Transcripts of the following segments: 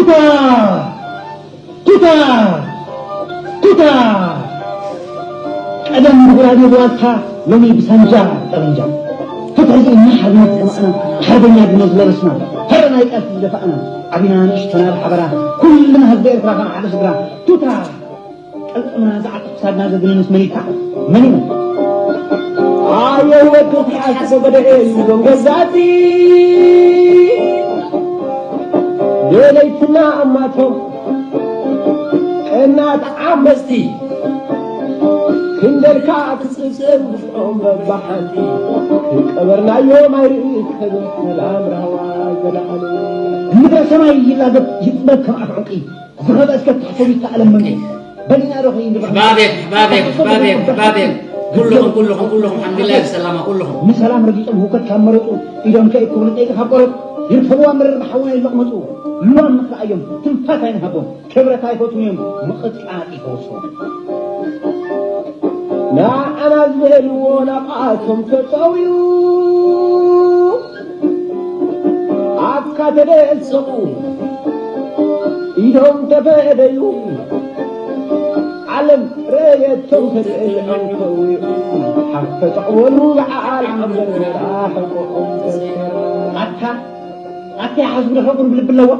ቱታ! ቱታ! ቱታ! ቀደም ብጉራዴ ብዋልታ፣ ሎሚ ብሳንጃ ጠበንጃ። ፍትሒ ዝእምሕ ሓርነት ዝጠማእና፣ ሓርበኛ ድነ ዝለበስና፣ ፈረናይ ቃልሲ ዝደፋእና፣ ዓቢና ንእሽቶና ብሓበራ፣ ኩልና ህዝቢ ኤርትራ ከም ሓደ ስድራ። ቱታ! ቅልጽምና ዝዓጥቕ ክሳድና ዘግንንስ መን እዩ? መን እዩ? ኣየ ወዲ ተሓስቦ ገደኤ እዩ ዶም ገዛእቲ። ደለይትና ኣማቶም ቀናት ዓመፅቲ። ክንደልካ ክፅብፅብ ግፍዖም በባሓንቲ። ከይቀበርናዮም ኣይርኢ ከብል ሰላም ራህዋ ዘለዓሉ። ምድረ ሰማይ ይላገብ ይፅበብ ከም ኣፍ ዕንቂ። ዝኸበ እስከ ተሕሰብ ይተኣለም መንቂ። በሊና ዶ ኸይንረኽብ? ኣሕባቤ፣ ኣሕባቤ፣ ኣሕባቤ፣ ኣሕባቤ። ኩልኹም፣ ኩልኹም፣ ኩልኹም፣ ሓምዱሊላህ ብሰላማ ኩልኹም። ንሰላም ረጊጾም ህውከት ካብ መረጹ፣ ኢዶም ከይእክቡ ንጠይቂ ካብ ቆረጹ፣ ይርከብዋ መረር ብሓውና ይለቕመጹ። ልዋም ንኽልኣዮም፣ ትንፋስ ኣይንሃቦም፣ ክብረት ኣይፈትዉን እዮም፣ ምቕጥቃጥ ይፈውሶም። ንዓና ዝበልዎ ናብኣቶም ተጸውዩ፣ ኣፍካ ተደሰቑ፣ ኢዶም ተፈደዩ፣ ዓለም ረየቶም ተደልዖም ከውዩ፣ ሓፍ ተጠቕወሉ በዓል ዓምበር ራሕቆኦም ተሰራ። ኣታ፣ ኣታ ይሓስቡ ዶ ከቕርብ ልቢ ኣለዋ?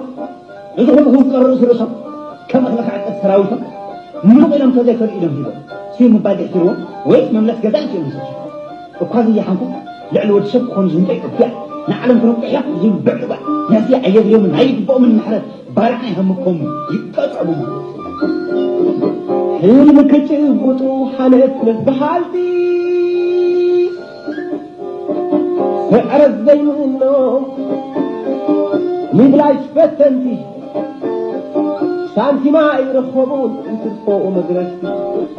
እዚ ኩሉ ክውቀሩ ርእሲ ርእሶም፣ ከም እኽሊ ክዕጸድ ሰራዊቶም፣ ምሉቕ ኢሎም ተዘይከዱ ኢዶም ሂቦም፣ ስዩ ምባል ደሕሲርዎም፣ ወይስ መምለስ ገዛእቲ እዮም ዝሰስሑ? እኳ ዘይሓንኩም፣ ልዕሊ ወዲ ሰብ ክኾኑ ዝህንጠዩ ዕቡያ፣ ንዓለም ክነቁሕያ ዝብል ብዕሉባ፣ ነዚ ኣየድልዮምን ኣይግብኦምን ምሕረት፣ ባርዕ ናይ ሃምኮም ይቀጸቡ ማለት እዩ። ሕልሚ ክጭብጡ ሓለፍለፍ በሃልቲ፣ ስዕረት ዘይምእኖም ምብላሽ ፈተንቲ፣ ሳንቲም ኣይረኸቡን እንትርፎ መግረፍቲ።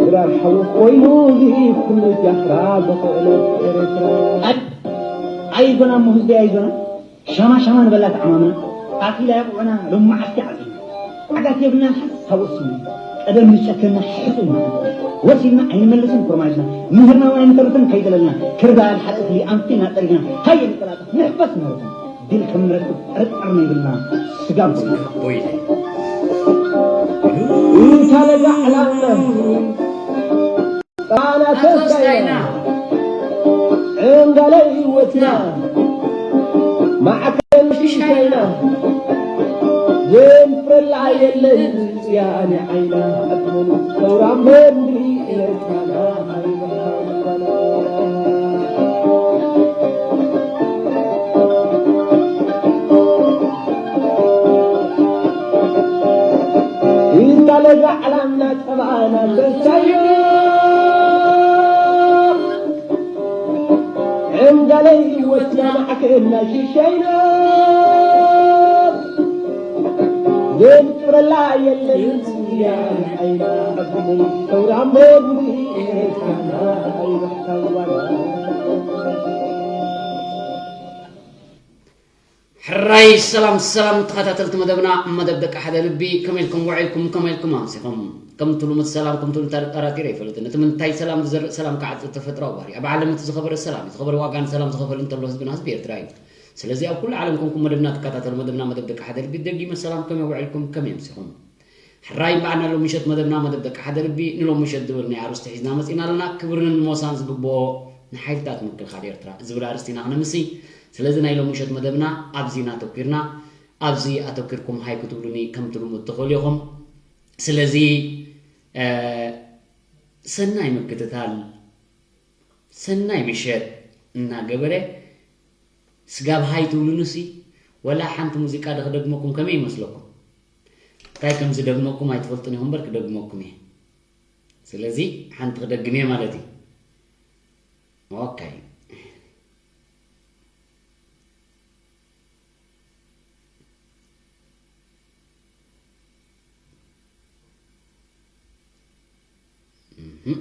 ድራር ሓዊ ኮይኑ እዚ ኩሉ ጃኽራ ብኽእለት ኤርትራ። ኣይ-፣ ኣይዞና እሞ ህዝቢ ኣይዞና። ሻማ ሻማ ንበላ ተዓማምና። ኣኺላ የቑዑና ሎም መዓልቲ ዓፂና። ዓጋት የብልናን ሓሳብ ወሲንና። ቀደም ዝጨከና ሕጹ ኢና። ወሲንና ኣይንመልስን ኮርማጅና። ምህርና እውን ኣይንተርፍን ከይደለልና። ክርዳድ ሓደ እኽሊ ኣንፊና ጠሪግና። ሃየ ንቀላጠፍ ንሕፈስ ምህርትና። ድል ከም ንረክብ ጥርጥር ነይብልና። ስጋብ ቦይለ። እንታ ለጋ ዕላልና። ጣና ተስፋይና፣ ዕንጋለ ህይወትና፣ ማዕከል ሽሻይና፣ ዘንፍረላ የለን ጽያኒ ዓይና፣ ኣትመኑ ሰውራ መንብሪ ኤርትራና ኣይበሃልና። ኢንዳ ለጋ ዕላምና ጸባኣና በሳዮ። ዕንጋለይ ህይወትና ማዕከልና ሽሻይና። ዘንፍረላ የለን ጽያ ዓይና። ሰውራ መንብሪ ኤርትራና ኣይበሃልና። ሕራይ ሰላም ሰላም ተኸታተልቲ መደብና፣ መደብ ደቂ ሓደ ልቢ፣ ከመይ ኢልኩም ውዒልኩም፣ ከመይ ኢልኩም ኣምሲኹም? ከምቲ ልሙድ ሰላም ከምቲ ልሙድ ኣጠራጢረ ኣይፈልጥን። እቲ ምንታይ ሰላም ዝዘርእ ሰላም ክዓጽድ ተፈጥሮኣዊ ባህሪ። ኣብ ዓለም እቲ ዝኸበረ ሰላም እዩ። ዝኸበረ ዋጋ ንሰላም ዝኸፈል እንተሎ ህዝብና ህዝቢ ኤርትራ እዩ። ስለዚ ኣብ ኩሉ ዓለም ኮንኩም መደብና ትከታተሉ፣ መደብና መደብ ደቂ ሓደ ልቢ ደጊመ ሰላም፣ ከመይ ውዒልኩም፣ ከመይ ኣምሲኹም? ሕራይ እምበኣር፣ ናይ ሎሚ ምሸት መደብና መደብ ደቂ ሓደ ልቢ ንሎሚ ምሸት ዝብል ናይ ኣርእስቲ ሒዝና መጺና ኣለና። ክብርን ሞሳን ዝግብኦ ንሓይልታት ምክልኻል ኤርትራ ዝብል ኣርእስቲ ኢና ክነምሲ። ስለዚ ናይ ሎሚ ምሸት መደብና ኣብዚ ኢና ኣተኲርና። ኣብዚ ኣተኲርኩም ሃይ ክትብሉኒ ከምቲ ልሙድ ትኽእሉ ኢኹም። ስለዚ፣ እ፣ ሰናይ ምክትታል። ሰናይ ምሸት እናገበረ ስጋብ ሃይ ትብሉንሲ፣ ወላ ሓንቲ ሙዚቃ ዶ ክደግመኩም ከመይ ይመስለኩም? እንታይ ከም ዝደግመኩም ኣይትፈልጡን ኢኹም እምበር ክደግመኩም እየ። ስለዚ ሓንቲ ክደግም እየ ማለት እዩ። ኦኬ። እህ።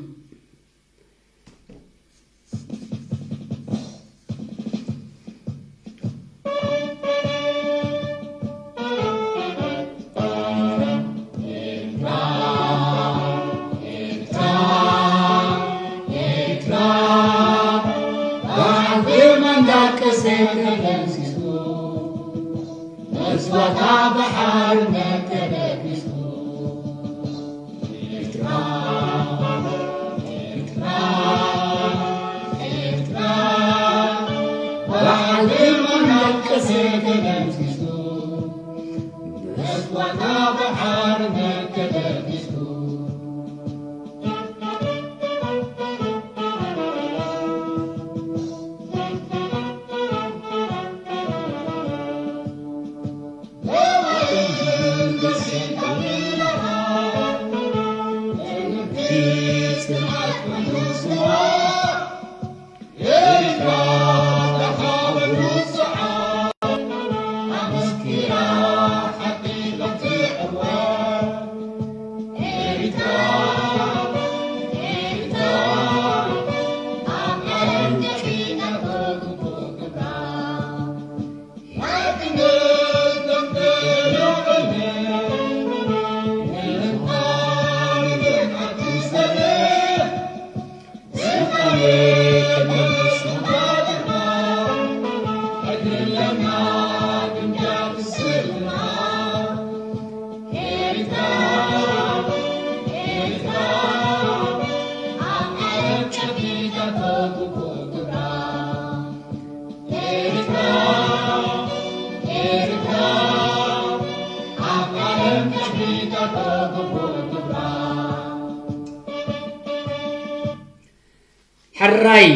ሕራይ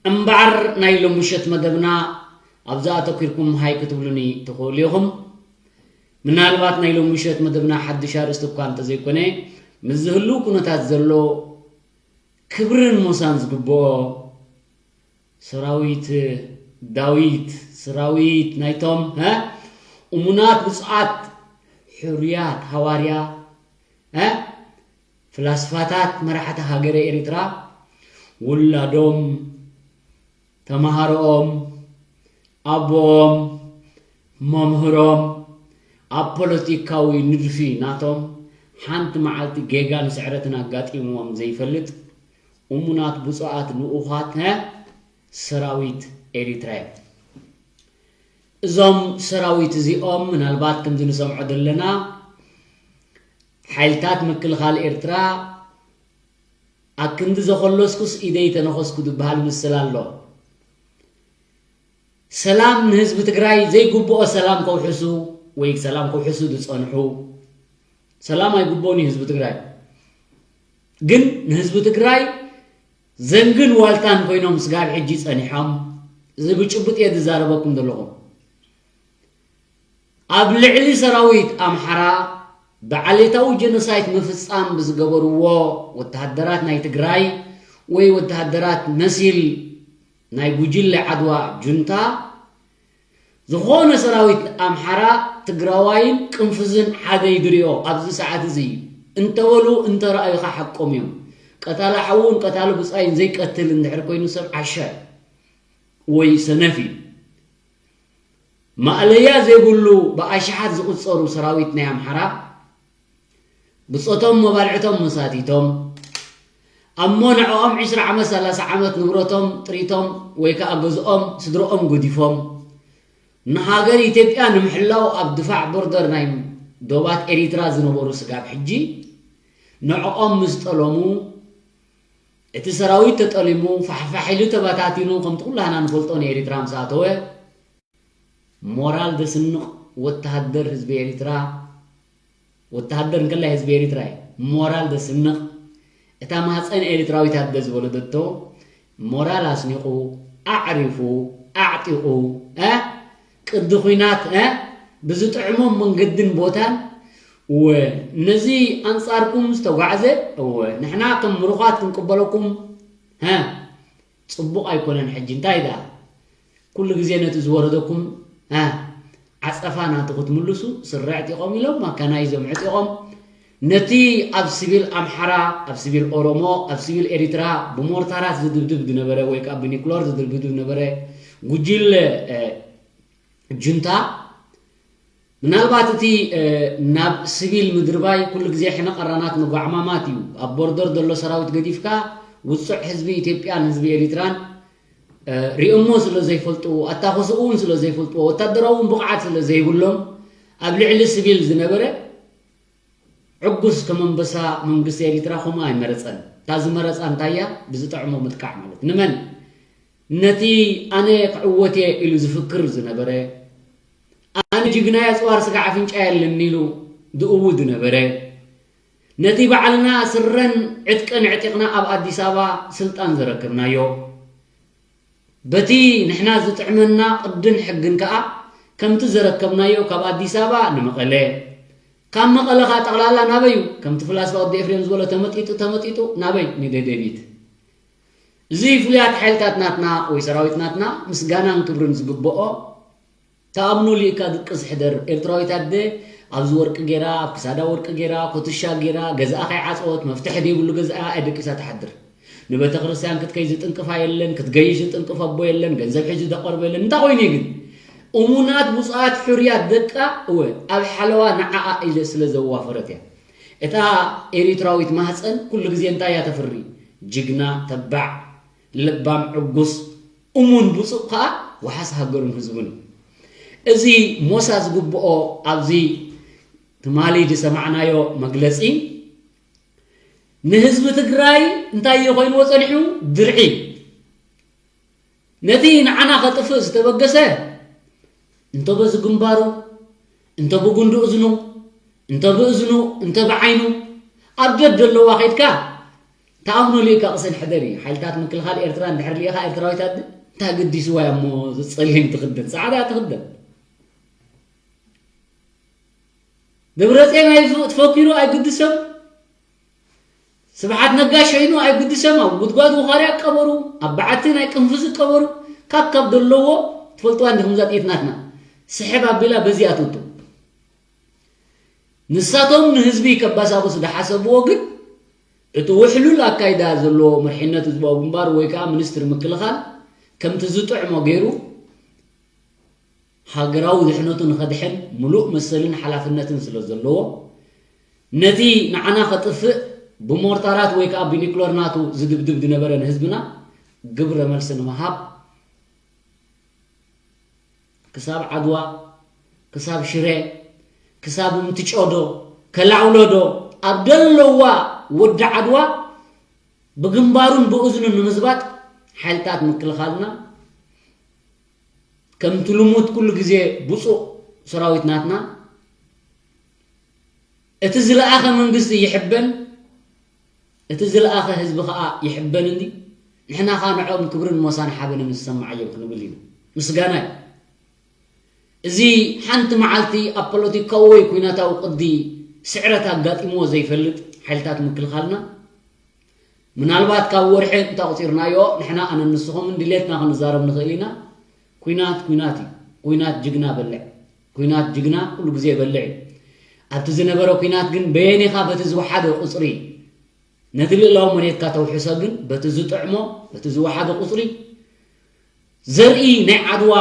እምበኣር ናይ ሎምሸት መደብና ኣብዛ ኣተኲርኩም ሃይ ክትብሉኒ ትኽእሉ ኢኹም። ምናልባት ናይ ሎምሸት መደብና ሓድሽ ኣርእስቲ እኳ እንተዘይኮነ፣ ምስ ዝህሉ ኩነታት ዘሎ ክብርን ሞሳን ዝግብኦ ሰራዊት ዳዊት፣ ሰራዊት ናይቶም፣ ሀ፣ እሙናት ብፁዓት ሕሩያት ሃዋርያ፣ ሀ፣ ፍላስፋታት መራሕቲ ሃገረ ኤሪትራ፣ ውላዶም፣ ተማሃሮኦም፣ ኣቦኦም፣ መምህሮም፣ ኣብ ፖለቲካዊ ንድፊ ናቶም ሓንቲ መዓልቲ ጌጋን ስዕረትን ኣጋጢምዎም ዘይፈልጥ እሙናት ብፁዓት ልኡኻት፣ ሀ፣ ሰራዊት ኤሪትራ እዮም። እዞም ሰራዊት እዚኦም ምናልባት ከምዚ ንሰምዖ ዘለና ሓይልታት ምክልኻል ኤርትራ ኣክንዲ ዘኸለስኩስ ኢደይ ተነኸስኩ ዝበሃል ምስል ኣሎ። ሰላም ንህዝቢ ትግራይ ዘይግብኦ ሰላም ከውሕሱ ወይ ሰላም ከውሕሱ ዝጸንሑ፣ ሰላም ኣይግብኦን እዩ ህዝቢ ትግራይ። ግን ንህዝቢ ትግራይ ዘንግን ዋልታን ኮይኖም ስጋብ ሕጂ ጸኒሖም። እዚ ብጭቡጥ እየ ዝዛረበኩም ዘለኹ። ኣብ ልዕሊ ሰራዊት ኣምሓራ ብዓሌታዊ ጀኖሳይድ ምፍጻም ብዝገበርዎ ወተሃደራት ናይ ትግራይ ወይ ወተሃደራት መሲል ናይ ጉጅለ ዓድዋ ጁንታ፣ ዝኾነ ሰራዊት ኣምሓራ ትግራዋይን ቅንፍዝን ሓደ እዩ ዝሪኦ ኣብዚ ሰዓት እዚ። እንተበሉ እንተረኣዩኻ ሓቆም እዮም። ቀታሊ ሓውን ቀታሊ ብጻይን ዘይቀትል እንድሕር ኮይኑ ሰብ ዓሻ እዩ ወይ ሰነፍ እዩ። ማእለያ ዘይብሉ ብኣሽሓት ዝቑጸሩ ሰራዊት ናይ ኣምሓራ ብጾቶም መባልዕቶም መሳቲቶም፣ ኣሞ ንዕኦም ዕስራ ዓመት፣ ሰላሳ ዓመት ንብረቶም፣ ጥሪቶም ወይ ከኣ ገዝኦም፣ ስድርኦም ገዲፎም፣ ንሃገር ኢትዮጵያ ንምሕላው ኣብ ድፋዕ ቦርደር ናይ ዶባት ኤሪትራ ዝነበሩ ስጋብ ሕጂ፣ ንዕኦም ምስ ጠለሙ፣ እቲ ሰራዊት ተጠሊሙ፣ ፋሕፋሕ ኢሉ ተበታቲኑ፣ ከምቲ ኩላህና ንፈልጦ ንኤሪትራ ምስ ኣተወ፣ ሞራል ዘስንቕ ወተሃደር ህዝቢ ኤሪትራ፣ ወተሃደር እንከላይ ህዝቢ ኤሪትራ እዩ። ሞራል ዘስንቕ፣ እታ ማህፀን ኤሪትራዊት ኣደ ዝወለደቶ ሞራል ኣስኒቑ፣ ኣዕሪፉ፣ ኣዕጢቑ፣ እ፣ ቅዲ ኹናት፣ እ፣ ብዝጥዕሞም መንገድን ቦታን፣ እወ፣ ነዚ ኣንጻርኩም ዝተጓዕዘ፣ እወ፣ ንሕና ከም ምሩኻት ክንቅበለኩም፣ እ፣ ጽቡቕ ኣይኮነን። ሕጂ እንታይ ደኣ? ኩሉ ግዜ ነቲ ዝወረደኩም፣ እ፣ ዓጸፋ ናቱ ክትምልሱ ስረ ዕጢቖም ኢሎም፣ ማካናይዞም ዕጢቖም፣ ነቲ ኣብ ሲቪል ኣምሓራ፣ ኣብ ሲቪል ኦሮሞ፣ ኣብ ሲቪል ኤሪትራ ብሞርታራት ዝድብድብ ዝነበረ ወይ ከኣ ብኒኩለር ዝድብድብ ዝነበረ ጉጅለ፣ እ፣ ጁንታ፣ ምናልባት እቲ፣ እ፣ ናብ ሲቪል ምድርባይ ኩሉ ግዜ ሕነ ቀራናት መጓዕማማት እዩ። ኣብ ቦርደር ዘሎ ሰራዊት ገዲፍካ ውጹዕ ህዝቢ ኢትዮጵያን ህዝቢ ኤሪትራን፣ እ፣ ሪኦሞ ስለ ዘይፈልጡ፣ ኣታኹስኡ እውን ስለ ዘይፈልጥዎ፣ ወታደራዊ እውን ብቕዓት ስለ ዘይብሎም፣ ኣብ ልዕሊ ሲቪል ዝነበረ ዕጉስ ከም ኣንበሳ መንግስቲ ኤሪትራ ከምኡ ኣይመረጸን። እታ ዝመረጻ እንታይ እያ? ብዝጥዕሞ ምጥቃዕ ማለት። ንመን? ነቲ ኣነ ክዕወት እየ ኢሉ ዝፍክር ዝነበረ፣ ኣነ ጅግና እየ፣ ኣጽዋር ስጋዕ ኣፍንጫ የለን ኢሉ ዝእውጅ ዝነበረ፣ ነቲ ባዕልና ስረን ዕጥቅን ኣዕጢቕና ኣብ ኣዲስ ኣበባ ስልጣን ዘረከብናዮ፣ በቲ ንሕና ዝጥዕመና ቅድን ሕግን ከኣ ከምቲ ዘረከብናዮ ካብ ኣዲስ ኣበባ ንመቐለ፣ ካብ መቐለ ከኣ ጠቕላላ ናበዩ? ከምቲ ፍላስፋ ወዲ ኤፍሬም ዝበሎ ተመጢጡ ተመጢጡ ናበይ? ንደደቢት። እዚ ፍሉያት ሓይልታት ናትና ወይ ሰራዊት ናትና ምስጋናን ክብርን ዝግብኦ ተኣምኖ ሊእካ ድቅስ ሕደር። ኤርትራዊት ኣደ ኣብዚ ወርቂ ጌራ፣ ኣብ ክሳዳ ወርቂ ጌራ፣ ኮትሻ ጌራ፣ ገዛኣ ከይዓጸወት፣ መፍትሒ ዘይብሉ ገዛኣ ኣደቂሳ ትሓድር። ንቤተ ክርስቲያን ክትከይ ዝጥንቅፋ የለን፣ ክትገይሽ ዝጥንቅፍ ኣቦ የለን፣ ገንዘብ ሒዙ ዘቐርቦ የለን። እንታይ ኮይኑ እዩ ግን? እሙናት ብፁዓት ሕሩያት ደቃ እወ ኣብ ሓለዋ ንዓኣ ኢለ ስለ ዘዋፈረት እያ። እታ ኤሪትራዊት ማህፀን ኩሉ ግዜ እንታይ እያ ተፍሪ? ጅግና፣ ተባዕ፣ ለባም፣ ዕጉስ፣ እሙን፣ ብፁዕ ከኣ ወሓስ ሃገሩን ህዝቡን እዩ። እዚ ሞሳ ዝግብኦ ኣብዚ ትማሊ ዝሰማዕናዮ መግለጺ ንህዝቢ ትግራይ እንታይ እዩ ኮይንዎ ጸኒሑ? ድርዒ። ነቲ ንዓና ከጥፍእ ዝተበገሰ እንተ በዚ ግንባሩ፣ እንተ ብጉንዲ እዝኑ፣ እንተ ብእዝኑ፣ እንተ ብዓይኑ ኣብ ደድ ዘለዋ ከይድካ ተኣምኖ ሊእካ ቅሰን ሕደር እዩ። ሓይልታት ምክልኻል ኤርትራ እንድሕር ሊእኻ ኤርትራዊት ኣደ እንታይ ገዲስዋ እያ እሞ ጸሊም ትኽደን፣ ጻዕዳ ትኽደን። ደብረጽዮን ኣይፍ-፣ ትፈኪሩ ኣይግድሰም። ስብሓት ነጋ ሸይኑ ኣይግድሰም። ኣብ ጉድጓድ ውኻርያ ቀበሩ፣ ኣብ በዓቲ ናይ ቅንፍዚ ቀበሩ። ካብ ካብ ደለዎ ትፈልጥዋ እንዲኹም እዛ ጥይት ናትና። ስሕብ ኣቢላ በዚኣ ትውጡ። ንሳቶም ንህዝቢ ከባሳብሱ ዝሓሰብዎ ግን እቲ ውሕሉል ኣካይዳ ዘለዎ መርሒነት ህዝባዊ ግንባር ወይ ከዓ ሚኒስትሪ ምክልኻል ከምቲ ዝጥዕሞ ገይሩ ሃገራዊ ድሕነቱ ንኸድሕን ምሉእ መሰልን ሓላፍነትን ስለ ዘለዎ፣ ነቲ ንዓና ከጥፍእ ብሞርታራት ወይ ከኣ ብኒክለር ናቱ ዝድብድብ ዝነበረ ንህዝብና ግብረ መልሲ ንምሃብ፣ ክሳብ ዓድዋ፣ ክሳብ ሽረ፣ ክሳብ ምትጮ ዶ፣ ከላዕውሎ ዶ፣ ኣብ ደለዋ ወዲ ዓድዋ ብግንባሩን ብእዝኑን ንምዝባጥ ሓይልታት ምክልኻልና ከምቲ ልሙድ ኩሉ ግዜ ብፁዕ ሰራዊት ናትና፣ እቲ ዝለኣኸ መንግስቲ ይሕበን፣ እቲ ዝለኣኸ ህዝቢ ኸኣ ይሕበን እንዲ፣ ንሕና ኸኣ ንዕኦም ክብርን ሞሳን ሓበንን ዝሰማዓዮም ክንብል ኢና። ምስጋና እዩ። እዚ ሓንቲ መዓልቲ ኣብ ፖለቲካዊ ወይ ኲናታዊ ቅዲ ስዕረት ኣጋጢምዎ ዘይፈልጥ ሓይልታት ምክልኻልና፣ ምናልባት ካብ ወርሒ እንተቑጺርናዮ፣ ንሕና ኣነን ንስኹምን ድሌትና ክንዛረብ ንኽእል ኢና። ኲናት ኲናት እዩ። ኲናት ጅግና በልዕ። ኲናት ጅግና ኩሉ ግዜ በልዕ እዩ። ኣብቲ ዝነበረ ኲናት ግን በየኒኻ በቲ ዝወሓደ ቁጽሪ ነቲ ልእላዊ መሬትካ ተውሕሶ ግን በቲ ዝጥዕሞ፣ በቲ ዝወሓደ ቁጽሪ ዘርኢ ናይ ዓድዋ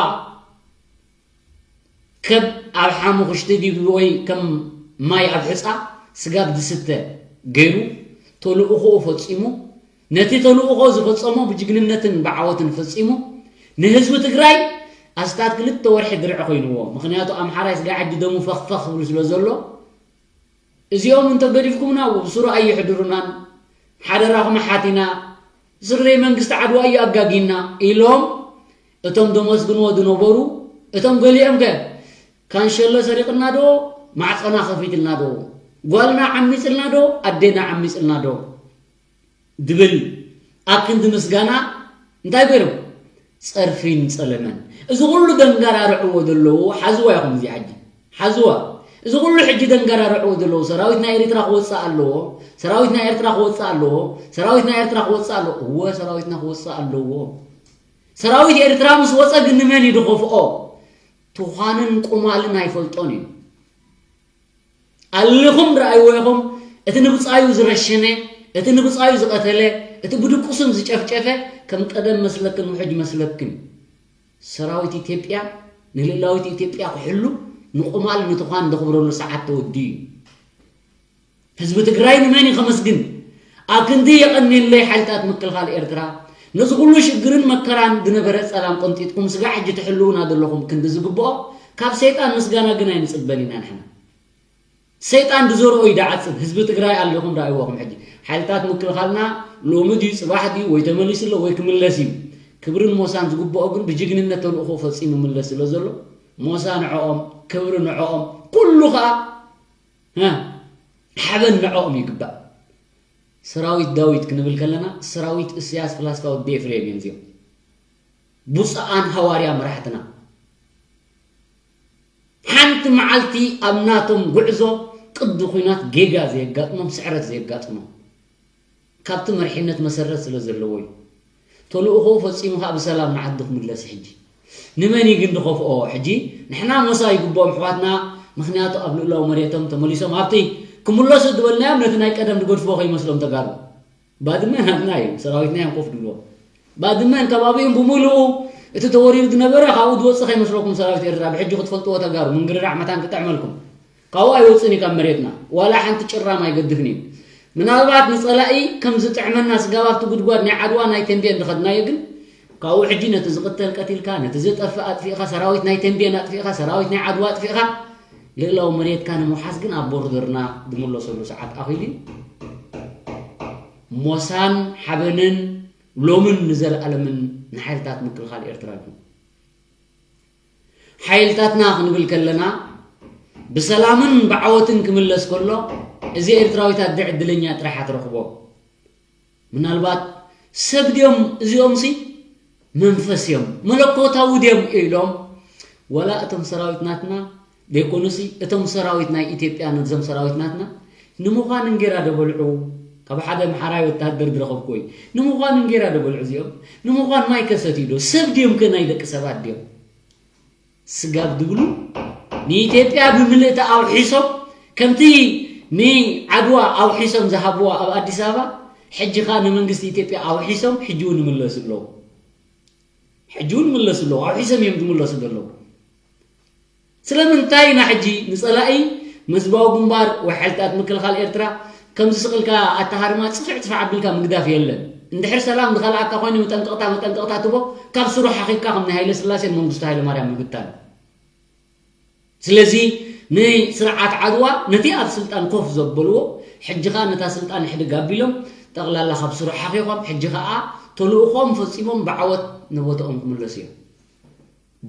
ከብ ኣብ ሓሙኽሽቲ ዲብ ወይ ከም ማይ ኣብ ሕጻ ስጋብ ዝስተ ገይሩ ተልእኾኡ ፈጺሙ፣ ነቲ ተልእኾ ዝፈጸሞ ብጅግንነትን ብዓወትን ፈጺሙ፣ ንህዝቢ ትግራይ ኣስታት ክልተ ወርሒ ድርዒ ኮይንዎ። ምኽንያቱ ኣምሓራይ ስጋዕ ሕጂ ደሙ ፈኽፈኽ ክብሉ ስለ ዘሎ፣ እዚኦም እንተ ገዲፍኩምና ብስሩ ኣይሕድሩናን፣ ሓደራኹም ሓቲና፣ ስርደይ መንግስቲ ዓድዋ እዩ ኣጋጊና ኢሎም እቶም ደመስግንዎ ዝነበሩ፣ እቶም ገሊኦም ከ ካንሸሎ ሰሪቕና ዶ፣ ማዕጾና ከፊትልና ዶ፣ ጓልና ዓሚጽልና ዶ፣ ኣዴና ዓሚጽልና ዶ ድብል ኣብ ክንዲ ምስጋና እንታይ ገይሮም? ጸርፊን ጸለመን። እዚ ኩሉ ደንገራርዕዎ ዘለዉ ሓዝዋ ኢኹም እዚ ሕጂ። ሓዝዋ። እዚ ኩሉ ሕጂ ደንገራርዕዎ ዘለዉ ሰራዊት ናይ ኤርትራ ክወጽእ ኣለዎ፣ ሰራዊት ናይ ኤርትራ ክወጽእ ኣለዎ፣ ሰራዊት ናይ ኤርትራ ክወጽእ ኣለዎ። እወ ሰራዊትና ክወጽእ ኣለዎ። ሰራዊት ኤርትራ ምስ ወጸ ግን ንመን እዩ ድኸፍኦ? ትዃንን ቁማልን ኣይፈልጦን እዩ። ኣሊኹም ረኣይዎ ኢኹም፣ እቲ ንብጻዩ ዝረሸነ፣ እቲ ንብጻዩ ዝቐተለ፣ እቲ ብድቁስም ዝጨፍጨፈ ከም ቀደም መስለክን ውሕጅ መስለክን። ሰራዊት ኢትዮጵያ ንልእላዊት ኢትዮጵያ ክሕሉ ንቁማል ንትዃን ዘኽብረሉ ሰዓት ተወዲኡ እዩ። ህዝቢ ትግራይ ንመን እዩ ከመስግን? ኣብ ክንዲ የቐንየለይ ሓይልታት ምክልኻል ኤርትራ ነዚ ኩሉ ሽግርን መከራን ዝነበረ ጸላም ቆንጢጥኩም ስጋዕ ሕጂ ትሕልውና ዘለኹም ክንዲ ዝግብኦ ካብ ሰይጣን ምስጋና ግን ኣይንጽበን ኢና ንሕና። ሰይጣን ዝዘርኦ እዩ ዝዓጽድ። ህዝቢ ትግራይ ኣሊኹም ረኣይዎ ኢኹም ሕጂ። ሓይልታት ምክልኻልና ሎሚ ድዩ ጽባሕ ድዩ ወይ ተመሊሱ ኣሎ ወይ ክምለስ እዩ። ክብርን ሞሳን ዝግብኦ ግን ብጅግንነት ተልእኾ ፈጺሙ ይምለስ ስለ ዘሎ ሞሳ ንዕኦም፣ ክብሪ ንዕኦም፣ ኩሉ ኸኣ እ፣ ሓበን ንዕኦም ይግባእ። ሰራዊት ዳዊት ክንብል ከለና ሰራዊት እስያስ ፍላስፋ ወዲ ኤፍሬም እዮም እዚኦም። ብፁዓን ሃዋርያ መራሕትና ሓንቲ መዓልቲ ኣብ ናቶም ጉዕዞ ቅዲ ኹናት ጌጋ ዘየጋጥሞም፣ ስዕረት ዘየጋጥሞም ካብቲ መሪሕነት መሰረት ስለ ዘለዎ እዩ። ተልእኾኡ ፈጺሙ ኸኣ ብሰላም ንዓዱ ክምለስ ሕጂ። ንመን እዩ ግን ዝኸፍኦ? ሕጂ ንሕና ሞሳ ይግብኦም ኣሕዋትና፣ ምኽንያቱ ኣብ ልኡላዊ መሬቶም ተመሊሶም ኣብቲ ክምለሱ ዝበልናዮም ነቲ ናይ ቀደም ዝገድፍዎ ከይመስሎም ተጋሩ። ባድመ ናትና እዩ፣ ሰራዊትና እዮም ኮፍ ዝብልዎ። ባድመን ከባቢኡን ብምሉኡ እቲ ተወሪሩ ዝነበረ ካብኡ ዝወፅእ ከይመስለኩም ሰራዊት ኤርትራ፣ ብሕጂ ክትፈልጥዎ ተጋሩ፣ ምንግርራዕ መታን ክጥዕመልኩም። ካብኡ ኣይወፅን እዩ ካብ መሬትና፣ ዋላ ሓንቲ ጭራም ኣይገድፍን እዩ። ምናልባት ንፀላኢ ከም ዝጥዕመና ስጋብ ኣብቲ ጉድጓድ ናይ ዓድዋ ናይ ቴምቤን ዝኸድናዮ ግን፣ ካብኡ ሕጂ ነቲ ዝቕተል ቀቲልካ፣ ነቲ ዝጠፍእ ኣጥፊእኻ፣ ሰራዊት ናይ ቴምቤን ኣጥፊእኻ፣ ሰራዊት ናይ ዓድዋ ኣጥፊእኻ፣ ልእላዊ መሬትካ ንምውሓስ ግን ኣብ ቦርደርና ዝምለሰሉ ሰዓት ኣኺሉ እዩ። ሞሳን ሓበንን ሎምን ንዘለኣለምን ንሓይልታት ምክልኻል ኤርትራ ይኹን። ሓይልታትና ክንብል ከለና ብሰላምን ብዓወትን ክምለስ ከሎ፣ እዚ ኤርትራዊት ኣደ ዕድለኛ ጥራሕ እያ ትረኽቦ። ምናልባት ሰብ ድዮም እዚኦም ሲ መንፈስ እዮም፣ መለኮታዊ ድዮም ኢሎም፣ ወላ እቶም ሰራዊት ናትና ዘይኮኑሲ እቶም ሰራዊት ናይ ኢትዮጵያ ነዞም ሰራዊት ናትና ንምዃን እንጌራ ደበልዑ ካብ ሓደ ኣምሓራይ ወታደር ዝረኸብኩ ወይ ንምዃን እንጌራ ደበልዑ እዚኦም ንምዃን ማይ ከሰትዩ ዶ ሰብ ድዮም ከ ናይ ደቂ ሰባት ድዮም ስጋብ ድብሉ ንኢትዮጵያ ብምልእቲ ኣውሒሶም ከምቲ ንዓድዋ ኣውሒሶም ዝሃብዋ ኣብ ኣዲስ ኣበባ ሕጂ ኸዓ ንመንግስቲ ኢትዮጵያ ኣውሒሶም ሕጂ እውን ይምለሱ ኣለዉ ሕጂ እውን ይምለሱ ኣለዉ ኣውሒሶም እዮም ዝምለሱ ዘለዉ ስለምንታይ ኢና ሕጂ ንጸላኢ ንህዝባዊ ግንባር ወይ ሓይልታት ምክልኻል ኤርትራ ከምዚ ስቕ ኢልካ ኣተሃርማ ጽፍዕ ጽፍዕ ኣቢልካ ምግዳፍ የለን። እንድሕር ሰላም ዝኸልኣካ ኮይኑ መጠንቀቕታ መጠንቀቕታ ትቦ ካብ ስሩ ሓኺብካ ከም ናይ ሃይለ ስላሴን መንግስቱ ሃይለ ማርያም ምብታን። ስለዚ ንስርዓት ዓድዋ ነቲ ኣብ ስልጣን ኮፍ ዘበልዎ ሕጂ ኸኣ ነታ ስልጣን ሕድግ ኣቢሎም ጠቕላላ ካብ ስሩ ሓኺኾም ሕጂ ኸኣ ተልእኾም ፈጺሞም ብዓወት ንቦትኦም ክምለሱ እዮም።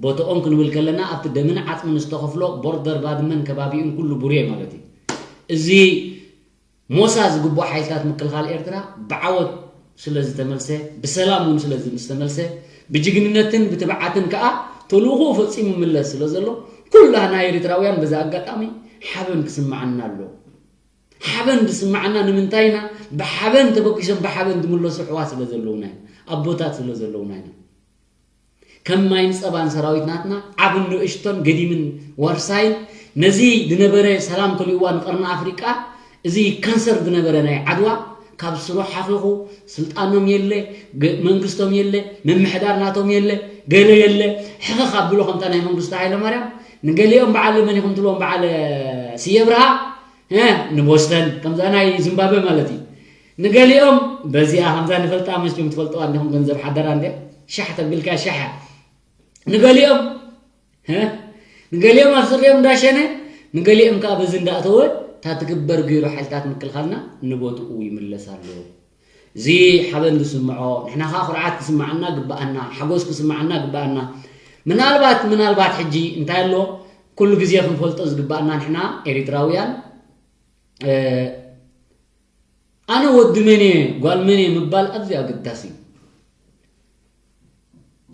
ቦትኦም ክንብል ከለና ኣብቲ ደምን ዓጽምን ዝተኸፍሎ ቦርደር ባድመን ከባቢኡን ኩሉ ቡሬ ማለት እዩ። እዚ ሞሳ ዝግብኦ ሓይልታት ምክልኻል ኤርትራ ብዓወት ስለ ዝተመልሰ ብሰላም እውን ስለ ዝተመልሰ ብጅግንነትን ብትብዓትን ከኣ ተልእኾኡ ፈጺሙ ይምለስ ስለ ዘሎ ኩላህና ኤርትራውያን በዚ ኣጋጣሚ ሓበን ክስምዓና ኣለዎ። ሓበን ዝስምዓና ንምንታይ ኢና? ብሓበን ተበጊሶም ብሓበን ዝምለሱ ኣሕዋት ስለ ዘለውና ኢና። ኣቦታት ስለ ዘለውና ኢና። ከም ማይን ጸባን ሰራዊት ናትና ዓብን ንእሽቶን ገዲምን ዋርሳይን ነዚ ዝነበረ ሰላም ከሊእዋ ንቀርኒ ኣፍሪቃ እዚ ካንሰር ዝነበረ ናይ ዓድዋ ካብ ስሩ ሓኺኹ ስልጣኖም የለ መንግስቶም የለ ምምሕዳር ናቶም የለ ገለ የለ ሕኽኽ ኣብሎ ከምታ ናይ መንግስቱ ሃይለማርያም ንገሊኦም በዓል መን ኢኹም ትብሎም በዓል ስየ ብርሃ ንቦስተን ከምዛ ናይ ዝምባበ ማለት እዩ ንገሊኦም በዚኣ ከምዛ ንፈልጣ መስሎም ትፈልጠዋ እንዲኹም ገንዘብ ሓደራ እንዲ ሻሕ ተብልካ ሻሕ ንገሊኦም ንገሊኦም ኣብ ስሪኦም እንዳሸነ ንገሊኦም ከዓ በዚ እንዳእተወ እታ ትግበር ገይሩ ሓይልታት ምክልኻልና ንቦትኡ ይምለስ ኣሎ እዚ ሓበን ዝስምዖ ንሕና ከዓ ኩርዓት ክስምዓና ግበኣና ሓጎስ ክስምዓና ግበኣና ምናልባት ምናልባት ሕጂ እንታይ ኣሎ ኩሉ ግዜ ክንፈልጦ ዝግባኣና ንሕና ኤሪትራውያን ኣነ ወዲ መን እየ ጓል መን እየ ምባል ኣዝዩ ኣገዳሲ እዩ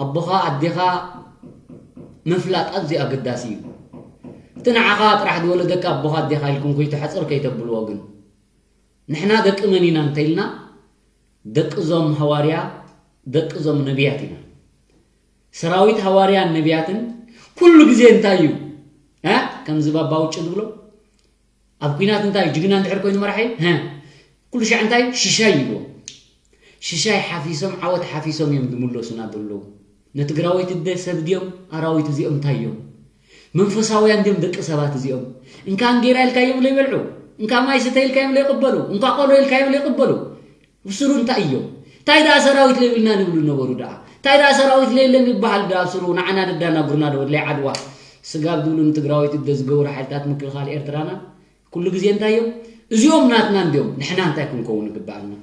ኣቦኻ ኣዴኻ ምፍላጥ ኣዝዩ ኣገዳሲ እዩ እቲ ንዓኻ ጥራሕ ዝወለደካ ኣቦኻ ኣዴኻ ኢልኩም ከይትሕፅር ከይተብልዎ ግን ንሕና ደቂ መን ኢና እንተኢልና ደቂ ዞም ሃዋርያ ደቂ ዞም ነቢያት ኢና ሰራዊት ሃዋርያን ነቢያትን ኩሉ ግዜ እንታይ እዩ ከምዚ ባባ ውጭ ዝብሎ ኣብ ኩናት እንታይ ጅግና እንድሕር ኮይኑ መራሒ ኩሉ ሻዕ እንታይ ሽሻይ ይብሎ ሽሻይ ሓፊሶም ዓወት ሓፊሶም እዮም ዝምለሱና ዘለዉ ንትግራወይቲ ደ ሰብ ድዮም ኣራዊት እዚኦም እንታይ እዮም መንፈሳውያን ድዮም ደቂ ሰባት እዚኦም እንካ እንጌራ ኢልካዮም ለይበልዑ እንካ ማይ ስተ ኢልካዮም ለይቅበሉ እንካ ቆሎ ኢልካዮም ለይቅበሉ ብስሩ እንታይ እዮም እንታይ ደኣ ሰራዊት ለይብልና ንብሉ ነበሩ ደኣ እንታይ ደኣ ሰራዊት ለየለን ይበሃል ደኣ ብስሩ ንዓና ደዳናጉርና ዶ ለይ ዓድዋ ስጋብ ዝብሉ ንትግራዊት እደ ዝገብሩ ሓይልታት ምክልኻል ኤርትራና ኩሉ ግዜ እንታይ እዮም እዚኦም ናትና እንዲዮም ንሕና እንታይ ክንከውን ይግበኣልና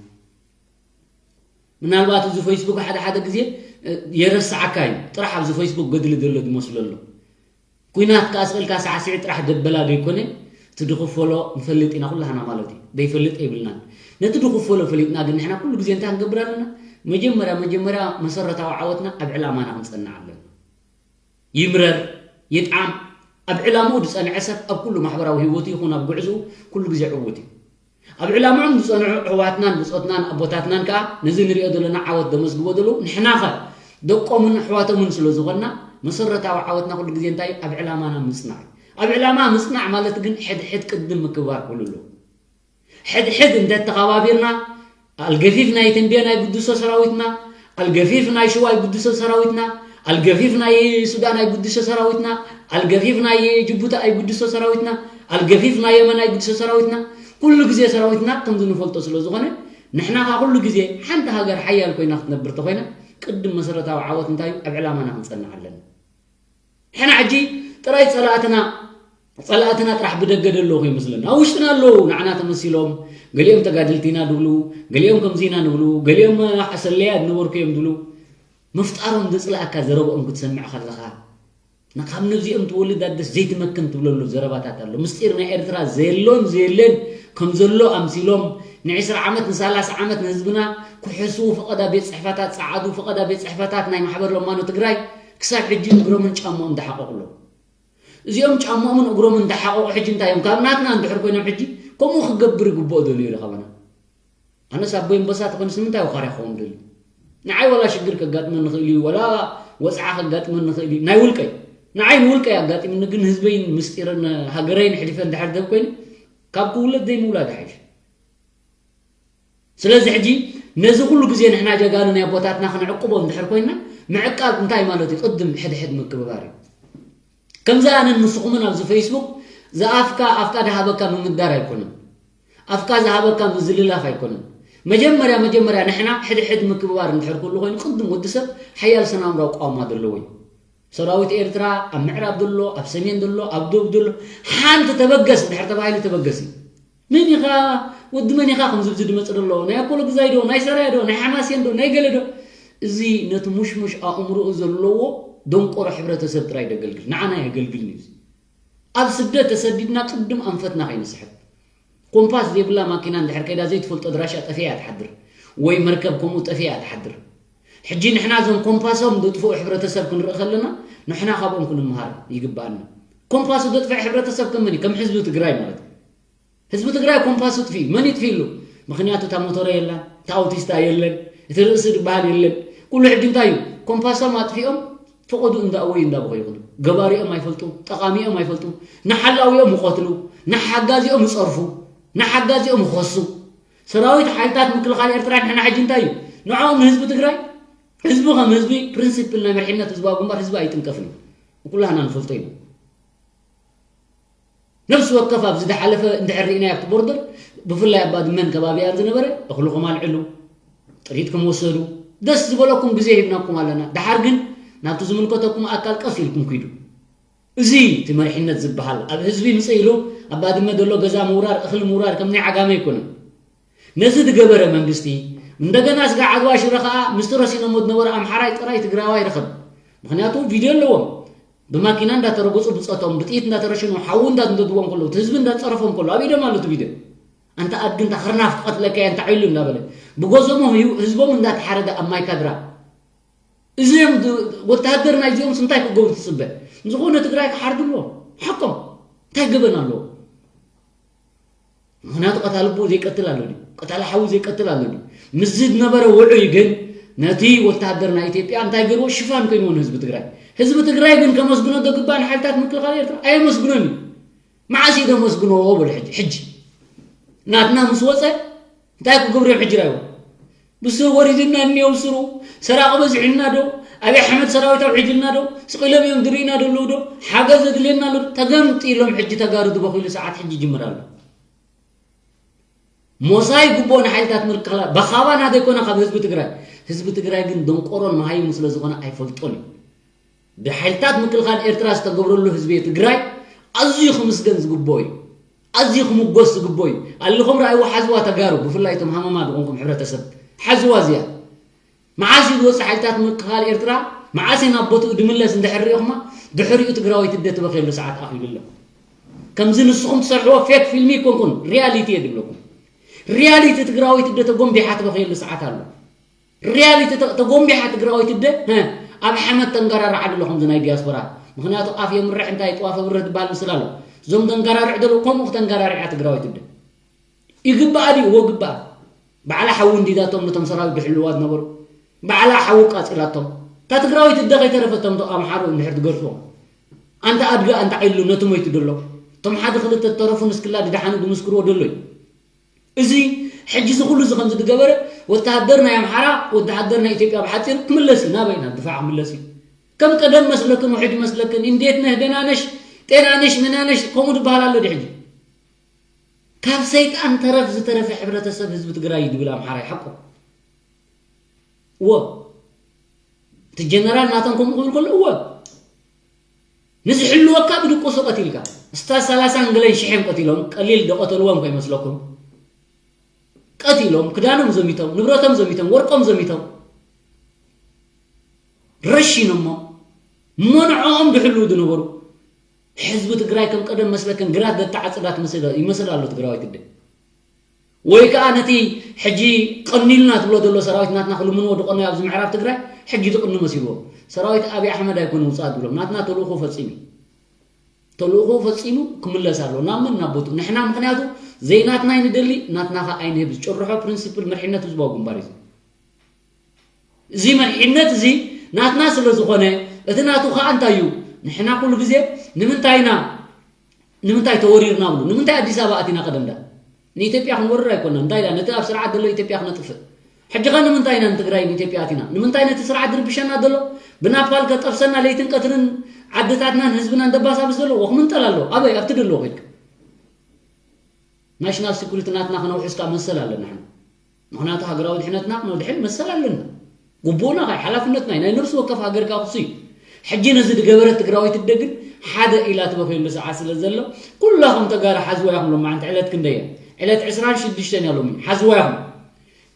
ምናልባት እዚ ፌስቡክ ሓደ ሓደ ግዜ የረስዓካ እዩ ጥራሕ ኣብዚ ፌስቡክ ገድሊ ዘሎ ዝመስሎ ኣሎ ኩናት ከኣ ስቕልካ ሳዕስዒ ጥራሕ ደበላ ዘይኮነ እቲ ድኽፈሎ ንፈልጥ ኢና ኩላህና ማለት እዩ ዘይፈልጥ የብልናን ነቲ ድኽፈሎ ፈሊጥና ግን ንሕና ኩሉ ግዜ እንታይ ክንገብር ኣለና መጀመርያ መጀመርያ መሰረታዊ ዓወትና ኣብ ዕላማና ክንጸንዕ ኣለና ይምረር ይጥዓም ኣብ ዕላምኡ ዝጸንዐ ሰብ ኣብ ኩሉ ማሕበራዊ ህይወቱ ይኹን ኣብ ጉዕዝኡ ኩሉ ግዜ ዕዉት እዩ ኣብ ዕላምኦም ዝጸንዑ ኣሕዋትናን ብጾትናን ኣቦታትናን ከኣ ነዚ ንሪኦ ዘለና ዓወት ዘመዝግቦ ዘለዉ ንሕናኸ ደቆምን ኣሕዋቶምን ስለ ዝኾንና መሰረታዊ ዓወትና ኩሉ ግዜ እንታይ እዩ? ኣብ ዕላማና ምጽናዕ እዩ። ኣብ ዕላማ ምጽናዕ ማለት ግን ሕድሕድ ቅድም ምክብባር ክህሉ ኣለዎ። ሕድሕድ እንተተኸባቢርና፣ ኣልገፊፍ ናይ ተንቤን ኣይጉድሶ ሰራዊትና፣ ኣልገፊፍ ናይ ሽዋ ኣይጉድሶ ሰራዊትና፣ ኣልገፊፍ ናይ ሱዳን ኣይጉድሶ ሰራዊትና፣ ኣልገፊፍ ናይ ጅቡቲ ኣይጉድሶ ሰራዊትና፣ ኣልገፊፍ ናይ የመን ኣይጉድሶ ሰራዊትና። ኩሉ ግዜ ሰራዊትና ከምዚ ንፈልጦ ስለ ዝኾነ፣ ንሕና ኸኣ ኩሉ ግዜ ሓንቲ ሃገር ሓያል ኮይና ክትነብር ተኾይና፣ ቅድም መሰረታዊ ዓወት እንታይ እዩ? ኣብ ዕላማና ክንጸንዕ ኣለና። ሕና ሕጂ ጥራይ ጸላእትና ጸላእትና ጥራሕ ብደገ ዘለዉ ከይመስለና፣ ኣብ ውሽጥና ኣለዉ። ንዓና ተመሲሎም፣ ገሊኦም ተጋደልቲ ኢና ድብሉ፣ ገሊኦም ከምዚ ኢና ንብሉ፣ ገሊኦም ሰለያ ዝነበርኩ እዮም ድብሉ። ምፍጣሮም ዘጽልኣካ ዘረብኦም ክትሰምዕ ከለኻ፣ ን-፣ ካብ ነብዚኦም ትወልድ ኣደስ ዘይትመክን ትብለሉ ዘረባታት ኣሎ። ምስጢር ናይ ኤርትራ ዘየሎን ዘየለን ከም ዘሎ ኣምሲሎም፣ ንዕስራ ዓመት ንሳላሳ ዓመት ንህዝብና ክሕስዉ፣ ፈቐዳ ቤት ጽሕፈታት ጸዓዱ፣ ፈቐዳ ቤት ጽሕፈታት ናይ ማሕበር ለማኖ ትግራይ ክሳብ ሕጂ እግሮምን ጫምኦም እንዳሓቐቑ ኣለዉ። እዚኦም ጫምኦምን እግሮምን እንዳሓቐቑ ሕጂ እንታይ እዮም? ካብ ናትና እንድሕር ኮይኖም ሕጂ ከምኡ ክገብር ይግብኦ ደልዩ ኢሉ ካባና። ኣነስ ኣቦይ ኣንበሳ ተኾይኑስ ንምንታይ ወኻርያ ክኸውን ደልዩ? ንዓይ ዋላ ሽግር ከጋጥመኒ ይኽእል እዩ፣ ዋላ ወጽዓ ከጋጥመኒ ይኽእል እዩ፣ ናይ ውልቀይ። ንዓይ ንውልቀይ ኣጋጢምኒ፣ ግን ህዝበይን ምስጢርን ሃገረይን ሕሊፈ እንድሕር ደብ ኮይኑ፣ ካብ ክውለድ ዘይምውላድ ይሓይሽ። ስለዚ ሕጂ ነዚ ኩሉ ግዜ ንሕና ጀጋኑ ናይ ኣቦታትና ክንዕቅቦ እንድሕር ኮይንና፣ ምዕቃብ እንታይ ማለት እዩ? ቅድም ሕድሕድ ምክብባር እዩ። ከምዚ ኣነን ንስኹምን ኣብዚ ፌስቡክ ዝኣፍካ ኣፍካ ዝሃበካ ምምዳር ኣይኮነን። ኣፍካ ዝሃበካ ምዝልላፍ ኣይኮነን። መጀመርያ መጀመርያ ንሕና ሕድሕድ ምክብባር እንድሕር ኩሉ ኮይኑ፣ ቅድም ወዲ ሰብ ሓያል ስነ ኣእምራዊ ቋማ ዘለዎ እዩ። ሰራዊት ኤርትራ ኣብ ምዕራብ ዘሎ፣ ኣብ ሰሜን ዘሎ፣ ኣብ ደቡብ ዘሎ፣ ሓንቲ ተበገስ እንድሕር ተባሂሉ ተበገስ እዩ። መን ኢኻ? ወዲ መን ኢኻ? ከምዚ ብዚ ድመጽእ ዘሎ? ናይ ኣኮሎ ግዛይ ዶ? ናይ ሰራያ ዶ? ናይ ሓማሴን ዶ? ናይ ገለ ዶ? እዚ ነቲ ሙሽሙሽ ኣእምሮኡ ዘለዎ ደንቆሮ ሕብረተሰብ ጥራይ ደገልግል። ንዓና የገልግልን እዩ እዚ። ኣብ ስደት ተሰዲድና ቅድም ኣንፈትና ከይንስሕት። ኮምፓስ ዘይብላ ማኪና እንድሕር ከይዳ ዘይትፈልጦ ኣድራሻ ጠፊኣ እያ ትሓድር። ወይ መርከብ ከምኡ ጠፊኣ እያ ትሓድር። ሕጂ ንሕና እዞም ኮምፓሶም ዘጥፍኡ ሕብረተሰብ ክንርኢ ከለና፣ ንሕና ካብኦም ክንምሃር ይግብኣና። ኮምፓሱ ዘጥፍአ ሕብረተሰብ ከም መን እዩ? ከም ህዝቢ ትግራይ ማለት እዩ። ህዝቢ ትግራይ ኮምፓሱ ጥፊኡ። መን ይጥፊእሉ? ምኽንያቱ እታ ሞቶረ የላን፣ እታ ኣውቲስታ የለን፣ እቲ ርእሲ ዝበሃል የለን። ኩሉ ሕጂ እንታይ እዩ? ኮምፓሶም ኣጥፊኦም ፈቐዱ እንዳእወዩ እንዳበኸዩ ይኸዱ። ገባሪኦም ኣይፈልጡ፣ ጠቓሚኦም ኣይፈልጡ፣ ንሓላዊኦም ይቐትሉ፣ ንሓጋዚኦም ይጸርፉ፣ ንሓጋዚኦም ይኸሱ። ሰራዊት ሓይልታት ምክልኻል ኤርትራ ንሕና ሕጂ እንታይ እዩ? ንዕኦም ንህዝቢ ትግራይ፣ ህዝቢ ከም ህዝቢ፣ ፕሪንሲፕል ናይ መሪሕነት ህዝባዊ ግንባር ህዝቢ ኣይጥንቀፍን እዩ። ኩላህና ንፈልጦ ኢና። ነፍሲ ወከፍ ኣብዚ ዝሓለፈ እንድሕር ርኢናዮ ኣብቲ ቦርደር፣ ብፍላይ ኣብ ባድመን ከባቢኣን ዝነበረ፣ እኽልኹም ኣልዕሉ፣ ጥሪትኩም ወሰዱ፣ ደስ ዝበለኩም ግዜ ሂብናኩም ኣለና። ደሓር ግን ናብቲ ዝምልከተኩም ኣካል ቀስ ኢልኩም ኪዱ። እዚ እቲ መሪሕነት ዝበሃል ኣብ ህዝቢ ምጽእ ኢሉ ኣብ ባድመ ዘሎ ገዛ ምውራር፣ እኽሊ ምውራር ከም ናይ ዓጋመ ኣይኮነን። ነዚ ዝገበረ መንግስቲ እንደገና ስጋዕ ዓድዋ ሽረ ኸኣ ምስቲ ረሲኖሞ ዝነበሩ ኣምሓራይ ጥራይ ትግራዋይ ረኸብ። ምኽንያቱ ቪድዮ ኣለዎም። ብማኪና እንዳተረገጹ ብጾቶም፣ ብጥይት እንዳተረሸኑ፣ ሓዊ እንዳንደድዎም ከለዉ፣ እቲ ህዝቢ እንዳጸረፎም ከለዉ፣ ኣብ ኢዶም ኣሎ እቲ ቪድዮ። ኣንታ ኣድጊ፣ እንታ ኽርናፍ ክቐትለካ እየ፣ እንታ ዒሉ እንዳበለ፣ ብጎዞሞ ህዩ-፣ ህዝቦም እንዳተሓረደ ኣብ ማይ ካድራ። እዚኦም ድ-፣ ወተሃደር ናይዚኦምስ እንታይ ክገብሩ ትጽበ? ዝኾነ ትግራይ ክሓርዱ ኣለዎም። ሓቆም። እንታይ ገበን ኣለዎ? ምኽንያቱ ቀታሊ ኣቦኡ ዘይቀትል ኣሎ ድዩ? ቀታሊ ሓዉ ዘይቀትል ኣሎ ድዩ? ምስዚ ዝነበረ ውዑይ ግን ነቲ ወተሃደር ናይ ኢትዮጵያ እንታይ ገይርዎ? ሽፋን ኮይንዎ ንህዝቢ ትግራይ። ህዝቢ ትግራይ ግን ከመስግኖ ዘግባእ ንሓይልታት ምክልኻል ኤርትራ ኣየመስግኖን እዩ። መዓስ እዩ ዘመስግኖ በሉ ሕጂ? ሕጂ ናትና ምስ ወፀ እንታይ ክገብሩ እዮም ሕጂ ራይዎ? ብስሩ ወሪድና እኒኦ ብስሩ ሰራቂ በዚሑልና ዶ? ኣብይ ኣሕመድ ሰራዊት ኣውዒድልና ዶ? ስቕ ኢሎም እዮም ዝርእዩና ዘለዉ ዶ? ሓገዝ ዘድልየና ኣሎ ዶ? ተገምጢሎም ሕጂ ተጋሩ ዝበኽይሉ ሰዓት ሕጂ ይጅምር ኣሎ። ሞሳይ ግቡኦ ንሓይልታት ምክልኻል፣ በኻባና ዘይኮነ ካብ ህዝቢ ትግራይ። ህዝቢ ትግራይ ግን ደንቆሮን መሃይምን ስለ ዝኾነ ኣይፈልጦን እዩ። ብሓይልታት ምክልኻል ኤርትራ ዝተገብረሉ ህዝቢ ትግራይ ኣዝዩ ክምስገን ዝግብኦ እዩ። ኣዝዩ ክምጎስ ዝግብኦ እዩ። ኣልኹም ረኣይዎ፣ ሓዝዋ ተጋሩ፣ ብፍላይ እቶም ሃመማ ዝኾንኩም ሕብረተሰብ፣ ሓዝዋ እዚኣ። መዓስ እዩ ዝወፅእ ሓይልታት ምክልኻል ኤርትራ? መዓስ እዩ ናብ ቦትኡ ድምለስ እንድሕር ሪኢኹማ፣ ድሕሪኡ ትግራወይቲ ኣደ ትበኽየሉ ሰዓት ኣኺሉ ኣሎ። ከምዚ ንስኹም ትሰርሕዎ ፌክ ፊልሚ ኣይኮንኩን፣ ሪያሊቲ እየ ድብለኩም። ሪያሊቲ ትግራወይቲ ኣደ ተጎንቢሓ ትበኽየሉ ሰዓት ኣሎ። ሪያሊቲ ተ-፣ ተጎንቢሓ ትግራወይቲ ኣደ፣ ሀ፣ ኣብ ሓመድ ተንገራርዓ ኣሎ ከምዚ ናይ ዲያስፖራ። ምኽንያቱ ኣፍ የምርሕ እንታይ ጥዋፍ የብርህ ዝበሃል ምስላ ኣሎ። እዞም ተንገራርዕ ዘለዉ ከምኡ ክተንገራርዕ እያ ትግራወይቲ ኣደ። ይግባኣ ድዩ? እዎ ግባኣ። ባዕላ ሓዊ እንዲዳቶም ነቶም ሰራዊት ድሕልዋ ዝነበሩ። ባዕላ ሓዊ ቃጺላቶም። እታ ትግራወይቲ እደ ከይተረፈቶም ዶ ኣምሓሩ እንድሕር ትገርፍዎ፣ ኣንታ ኣድጊ ኣንታ ዒሉ ነቲ ሞይቱ ደሎ፣ እቶም ሓደ ክልተ ተረፉ ንስክላ ድደሓኑ ድምስክርዎ ደሎ እዩ። እዚ ሕጂ እዚ ኩሉ እዚ ከምዚ ዝገበረ ወተሃደር ናይ ኣምሓራ ወተሃደር ናይ ኢትዮጵያ ብሓፂር ክምለስ እዩ። ናበይ ናብ ድፋዕ ክምለስ እዩ። ከም ቀደም መስለክን ውሕጅ መስለክን እንዴት ነህ ደህና ነሽ ጤና ነሽ ምና ነሽ ከምኡ ዝበሃል ኣሎ ድሕጂ። ካብ ሰይጣን ተረፍ ዝተረፈ ሕብረተሰብ ህዝቢ ትግራይ እዩ ድብል ኣምሓራይ ሓቁ። እወ እቲ ጀነራል ናተን ከምኡ ክብል ከሎ እወ ንዝሕልወካ ብድቁሱ ቀቲልካ እስታ ሰላሳን ገለን ሽሕን ቀቲሎም ቀሊል ደቀተልዎም ከይመስለኩም ቀቲሎም ክዳኖም ዘሚቶም ንብረቶም ዘሚቶም ወርቆም ዘሚቶም ረሺኖሞ መኖዖኦም ድሕልው ዝነበሩ ሕዝቢ ትግራይ ከም ቀደም መስለክን ግራት ዘተዓፅዳ ይመስል ኣሎ ትግራዋይ ትደ ወይ ከዓ ነቲ ሕጂ ቀኒልና ትብሎ ዘሎ ሰራዊት ናትና ክልምንዎ ድቆና ኣብዚ ምዕራብ ትግራይ ሕጂ ትቕኒ መሲልዎም ሰራዊት ኣብይ ኣሕመድ ኣይኮነ ውፅኣ ዝብሎም ናትና ተልእኮ ፈፂሙ ተልእኮ ፈፂሙ ክምለስ ኣሎ ናብ መን ናብ ቦቱ ንሕና ምክንያቱ ዘይናትና ይንደሊ ናትና ከ ኣይንህብ ዝጭርሖ ፕሪንስፕል መሪሕነት ህዝባዊ ግንባር እዩ እዚ መሪሕነት እዚ ናትና ስለ ዝኾነ እቲ ናቱ ከዓ እንታይ እዩ ንሕና ኩሉ ግዜ ንምንታይ ኢና ንምንታይ ተወሪርና ብሉ ንምንታይ ኣዲስ ኣበባ ኣቲና ቀደምዳ ንኢትዮጵያ ክንወርር ኣይኮና እንታይ ኢላ ነቲ ኣብ ስርዓት ዘሎ ኢትዮጵያ ክነጥፍእ ሕጂ ኸ ንምንታይ ኢና ንትግራይ ንኢትዮጵያ ኣቲና ንምንታይ ነቲ ስርዓት ዝርብሸና ዘሎ ብናፓል ከጠብሰና ለይትን ቀትርን ዓድታትናን ህዝብናን ደባሳብስ ዘለዎ ክምንጠል ኣለዎ ኣበይ ኣብቲ ደለዎ ከድካ ናሽናል ሴኩሪቲ ናትና ከነውሕስ ከዓ መሰል ኣለና ሕና ምክንያቱ ሃገራዊ ድሕነትና ክነድሕን መሰል ኣለና ግቡእና ካይ ሓላፍነትና ናይ ነብሲ ወከፍ ሃገር ከዓ ክሱ እዩ ሕጂ ነዚ ዝገበረት ትግራዊት እደ ግን ሓደ ኢላ ትበክየሉ ሰዓት ስለ ዘሎ ኩላኹም ተጋሩ ሓዝዋ ኢኹም ሎማዓንቲ ዕለት ክንደየ ዕለት ዕስራን ሽዱሽተን እያ ሎሚ ሓዝዋ ኢኹም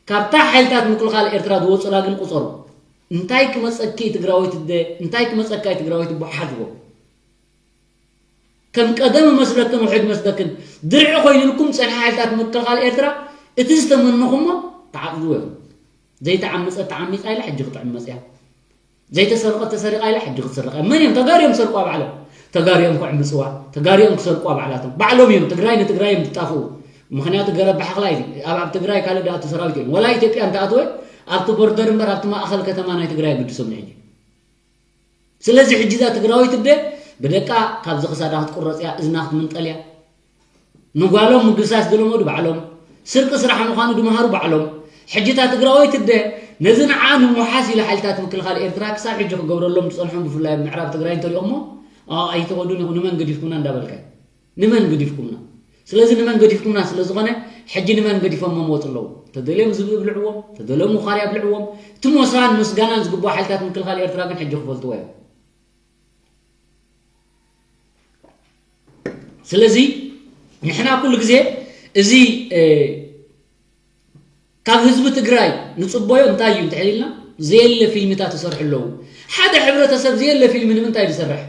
ካብታ ሓይልታት ምክልኻል ኤርትራ ዝወፁላ ግን ቁፀሩ እንታይ ክመፀኪ ትግራዊት እደ እንታይ ክመፀካ ትግራዊት እቦ ሓዝዎ ከም ቀደም መስለክን ውሕድ መስለክን ድርዒ ኮይኑልኩም ፀንሐ ሓይልታት ምክልኻል ኤርትራ እቲ ዝተመነኹሞ ተዓፅድዎ ኢኹም ዘይተዓመፀት ተዓሚፃ ኢላ ሕጂ ክትዕመፅ እያ ዘይተሰረቐት ተሰሪቓ ኢላ ሕጂ ክትስረቕ እያ መን እዮም ተጋሩ እዮም ዝሰርቁዋ ባዕሎም ተጋሩ እዮም ክዕምፅዋ ተጋሩ እዮም ክሰርቁዋ ባዕላቶም ባዕሎም እዮም ትግራይ ንትግራይ እዮም ዝጣፍኡ ምክንያቱ ገረብ ብሓኽላ እዩ ኣብ ኣብ ትግራይ ካልእ ድኣቱ ሰራዊት እዮም ወላ ኢትዮጵያ እንተኣትወ ኣብቲ ቦርደር እምበር ኣብቲ ማእኸል ከተማ ናይ ትግራይ ግድሶም ንሕጂ ስለዚ ሕጂ እዛ ትግራዊት እደ ብደቃ ካብዚ ክሳዳ ክትቁረፅ እያ እዝና ክትምንጠል እያ ንጓሎም ምግሳስ ዝለመዱ ባዕሎም ስርቂ ስራሕ ምዃኑ ድምሃሩ ባዕሎም ሕጂ እታ ትግራወይት እደ ነዚ ንዓ ንምውሓስ ኢለ ሓይልታት ምክልኻል ኤርትራ ክሳብ ሕጂ ክገብረሎም ዝፀንሖም ብፍላይ ኣብ ምዕራብ ትግራይ እንተሪኦሞ ኣይተወዱን ኢኹ ንመን ገዲፍኩምና እንዳበልካ ንመን ገዲፍኩምና ስለዚ ንመን ገዲፍኩምና ስለ ዝኾነ ሕጂ ንመን ገዲፎም መሞት ኣለዉ ተደልዮም ዝብኢ ብልዕዎም ተደልዮም ውኻርያ ብልዕዎም እቲ ሞሳን ምስጋናን ዝግብኦ ሓይልታት ምክልኻል ኤርትራ ግን ሕጂ ክፈልጥዎ እዮም ስለዚ ንሕና ኩሉ ግዜ እዚ ካብ ህዝቢ ትግራይ ንፅበዮ እንታይ እዩ እንተሕሊልና ዘየለ ፊልሚታት ይሰርሑ ኣለዉ ሓደ ሕብረተሰብ ዘየለ ፊልሚ ንምንታይ ዝሰርሕ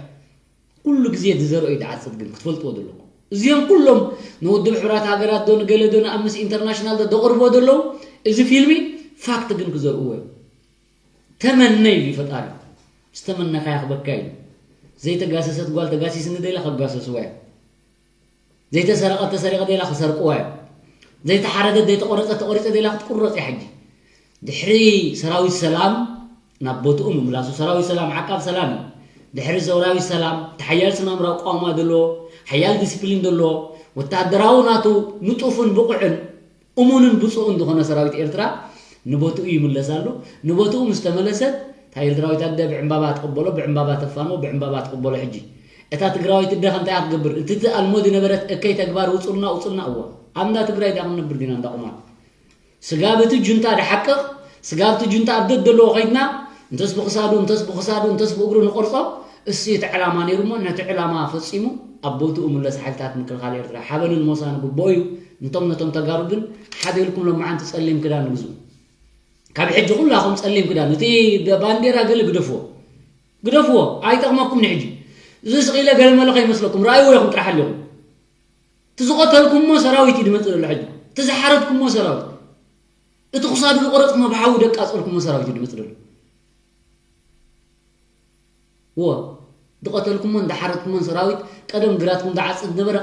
ኩሉ ግዜ ዝዘርኦ እዩ ዝዓፅድ ግን ክትፈልጥዎ ዘለኩም እዚኦም ኩሎም ንውድብ ሕብራት ሃገራት ዶ ንገለ ዶ ንኣምነስቲ ኢንተርናሽናል ዶ ዘቕርብዎ ዘለዉ እዚ ፊልሚ ፋክት ግን ክዘርእዎ እዮም ተመነ ኢሉ ፈጣሪ ዝተመነካያ ክበካ ኢሉ ዘይተጋሰሰት ጓል ተጋሲስኒ ደላ ከጋሰስዋ እዮም ዘይተሰረቐት ተሰሪቐ ደላ ክሰርቅዋ እዮም ዘይተሓረደት ዘይተቆረፀት ተቆሪፀ ደላ ክትቁረፅ እያ ሕጂ ድሕሪ ሰራዊት ሰላም ናብ ቦትኡ ምምላሱ ሰራዊት ሰላም ዓቃብ ሰላም እዩ ድሕሪ ሰራዊት ሰላም እቲ ሓያል ስነ ኣእምራዊ ቋማ ዘለዎ ሓያል ዲስፕሊን ዘለዎ ወታደራዊ ናቱ ንጡፍን ብቑዕን እሙንን ብፁዕን ዝኾነ ሰራዊት ኤርትራ ንቦትኡ ይምለስ ኣሎ ንቦትኡ ምስ ተመለሰ እታ ኤርትራዊት ኣደ ብዕምባባ ትቕበሎ ብዕምባባ ተፋንዎ ብዕምባባ ትቕበሎ ሕጂ እታ ትግራዊት እደ ከምታይ ክትገብር እቲ ትኣልሞ ዝነበረት እከይ ተግባር ውፁልና ውፁልና እዋ ኣብ እንዳ ትግራይ ዳ ክንነብር ዲና እንዳ ቁማር ስጋብ እቲ ጁንታ ድሓቅቕ ስጋብ እቲ ጁንታ ኣብ ደድ ዘለዎ ከይድና እንተስ ብክሳዱ እንተስ ብክሳዱ እንተስ ብእግሩ ንቆርጾ እሱ እቲ ዕላማ ነይሩ እሞ ነቲ ዕላማ ፈጺሙ ኣብ ቦትኡ ምለስ ሓይልታት ምክልኻል ኤርትራ ሓበንን ሞሳን ግቦ እዩ እንቶም ነቶም ተጋሩ ግን ሓደ ኢልኩም ሎማዓንቲ ጸሊም ክዳን ግዝኡ ካብ ሕጂ ኩላኹም ጸሊም ክዳን እቲ ባንዴራ ገለ ግደፍዎ ግደፍዎ ኣይጠቕመኩም ንሕጂ እዚ ስቕ ኢለ ገለ መለ ከይመስለኩም ረኣይዎ ኢኹም ጥራሕ ኣለኹም እቲ ዝቐተልኩሞ ሰራዊት እዩ ድመፅእ ዘሎ ሕጂ እቲ ዝሓረድኩሞ ሰራዊት እቲ ክሳዱ ዝቆረፅኩሞ ብሓዊ ደቃፀልኩሞ ሰራዊት እዩ ድመፅእ ዘሎ እዎ ዝቐተልኩሞን ዝሓረድኩሞን ሰራዊት ቀደም ግራትኩም ዝዓፅድ ዝነበረ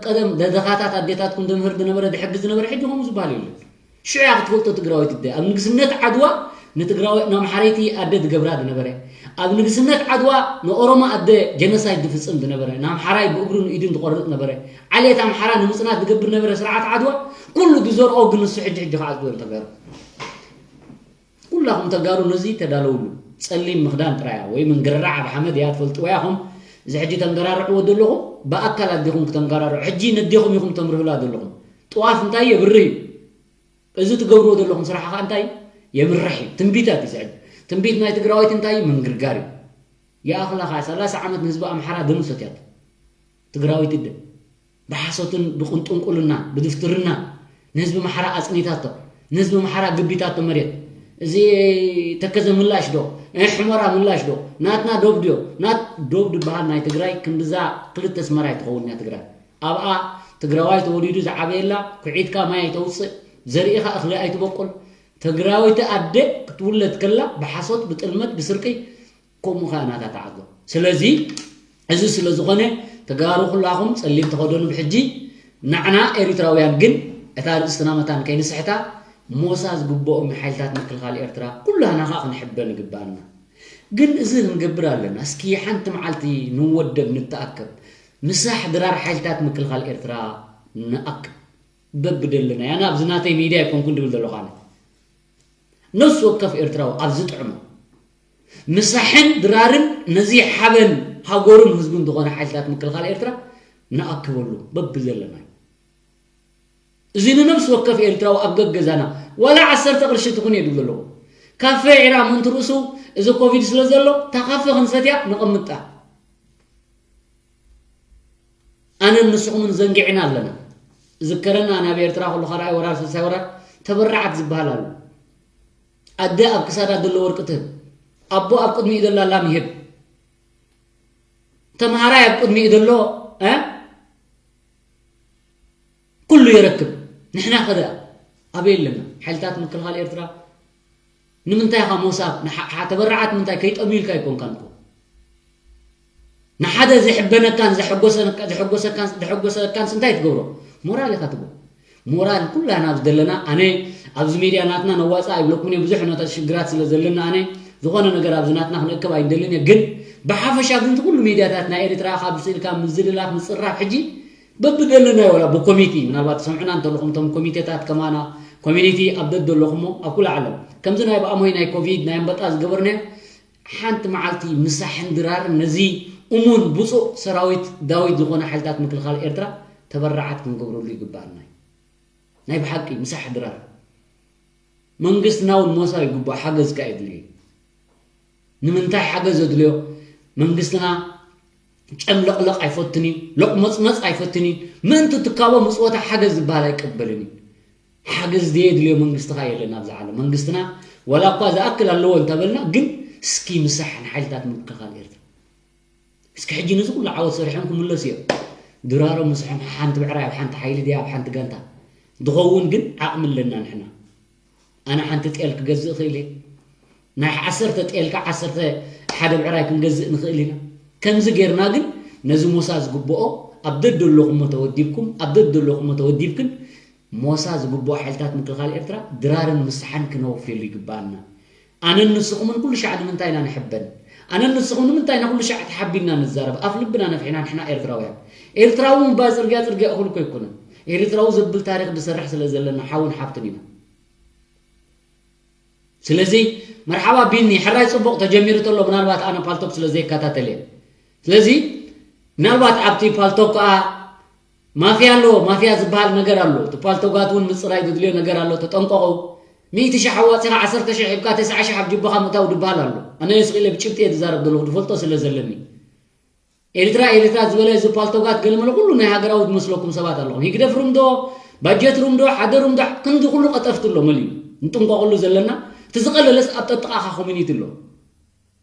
ቀደም ደደኻታት ኣዴታትኩም ዘምህር ዝነበረ ዝሕግዝ ዝነበረ ሕጂ ከምኡ ዝበሃል የለን ሽዑ እያ ክትፈልጦ ትግራዊት እደ ኣብ ንግስነት ዓድዋ ንትግራዊ ንኣምሓረይቲ ኣደ ዝገብራ ዝነበረ፣ ኣብ ንግስነት ዓድዋ ንኦሮሞ ኣደ ጀኖሳይድ ዝፍፅም ዝነበረ፣ ንኣምሓራይ ብእግሩን ኢዱን ዝቆርጥ ነበረ፣ ዓሌት ኣምሓራ ንምፅናት ዝገብር ነበረ ስርዓት ዓድዋ። ኩሉ ዝዘርኦ ግን ንሱ ሕጂ ሕጂ ክዓፅዶ ተጋሩ። ኩላኹም ተጋሩ ነዚ ተዳለውሉ። ፀሊም ምኽዳን ጥራያ ወይ ምንግርራዕ ኣብ ሓመድ እያ ትፈልጥዎ ኢኹም። እዚ ሕጂ ተንገራርዕዎ ዘለኹም ብኣካል ኣዲኹም ክተንገራርዑ፣ ሕጂ ነዲኹም ኢኹም ተምርህላ ዘለኹም። ጥዋፍ እንታይ የብርህ እዩ? እዚ ትገብርዎ ዘለኹም ስራሕ ኸዓ እንታይ የምርሕ እዩ? ትንቢታት እዩ ዝዕድ። ትንቢት ናይ ትግራዊት እንታይ እዩ? ምንግርጋር እዩ። ይኣኽላ ኸዓ ሰላሳ ዓመት ንህዝቢ ኣምሓራ ደም ሰትያቶ። ትግራዊት እደ ብሓሶትን ብቁንጥንቁልና ብድፍትርና ንህዝቢ ኣምሓራ ኣፅኒታቶ፣ ንህዝቢ ኣምሓራ ግቢታቶ መሬት። እዚ ተከዘ ምላሽ ዶ? እ፣ ሕመራ ምላሽ ዶ? ናትና ዶብ ድዮ? ናት ዶብ ዝበሃል ናይ ትግራይ ክንድዛ ክልተ ኣስመራ ኣይትኸውን እያ ትግራይ። ኣብኣ ትግራዋይ ተወሊዱ ዝዓበየላ፣ ኩዒትካ ማይ ኣይተውፅእ፣ ዘሪእኻ እኽሊ ኣይትበቁል። ትግራወይቲ ኣደ ክትውለድ ከላ ብሓሶት፣ ብጥልመት፣ ብስርቂ፣ ከምኡ ኸዓ ናታ ተዓዞ። ስለዚ እዚ ስለ ዝኾነ ተጋሩ ኩላኹም ፀሊም ተኸደኑ ብሕጂ። ንዓና ኤሪትራውያን ግን እታ ኣርእስትና መታን ከይንስሕታ ሞሳ ዝግብኦም ሓይልታት ምክልኻል ኤርትራ ኩላህና ኸዓ ክንሕበን ይግብኣና። ግን እዚ ክንገብር ኣለና። እስኪ ሓንቲ መዓልቲ ንወደብ፣ ንተኣከብ፣ ምሳሕ ድራር ሓይልታት ምክልኻል ኤርትራ ንኣክብ። በብደለና ያና ኣብዚ ናተይ ሚድያ ኣይኮንኩን ድብል ዘለኹ ኣነ። ነፍሲ ወከፍ ኤርትራዊ ኣብ ዝጥዕሞ ምሳሕን ድራርን ነዚ ሓበን ሃገሩን ህዝቡን ዝኾነ ሓይልታት ምክልኻል ኤርትራ ንኣክበሉ በብዘለና። እዚ ንነፍሲ ወከፍ ኤርትራዊ ኣብ ገገዛና ዋላ ዓሰርተ ቅርሺ ትኹን እየ ድብል ዘለኹ። ካፌ ዒራ ምእንቲ ርእሱ እዚ ኮቪድ ስለ ዘሎ እታ ካፌ ክንሰትያ ነቐምጣ። ኣነን ንስኹምን ዘንጊዕና ኣለና። ዝከረና ናብ ኤርትራ ኩሉ ካልኣይ ወራር፣ ሳልሳይ ወራር ተበራዓት ዝበሃል ኣሎ። ኣደ ኣብ ክሳዳ ዘሎ ወርቂ ትህብ፣ ኣቦ ኣብ ቅድሚኡ ዘላ ላም ይህብ፣ ተምሃራይ ኣብ ቅድሚኡ ዘሎ፣ እ፣ ኩሉ የረክብ። ንሕና ከ ደኣ ኣበይ ኣለና? ሓይልታት ምክልኻል ኤርትራ ንምንታይ ኢኻ ሞሳ ንሓ-፣ ሓ-፣ ተበራዓት ምንታይ ከይጠምዩልካ ኣይኮንካን እኮ። ንሓደ ዘሕበነካን ዘሐጎሰነካ-፣ ዘሐጎሰካን፣ ዘሐጎሰካንስ እንታይ ትገብሮ? ሞራል ኢኻ ትህቦ። ሞራል ኩላና ኣብዚ ዘለና፣ ኣነ ኣብዚ ሜድያ ናትና ነዋፅእ ኣይብለኩምን እየ፣ ብዙሕ ነታ ሽግራት ስለ ዘለና ኣነ ዝኾነ ነገር ኣብዚ ናትና ክንእክብ ኣይደልን እየ። ግን ብሓፈሻ ግን እቲ ኩሉ ሜድያታት ናይ ኤርትራ ካብ ስእልካ ምዝልላፍ ምፅራፍ ሕጂ በብደለናዮ ዋላ ብኮሚቲ፣ ምናልባት ትሰምዑና እንተለኹም እቶም ኮሚቴታት ከማና ኮሚኒቲ ኣብ ደደለኹሞ ኣብ ኩሉ ዓለም ከምዚ ናይ ብኣሞይ ናይ ኮቪድ ናይ ኣንበጣ ዝገበርናዮ ሓንቲ መዓልቲ ምሳሕን ድራርን ነዚ እሙን ብፁዕ ሰራዊት ዳዊት ዝኾነ ሓይልታት ምክልኻል ኤርትራ ተበራዓት ክንገብረሉ ይግብኣና እዩ። ናይ ብሓቂ ምሳሕ ድራር መንግስትና እውን ሞሳ ይግባእ፣ ሓገዝ ከኣ የድልዮ እዩ። ንምንታይ ሓገዝ ዘድልዮ? መንግስትና ጨምለቕለቕ ኣይፈትን እዩ፣ ሎቕመጽመጽ ኣይፈትን እዩ። ምእንቲ ትካቦ ምጽወታ ሓገዝ ዝበሃል ኣይቀበልን እዩ። ሓገዝ ዘየድልዮ መንግስቲ ኸኣ የለን ኣብዚ ዓለም። መንግስትና ዋላ እኳ ዝኣክል ኣለዎ እንተበልና፣ ግን እስኪ ምሳሕ ንሓይልታት ምክልኻል ኤርትራ። እስኪ ሕጂ ነዚ ኩሉ ዓወት ሰሪሖም ክምለሱ እዮም። ድራሮም ምሳሖም ሓንቲ ብዕራይ ኣብ ሓንቲ ሓይሊ ድያ ኣብ ሓንቲ ጋንታ? ዝኸውን ግን ዓቕሚ ኣለና ንሕና። ኣነ ሓንቲ ጤል ክገዝእ እኽእል እየ። ናይ ዓሰርተ ጤል ከ ዓሰርተ ሓደ ብዕራይ ክንገዝእ ንኽእል ኢና። ከምዚ ጌርና ግን ነዚ ሞሳ ዝግብኦ ኣብ ደደለኹሞ ተወዲብኩም፣ ኣብ ደደለኹሞ ተወዲብክን ሞሳ ዝግብኦ ሓይልታት ምክልኻል ኤርትራ ድራርን ምሳሕን ክነወፍየሉ ይግብኣና። ኣነን ንስኹምን ኩሉ ሻዕ ንምንታይ ኢና ንሕበን? ኣነን ንስኹም ንምንታይ ኢና ኩሉ ሻዕ ተሓቢንና ንዛረብ? ኣፍ ልብና ነፊሕና ንሕና ኤርትራውያን። ኤርትራዊ ምባል ጽርግያ ጽርግያ እኹል እኮ ኣይኮነን። ኤርትራዊ ዘብል ታሪኽ ዝሰርሕ ስለ ዘለና ሓውን ሓብትን ኢና። ስለዚ መርሓባ ቢኒ፣ ሕራይ ጽቡቕ ተጀሚሩ ተሎ፣ ምናልባት ኣነ ፓልቶክ ስለ ዘይከታተል እየ። ስለዚ ምናልባት ኣብቲ ፓልቶክ ከኣ ማፍያ ኣሎ፣ ማፍያ ዝበሃል ነገር ኣሎ። እቲ ፓልቶጋት እውን ምጽራይ ዘድልዮ ነገር ኣሎ፣ ተጠንቀቑ። ሚእቲ ሺሕ ኣዋጺኻ ዓሰርተ ሺሕ ሂብካ ተስዓ ሺሕ ኣብ ጅብኻ ምእታው ዝበሃል ኣሎ። ኣነ ስቕ ኢለ ብጭብጢ እየ ዝዛረብ ዘለኹ፣ ዝፈልጦ ስለ ዘለኒ። ኤርትራ፣ ኤርትራ ዝበለ እዚ ፓልቶጋት ገለመለ ኩሉ ናይ ሃገራዊ ዝመስለኩም ሰባት ኣለኹም። ህግደፍ ሩም ዶ፣ ባጀት ሩም ዶ፣ ሓደ ሩም ዶ፣ ክንዲ ኩሉ ቀጠፍቲ ኣሎ መሊኡ። ንጥንቀቐሉ ዘለና፣ እቲ ዝቐለለስ ኣብ ጠጥቓኻ ኮሚኒቲ ኣሎ።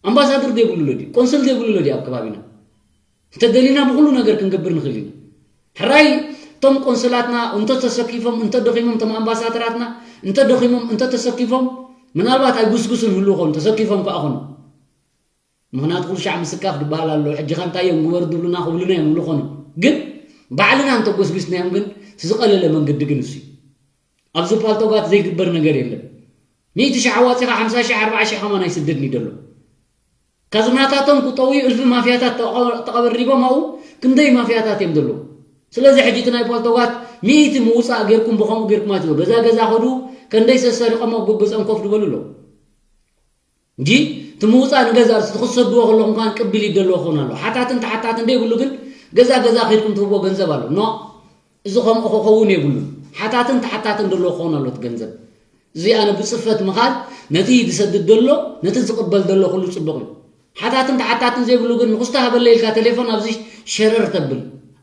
ኣምባሳደር ዘይብሉ ኣሎ ድዩ? ቆንስል ዘይብሉ ኣሎ ድዩ ኣብ ከባቢና? እንተደሊና ብኹሉ ነገር ክንገብር ንኽእል ኢና። ሕራይ እቶም ቆንስላትና እንተተሰኪፎም፣ እንተደኺሞም፣ እቶም ኣምባሳደራትና እንተደኺሞም፣ እንተተሰኪፎም፣ ምናልባት ኣይጉስጉስን ህልዉ ኾኑ፣ ተሰኪፎም ከኣ ኾኑ። ምኽንያቱ ኩሉ ሻዕ ምስካፍ ዝበሃል ኣሎ። ሕጂ ኸ እንታይ እዮም ግበሩ ዝብሉና ክብሉና እዮም ዝብሉ ኾኑ። ግን ባዕልና እንተጎስጒስናዮም ግን እቲ ዝቐለለ መንገዲ ግን እሱ እዩ። ኣብዚ ፓልቶጋት ዘይግበር ነገር የለን። ሚእቲ ሺሕ ኣዋፂኻ ሓምሳ ሺሕ ኣርባዓ ሺሕ ከማን ኣይስደድን እዩ ዘሎ። ካዝናታቶም ክጠውዩ እልፊ ማፍያታት ተቐ- ተቐበሪቦም ኣብኡ ክንደይ ማፍያታት እዮም ዘለዉ። ስለዚ ሕጂ እቲ ናይ ፓልቶጋት ሚእቲ ምውፃእ ጌርኩም ብኸምኡ ጌርኩም ኣይትበሉ። ገዛ ገዛ ኸዱ፣ ከንደይ ሰሰሪቖም ኣብ ገገዝኦም ኮፍ ዝበሉ ኣለዉ። እንጂ እቲ ምውፃእ ንገዛ ርእሲ ትኽሰድዎ ከለኹም ከዓን ቅቢል ይደለዎ ክኸውን ኣሎ። ሓታትን ተሓታትን ደይብሉ ግን ገዛ ገዛ ከይድኩም ትህብዎ ገንዘብ ኣሎ። ኖ፣ እዚ ከምኡ ክኸውን የብሉን። ሓታትን ተሓታትን ደለዎ ክኸውን ኣሎ እቲ ገንዘብ። እዚ ኣነ ብፅፈት ምኻድ ነቲ ዝሰድድ ደሎ፣ ነቲ ዝቕበል ደሎ ኩሉ ፅቡቕ እዩ። ሓታትን ተሓታትን ዘይብሉ ግን ንኹስታ ሃበለ ኢልካ ቴሌፎን ኣብዚ ሸረር ተብል።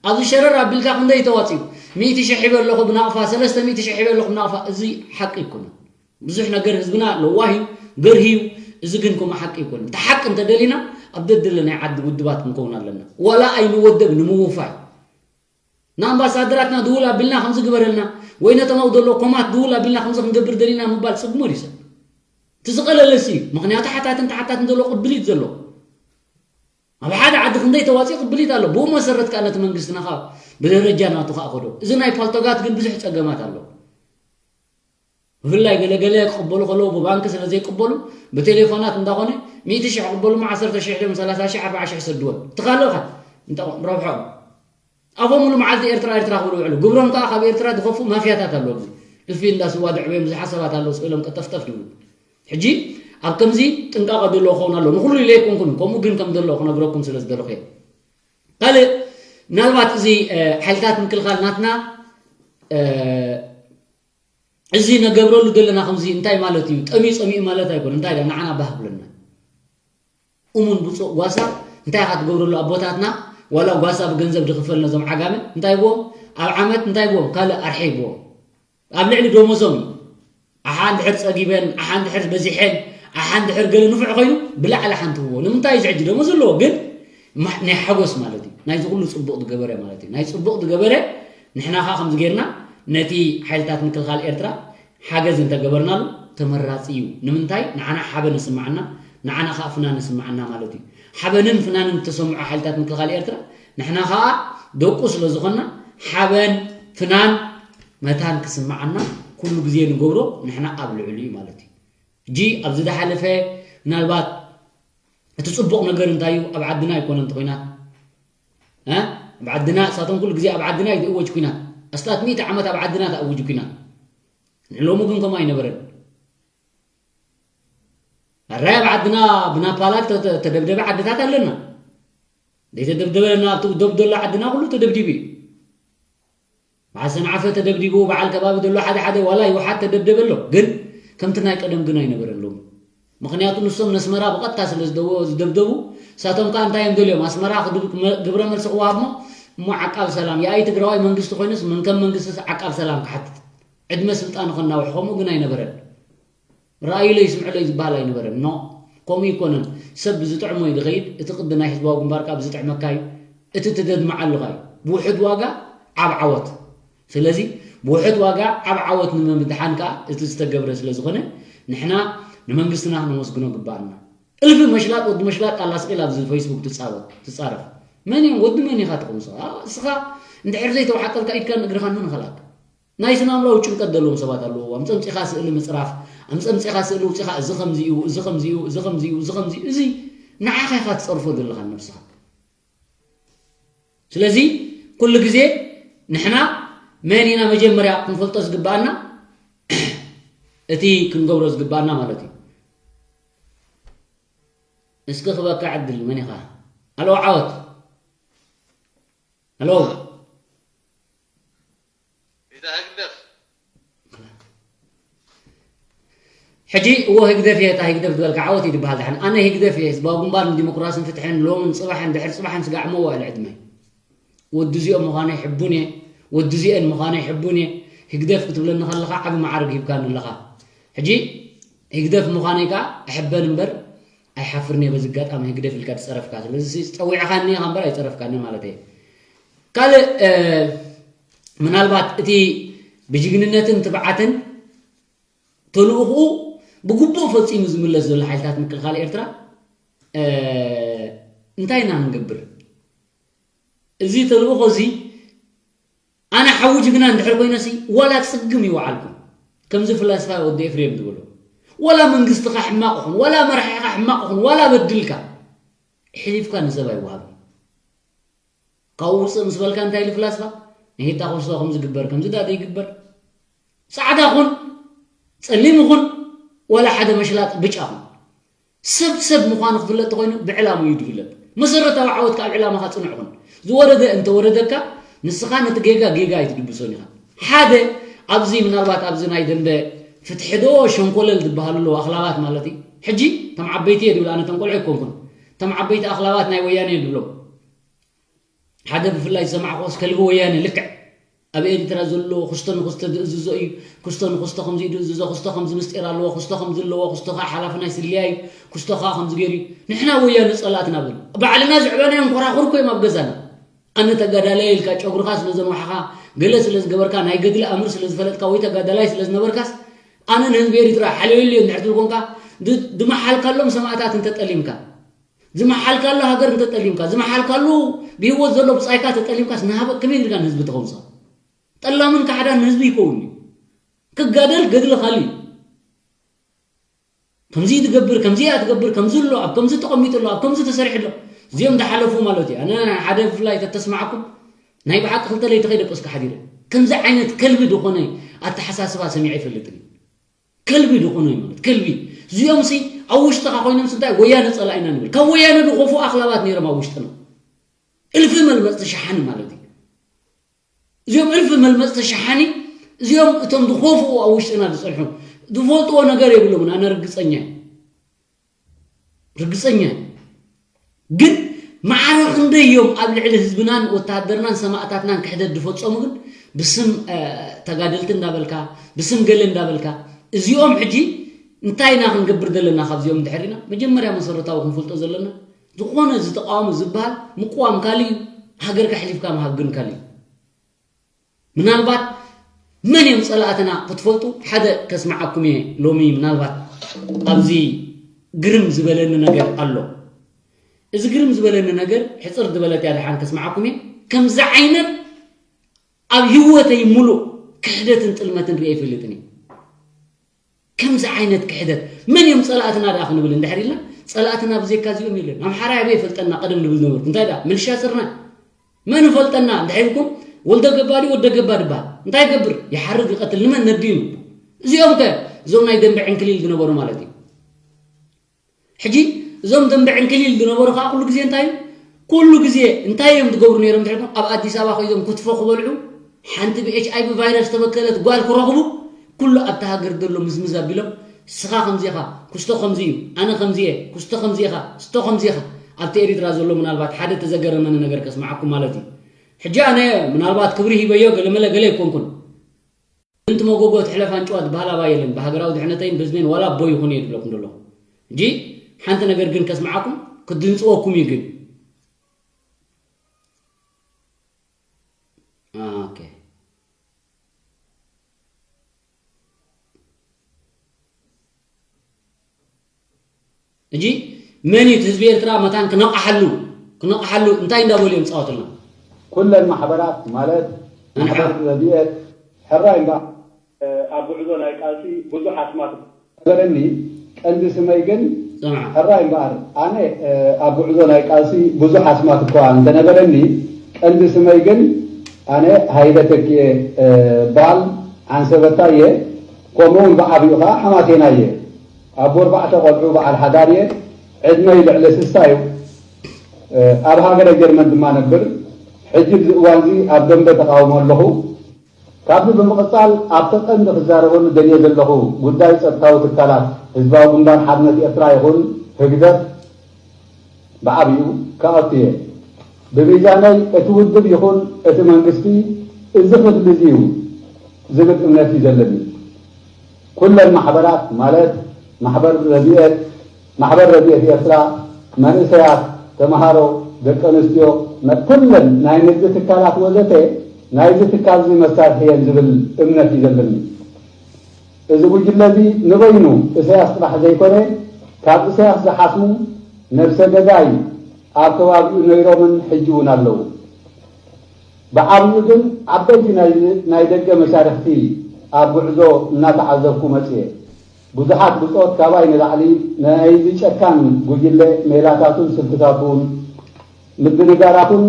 ኣብዚ ሸረር ኣቢልካ ክንደይ ተዋፂኡ? ሚእቲ ሺሕ ሂበ ኣለኹ ብናቕፋ፣ ሰለስተ ሚእቲ ሺሕ ሂበ ኣለኹ ብናቕፋ። እዚ ሓቂ ኣይኮነን። ብዙሕ ነገር ህዝብና ለዋህ እዩ፣ ገርሂ እዩ። እዚ ግን ከምኡ ሓቂ ኣይኮነን። እቲ ሓቂ እንተደሊና ኣብ ደደለ ናይ ዓዲ ውድባት ክንከውን ኣለና። ዋላ ኣይንወደብ ንምውፋይ። ንኣምባሳደራትና ድውል ኣቢልና ከምዚ ግበረልና ወይ ነቶም ኣብኡ ዘለዉ ኮማት ድውል ኣቢልና ከምዚ ክንገብር ደሊና ምባል ጽግሞ ድዩ ሰብ? እቲ ዝቐለለሲ እዩ። ምኽንያቱ ሓታትን ተሓታትን ዘሎ ቅብሊት ዘሎ። ኣብ ሓደ ዓዲ ክንደይ ተዋፂኡ ቅብሊት ኣሎ። ብኡ መሰረት ከዓ ነቲ መንግስትና ከዓ ብደረጃ ናቱ ከዓ ከዶ። እዚ ናይ ፓልቶጋት ግን ብዙሕ ጸገማት ኣሎ። ብፍላይ ገለ ገለ ክቕበሉ ከለዉ ብባንክ ስለ ዘይቅበሉ ብቴሌፎናት እንዳኾነ ሚእቲ ሺሕ ክቕበሉ ዓሰርተ ሺሕ ድዮም ሰላሳ ሺሕ ኣርባዓ ሺሕ ሰድዎም። እቲ ካልእ ኸ እንተ ረብሖም ኣፎም ሙሉ መዓልቲ ኤርትራ ኤርትራ ክብሉ ውዕሉ። ግብሮም ከዓ ካብ ኤርትራ ዝኸፉ ማፍያታት ኣለዉ። ኣብዚ እልፊ እንዳ ስዋ ድዕበዮም ብዙሓት ሰባት ኣለዉ። ስእሎም ቀጠፍጠፍ ድብሉ። ሕጂ ኣብ ከምዚ ጥንቃቐ ዘለዎ ክኸውን ኣለዎ። ንኹሉ ኢለ ኣይኮንኩን፣ ከምኡ ግን ከም ዘለዎ ክነግረኩም ስለ ዝደለኹ እየ። ካልእ ምናልባት እዚ ሓይልታት ምክልኻል ናትና እዚ ነገብረሉ ዘለና ከምዚ እንታይ ማለት እዩ? ጠሚዩ ጸሚኡ ማለት ኣይኮነ። እንታይ ደኣ ንዓና ባህ ብለና። እሙን ብፁዕ ጓሳ እንታይ ኢኻ ትገብረሉ ኣቦታትና? ዋላ ጓሳ ብገንዘብ ድኽፈል ነዞም ዓጋመ እንታይ ይብዎም? ኣብ ዓመት እንታይ ይብዎም? ካልእ ኣርሐ ይብዎም። ኣብ ልዕሊ ደሞዞም እዩ። ኣሓ እንድሕር ጸጊበን፣ ኣሓ እንድሕር በዚሐን፣ ኣሓ እንድሕር ገለ ንፉዕ ኮይኑ ብላዕሊ ሓንቲ ህቦ። ንምንታይ እዚ ሕጂ ደሞዝ ኣለዎ ግን ማ- ናይ ሓጎስ ማለት እዩ። ናይዚ ኩሉ ጽቡቕ ዝገበረ ማለት እዩ። ናይ ጽቡቕ ዝገበረ ንሕና ኸኣ ከምዚ ጌርና ነቲ ሓይልታት ምክልኻል ኤርትራ ሓገዝ እንተገበርናሉ ተመራጺ እዩ። ንምንታይ ንዓና ሓበን ይስምዓና፣ ንዓና ኸኣ ፍናን ይስምዓና ማለት እዩ። ሓበንን ፍናንን እተሰምዖ ሓይልታት ምክልኻል ኤርትራ ንሕና ኸኣ ደቁ ስለ ዝኾንና ሓበን ፍናን መታን ክስምዓና ኩሉ ግዜ ንገብሮ ንሕና ኣብ ልዕሊ እዩ ማለት እዩ። ሕጂ ኣብዚ ዝሓለፈ ምናልባት እቲ ጽቡቕ ነገር እንታይ እዩ? ኣብ ዓድና ኣይኮነን እቲ ኲናት። እ? ኣብ ዓድና እሳቶም ኩሉ ግዜ ኣብ ዓድና እዩ ዝእወጅ ኲናት። ኣስታት ሚእቲ ዓመት ኣብ ዓድና ተኣውጁ ኲናት። ንሎሚ ግን ከምኡ ኣይነበረን። ኣራይ ኣብ ዓድና ብናፓላል ተ- ተ- ተደብደበ ዓድታት ኣለና። ዘይተደብደበ ኣብቲ ደብ ዘሎ ዓድና ኩሉ ተደብዲቡ እዩ። በዓል ሰንዓፈ ተደብዲቡ፣ በዓል ከባቢ ዘሎ ሓደ ሓደ ዋላ ይውሓድ ተደብደበ ኣሎ። ግን ከምቲ ናይ ቀደም ግን ኣይነበረን ሎሚ። ምኽንያቱ ንሶም ነስመራ ብቐጥታ ስለ ዝደወ- ዝደብደቡ፣ እሳቶም ከኣ እንታይ እዮም ደልዮም? ኣስመራ ክድብ- መ- ግብረ መልሲ ክወሃብ እሞ፣ እሞ ዓቃብ ሰላም። የኣይ ትግራዋይ መንግስቲ ኮይኑስ መን ከም መንግስቲ ዓቃብ ሰላም ክሓትት? ዕድመ ስልጣኑ ከናውሕ፣ ከምኡ ግን ኣይነበረን። ረኣዩለይ ስምዑለይ ዝበሃል ኣይነበረን። ኖ፣ ከምኡ ኣይኮነን። ሰብ ብዝጥዕሞ እዩ ዝኸይድ። እቲ ቅዲ ናይ ህዝባዊ ግንባር ከኣ ብዝጥዕመካ እዩ። እቲ ትደድምዓሉ ኸኣ እዩ። ብውሑድ ዋጋ ዓብ ዓወት። ስለዚ ብውሑድ ዋጋ ዓብ ዓወት ንምምድሓን ከኣ እቲ ዝተገብረ ስለ ዝኾነ ንሕና ንመንግስትና ክነመስግኖ ግባኣና። እልፊ መሽላጥ ወዲ መሽላጥ ኣላ ስቕ ኢላ ኣብዚ ፌስቡክ ትጻወት ትጻረፍ። መን እዮም ወዲ መን ኢኻ ትቕምሶ? ኣ፣ እስኻ እንድሕር ዘይተዋሓጠልካ ኢድካን እግርኻን መን ኸልኣካ? ናይ ስነ ኣእምራዊ ጭንቀት ዘለዎም ሰባት ኣለዉ። ኣምጸምጺኻ ስእሊ ምጽራፍ፣ ኣምጸምጺኻ ስእሊ ውጺኻ እዚ ከምዚ እዩ፣ እዚ ከምዚ እዩ፣ እዚ ከምዚ እዩ፣ እዚ ከምዚ እዩ፣ እዚ ንዓኻ ኢኻ ትጸርፎ ዘለኻ ንነብስኻ። ስለዚ ኩሉ ግዜ ንሕና መን ኢና መጀመርያ ክንፈልጦ ዝግባኣና፣ እቲ ክንገብሮ ዝግባኣና ማለት እዩ። እስኪ ክበካ ዕድል መን ኢኻ? ኣሎ ዓወት። ኣሎ። ኢዛ ህግደፍ። ሕጂ እዎ ህግደፍ እየ፣ እታ ህግደፍ ዝበልካ ዓወት እዩ ዝበሃል። ደሓን ኣነ ህግደፍ እየ፣ ህዝባዊ ግንባር ንዲሞክራስን ፍትሕን ሎምን ጽባሕን ድሕሪ ጽባሕን ስጋዕ መዋእል ዕድመይ። ወዲ እዚኦም ምዃነይ ሕቡን እየ፣ ወዲ እዚአን ምዃነይ ሕቡን እየ። ህግደፍ ክትብለኒ ከለኻ ዓቢ መዓርግ ሂብካኒ ኣለኻ። ሕጂ ህግደፍ ምዃነይ ከኣ እሕበን እምበር ኣይሓፍርን እየ። በዚ ኣጋጣሚ ህግደፍ ኢልካ ዝጸረፍካ፣ ስለዚ ጸዊዕኻኒ ኢኻ እምበር ኣይጸረፍካኒ ማለት እየ። ካልእ፣ እ፣ ምናልባት እቲ ብጅግንነትን ትብዓትን ተልእኾኡ ብግቡእ ፈጺሙ ዝምለስ ዘሎ ሓይልታት ምክልኻል ኤርትራ፣ እ፣ እንታይ ኢና ክንገብር? እዚ ተልእኾ እዚ ኣነ ሓዊ ጅግና እንድሕር ኮይነሲ ዋላ ጽግም ይወዓልኩ። ከምዚ ፍላስፋ ወዲ ኤፍሬም ዝበሎ፣ ዋላ መንግስትኻ ሕማቕ ይኹን፣ ዋላ መራሒኻ ሕማቕ ይኹን፣ ዋላ በድልካ፣ ሕሊፍካ ንሰብ ኣይወሃብን። ካብኡ ውፅእ ምስ በልካ እንታይ ኢሉ ፍላስፋ? ንሄታ ኮስቶ ከም ዝግበር፣ ከምዚ ዳደ ይግበር። ጻዕዳ ኹን፣ ጸሊም ኹን፣ ዋላ ሓደ መሽላጥ ብጫ ኹን። ሰብ ሰብ ምዃኑ ክፍለጥ ተኾይኑ ብዕላሙ እዩ ዝፍለጥ። መሰረታዊ ዓወትካ ኣብ ዕላማኻ ጽኑዕ ኹን። ዝወረደ እንተወረደካ፣ ንስኻ ነቲ ጌጋ ጌጋ ኣይትድብሶን ኢኻ። ሓደ ኣብዚ ምናልባት ኣብዚ ናይ ደንበ ፍትሒ ዶ ሸንኮለል ዝበሃሉ ኣለዉ ኣኽላባት ማለት እዩ። ሕጂ እቶም ዓበይቲ እየ ዝብል ኣነ እቶም ቆልዑ ኣይኮንኩን። እቶም ዓበይቲ ኣኽላባት ናይ ወያነ እየ ዝብሎም። ሓደ ብፍላይ ዝሰማዕኩዎስ ከልቢ ወያነ ልክዕ ኣብ ኤሪትራ ዘሎ ክስቶ ንክስቶ ዝእዝዞ እዩ። ክስቶ ንክስቶ ከምዚ ድእዝዞ፣ ክስቶ ከምዚ ምስጢር ኣለዎ፣ ክስቶ ከምዚ ኣለዎ፣ ክስቶ ከዓ ሓላፊ ናይ ስልያ እዩ፣ ክስቶ ከዓ ከምዚ ገይሩ እዩ። ንሕና ወያነ ጸላእትና በሉ። ባዕልና ዝዕበናዮም ኮራኹር እኮ እዮም ኣብ ገዛና። ኣነ ተጋዳላይ ኢልካ ጨጉርኻ ስለ ዘንዋሕኻ፣ ገለ ስለ ዝገበርካ፣ ናይ ገድሊ ኣምር ስለ ዝፈለጥካ ወይ ተጋዳላይ ስለ ዝነበርካስ ኣነ ንህዝቢ ኤሪትራ ሓልዮይሉ እየ እንድሕር ትብል ኮንካ፣ ድ-፣ ድመሓልካሎም ሰማእታት እንተጠሊምካ፣ ዝመሓልካሉ ሃገር እንተጠሊምካ፣ ዝመሓልካሉ ብህይወት ዘሎ ብጻይካ ተጠሊምካስ ንሃበ ከመይ ጌርካ ንህዝቢ ትኸውንሳ? ጠላምን ካሕዳን ንህዝቢ ይከውን እዩ። ክጋደል ገድሊ ካልእ እዩ። ከምዚ ትገብር፣ ከምዚ እያ ትገብር፣ ከምዚ ኣሎ፣ ኣብ ከምዚ ተቐሚጡ ኣሎ፣ ኣብ ከምዚ ተሰሪሑ ኣሎ። እዚኦም ዝሓለፉ ማለት እዩ። ኣነ ሓደ ብፍላይ ተተስማዕኩም ናይ ብሓቂ ክልተ ለይቲ ከይደቀስኩ ሓዲረ። ከምዚ ዓይነት ከልቢ ዝኾነ ኣተሓሳስባ ሰሚዐ ይፈልጥን እዩ። ከልቢ ዝኾነ ማለት ከልቢ። እዚኦም ሲ ኣብ ውሽጥኻ ኮይኖም ሲ እንታይ ወያነ ጸላኢና ንብል። ካብ ወያነ ዝኸፍኡ ኣኽላባት ነይሮም ኣብ ውሽጥና። እልፊ መልመጽቲ ሸሓኒ ማለት እዩ። እዚኦም እልፊ መልመጽቲ ሸሓኒ፣ እዚኦም እቶም ዝኸፍኡ ኣብ ውሽጥና ዝጸንሑ። ዝፈልጥዎ ነገር የብሎምን፣ ኣነ ርግጸኛ እየ። ርግጸኛ እየ። ግን ማዕረ ክንደይ እዮም ኣብ ልዕሊ ህዝብናን ወተሃደርናን ሰማእታትናን ክሕደት ዝፈጸሙ ግን ብስም፣ እ፣ ተጋደልቲ እንዳበልካ፣ ብስም ገለ እንዳበልካ፣ እዚኦም ሕጂ እንታይ ኢና ክንገብር ዘለና ካብዚኦም ድሕር ኢና? መጀመርያ መሰረታዊ ክንፈልጦ ዘለና፣ ዝኾነ ዝተቃወሙ ዝበሃል ምቅዋም ካልእ እዩ፣ ሃገርካ ኣሕሊፍካ ምሃብ ግን ካልእ እዩ። ምናልባት መን እዮም ጸላእትና ክትፈልጡ ሓደ ከስምዓኩም እየ። ሎሚ ምናልባት ኣብዚ ግርም ዝበለኒ ነገር ኣሎ። እዚ ግርም ዝበለኒ ነገር ሕጽር ዝበለት እያ፣ ደሓን ከስምዓኩም እየ። ከምዚ ዓይነት ኣብ ህይወተይ ሙሉእ ክሕደትን ጥልመትን ርእየ ኣይፈልጥን እየ። ከምዚ ዓይነት ክሕደት መን እዮም ጸላእትና ደኣ ክንብል እንድሕር ኢልና፣ ጸላእትና ብዘይካ እዚኦም የለን። ኣምሓራይ ኣበይ ይፈልጠና ቀደም ንብል ነበርኩ። እንታይ ደኣ ምልሻ ስርና መን ይፈልጠና እንድሕር ኢልኩም፣ ወልደ ገባ ድዩ ወደ ገባ ድበሃል? እንታይ ይገብር? ይሓርድ ይቐትል። ንመን ነዲኑ? እዚኦም ከ እዞም ናይ ደንበ ዕንክሊል ዝነበሩ ማለት እዩ። ሕጂ እዞም ደንበ ዕንክሊል ዝነበሩ ከዓ ኩሉ ግዜ እንታይ እዩ? ኩሉ ግዜ እንታይ እዮም ዝገብሩ ነይሮም እንድሕር ኢልኩም፣ ኣብ ኣዲስ ኣበባ ኮይዞም ክትፎ ክበልዑ፣ ሓንቲ ብ ኤች ኣይ ቪ ቫይረስ ዝተበከለት ጓል ክረኽቡ፣ ኩሉ ኣብታ ሃገር ዘሎ ምዝምዝ ኣቢሎም፣ ስኻ ከምዚ ኢኻ፣ ክስቶ ከምዚ እዩ፣ ኣነ ከምዚ እየ፣ ክስቶ ከምዚ ኢኻ፣ ስቶ ከምዚ ኢኻ። ኣብቲ ኤሪትራ ዘሎ ምናልባት ሓደ ተዘገረመኒ ነገር ከስምዓኩም ማለት እዩ። ሕጂ ኣነ ምናልባት ክብሪ ሂበዮ ገለመለ ገለ ኣይኮንኩን። ምንቲ መጎጎ ትሕለፍ ኣንጭዋ ዝበሃል ኣባይ የለን። ብሃገራዊ ድሕነተይን ብህዝበይን ዋላ ኣቦይ ይኹን እየ ዝብለኩም ዘለኹ። ሕጂ ሓንቲ ነገር ግን ከስምዓኩም፣ ክድንጽወኩም እዩ ግን። ኦኬ። ሕጂ መን እዩ እቲ ህዝቢ ኤርትራ መታን ክነቕሓሉ፣ ክነቕሓሉ እንታይ እንዳበሉ እዮም ዝጻወቱልና? ኩለን ማሕበራት ማለት ኣንሓ- ማሕበር ረድኤት ሕራይ እምበኣር ኣብ ጉዕዞ ናይ ቃልሲ ብዙሕ ኣስማት ነበረኒ። ቀንዲ ስመይ ግን ጽንዓ። ሕራይ እምበኣር ኣነ ኣብ ጉዕዞ ናይ ቃልሲ ብዙሕ ኣስማት እኳ እንተነበረኒ፣ ቀንዲ ስመይ ግን ኣነ ሃይለ ተኪኤ እበሃል። ዓንሰበታ እየ። ከምኡ እውን ብዓቢኡ ኸዓ ሓማሴና እየ። ኣቦ ኣርባዕተ ቆልዑ በዓል ሓዳር እየ። ዕድመይ ልዕሊ ስሳ እዩ። ኣብ ሃገረ ጀርመን ድማ ነብር። ሕጂ ኣብዚ እዋንዚ ኣብ ደንበ ተቓውሞ ኣለኹ። ካብዚ ብምቕጻል ኣብቲ ቀንዲ ክዛረበሉ ደልየ ዘለኹ ጉዳይ ጸጥታዊ ትካላት ህዝባዊ ግንባር ሓርነት ኤርትራ ይኹን ህግደፍ ብዓቢኡ ክኣቱ እየ። ብሚዛነይ እቲ ውድብ ይኹን እቲ መንግስቲ እዚ ክፍሊ እዚ እዩ ዝብል እምነት እዩ ዘለኒ። ኩለን ማሕበራት ማለት ማሕበር ረድኤት፣ ማሕበር ረድኤት ኤርትራ፣ መንእሰያት፣ ተምሃሮ፣ ደቂ ኣንስትዮ፣ ኩለን ናይ ንግዲ ትካላት ወዘተ ናይዚ ትካል እዚ መሳርሒ እየን ዝብል እምነት እዩ ዘለኒ። እዚ ጉጅለ እዚ ንበይኑ እሰያስ ጥራሕ ዘይኮነ ካብ እሰያስ ዝሓስሙ ነብሰ ገዳይ ኣብ ከባቢኡ ነይሮምን ሕጂ እውን ኣለዉ። ብዓብዩ ግን ዓበይቲ ናይ ደገ መሻርኽቲ ኣብ ጉዕዞ እናተዓዘብኩ መጽየ። ብዙሓት ብጾት ካባይ ንላዕሊ ናይዚ ጨካን ጉጅለ ሜላታቱን ስልትታቱን ምድንጋራቱን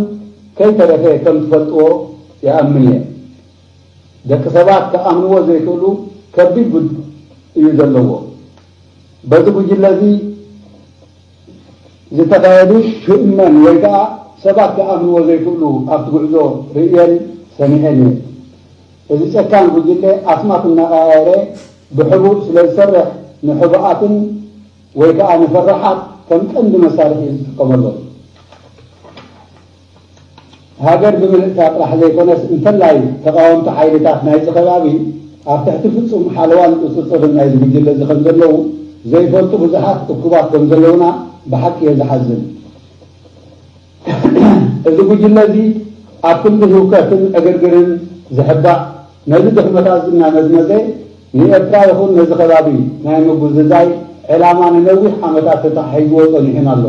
ከይተረፈ ከም ትፈልጥዎ ይኣምን እየ። ደቂ ሰባት ክኣምንዎ ዘይክእሉ ከቢድ ጉድ እዩ ዘለዎ። በዚ ጉጅለ እዚ ዝተኻየዱ ክእመን ወይ ከዓ ሰባት ክኣምንዎ ዘይክእሉ ኣብቲ ጉዕዞ ርእየን ሰሚዐን እየ። እዚ ጨካን ጉጅለ ኣስማት እናቐያየረ ብሕቡእ ስለ ዝሰርሕ ንሕቡኣትን ወይ ከዓ ንፈራሓት ከም ቀንዲ መሳርሒ እዩ ዝጥቀመሎም። ሃገር ብምልእታ ጥራሕ ዘይኮነስ እንተላይ ተቓወምቲ ሓይልታት ናይዚ ከባቢ ኣብ ትሕቲ ፍጹም ሓለዋን ቁጽጽርን ናይዚ ጉጅለ እዚ ከም ዘለዉ ዘይፈልጡ ብዙሓት እኩባት ከም ዘለዉና ብሓቂ እየ ዝሓዝን። እዚ ጉጅለ እዚ ኣብ ክንዲ ህውከትን ዕግርግርን ዝሕባእ ነዚ ድኽመታት እዚ እናመዝመዘ ንኤርትራ ይኹን ነዚ ከባቢ ናይ ምጉዝዛይ ዕላማ ንነዊሕ ዓመታት ተተሓሒዝዎ ጸኒሑን ኣሎ።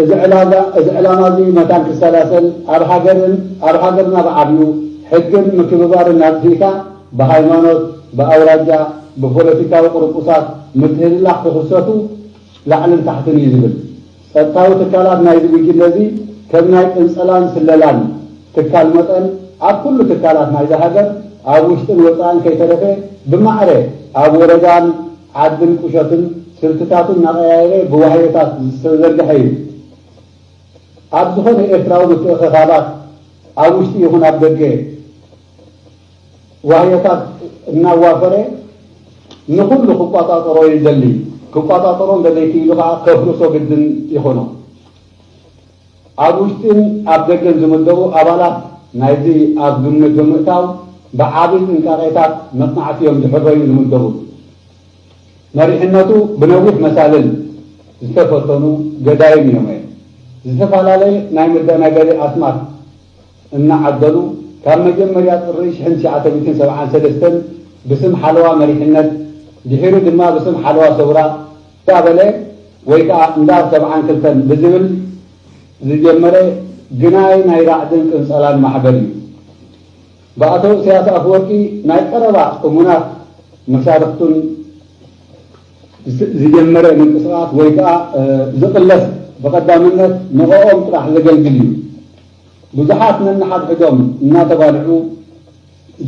እዚ ዕላማ እዚ ዕላማ እዚ መታን ክሰላሰል ኣብ ሃገርን ኣብ ሃገርና ብዓብዩ ሕግን ምክብባርን ኣጥፊእካ ብሃይማኖት፣ ብኣውራጃ፣ ብፖለቲካዊ ቅርቁሳት ምትህልላኽ ክኽሰቱ ላዕልን ታሕትን እዩ ዝብል። ጸጥታዊ ትካላት ናይዚ ጉጅለ እዚ ከም ናይ ቅንጸላን ስለላን ትካል መጠን ኣብ ኩሉ ትካላት ናይዚ ሃገር ኣብ ውሽጥን ወጻእን ከይተረፈ ብማዕረ ኣብ ወረዳን ዓድን ቁሸትን ስልትታቱ እናቐያየረ ብዋህዮታት ዝተዘርግሐ እዩ። ኣብ ዝኾነ ኤርትራዊ ምትእኽኻባት ኣብ ውሽጢ ይኹን ኣብ ደገ ዋህዮታት እናዋፈረ ንኹሉ ክቋጻጸሮ ይደሊ። ክቋጻጸሮ እንደዘይክኢሉ ከዓ ከፍርሶ ግድን ይኾኖ። ኣብ ውሽጥን ኣብ ደገን ዝምደቡ ኣባላት ናይዚ ኣብ ግምት ብምእታው ብዓቢ ጥንቃቄታት መጽናዕቲ እዮም ዝሕረዩ ዝምደቡ። መሪሕነቱ ብነዊሕ መሳልል ዝተፈተኑ ገዳይም እዮም። ዝተፈላለየ ናይ መደናገሪ ኣስማት እናዓደሉ ካብ መጀመርያ ጥሪ ሽሕን ትሽዓተ ሚእትን ሰብዓን ሰለስተን ብስም ሓለዋ መሪሕነት ድሒሩ ድማ ብስም ሓለዋ ሰውራ እንዳበለ ወይ ከዓ እንዳ ሰብዓን ክልተን ብዝብል ዝጀመረ ግናይ ናይ ራዕድን ቅንጸላን ማሕበር እዩ። ብኣቶ ኢሳያስ ኣፈወርቂ ናይ ቀረባ እሙናት መሻርኽቱን ዝ- ዝጀመረ ምንቅስቓስ ወይ ከዓ ዝቕለስ ብቐዳምነት ንዕኦም ጥራሕ ዘገልግል እዩ። ብዙሓት ነንሓድሕዶም እናተባልዑ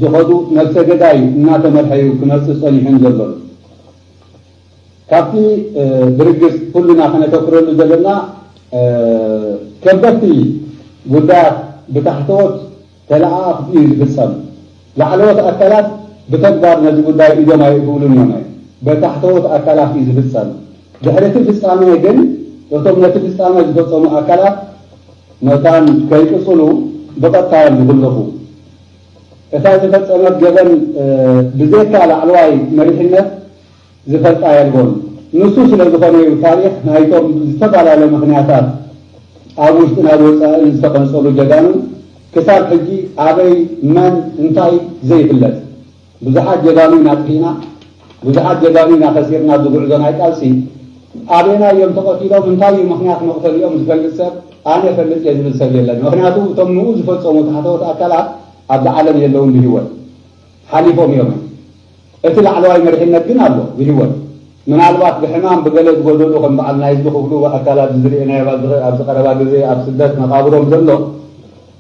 ዝኸዱ ነብሰ ገዳይ እናተመርሐ እዩ ክመፅእ ፀኒሑን ዘሎን። ካብቲ ብርግፅ ኩልና ከነተኩረሉ ዘለና ከበድቲ ጉዳያት ብታሕተዎት ተለኣኣኽቲ እዩ ዝፍፀም። ላዕለዎት ኣካላት ብተግባር ነዚ ጉዳይ ኢዶም ኣይእትውሉን እዮም። በታሕተዎት ኣካላት እዩ ዝፍፀም። ድሕሪ እቲ ፍፃመ ግን እቶም ነቲ ፍፃመ ዝፈፀሙ ኣካላት መታን ከይቅፅሉ ብቐጥታ እዮም ዝግለፉ። እታ ዝፈፀመት ገበን ብዘይካ ላዕለዋይ መሪሕነት ዝፈልጣ የልቦን። ንሱ ስለ ዝኾነ እዩ ታሪኽ ናይቶም ብዝተፈላለየ ምኽንያታት ኣብ ውሽጥን ኣብ ወፃእን ዝተቐንፀሉ ጀጋኑ ክሳብ ሕጂ ኣበይ፣ መን፣ እንታይ ዘይፍለጥ። ብዙሓት ጀጋኑ ኢና ኣጥፊእና፣ ብዙሓት ጀጋኑ ኢና ከሲርና ኣብዚ ጉዕዞ ናይ ቃልሲ። ኣበየናይ እዮም ተቐቲሎም፣ እንታይ እዩ ምኽንያት መቕተሊኦም ዝፈልጥ ሰብ፣ ኣነ እፈልጥ እየ ዝብል ሰብ የለን። ምኽንያቱ እቶም ንኡ ዝፈፀሙ ታሕተዎት ኣካላት ኣብዚ ዓለም የለውን ብህይወት። ሓሊፎም እዮም። እቲ ላዕለዋይ መሪሕነት ግን ኣሎ ብህይወት። ምናልባት ብሕማም ብገለ ዝጎደሉ ከም በዓል ናይ ህዝቢ ክፍሉ ኣካላት ዝርኤናዮ ኣብዚ ቀረባ ግዜ ኣብ ስደት መቃብሮም ዘሎ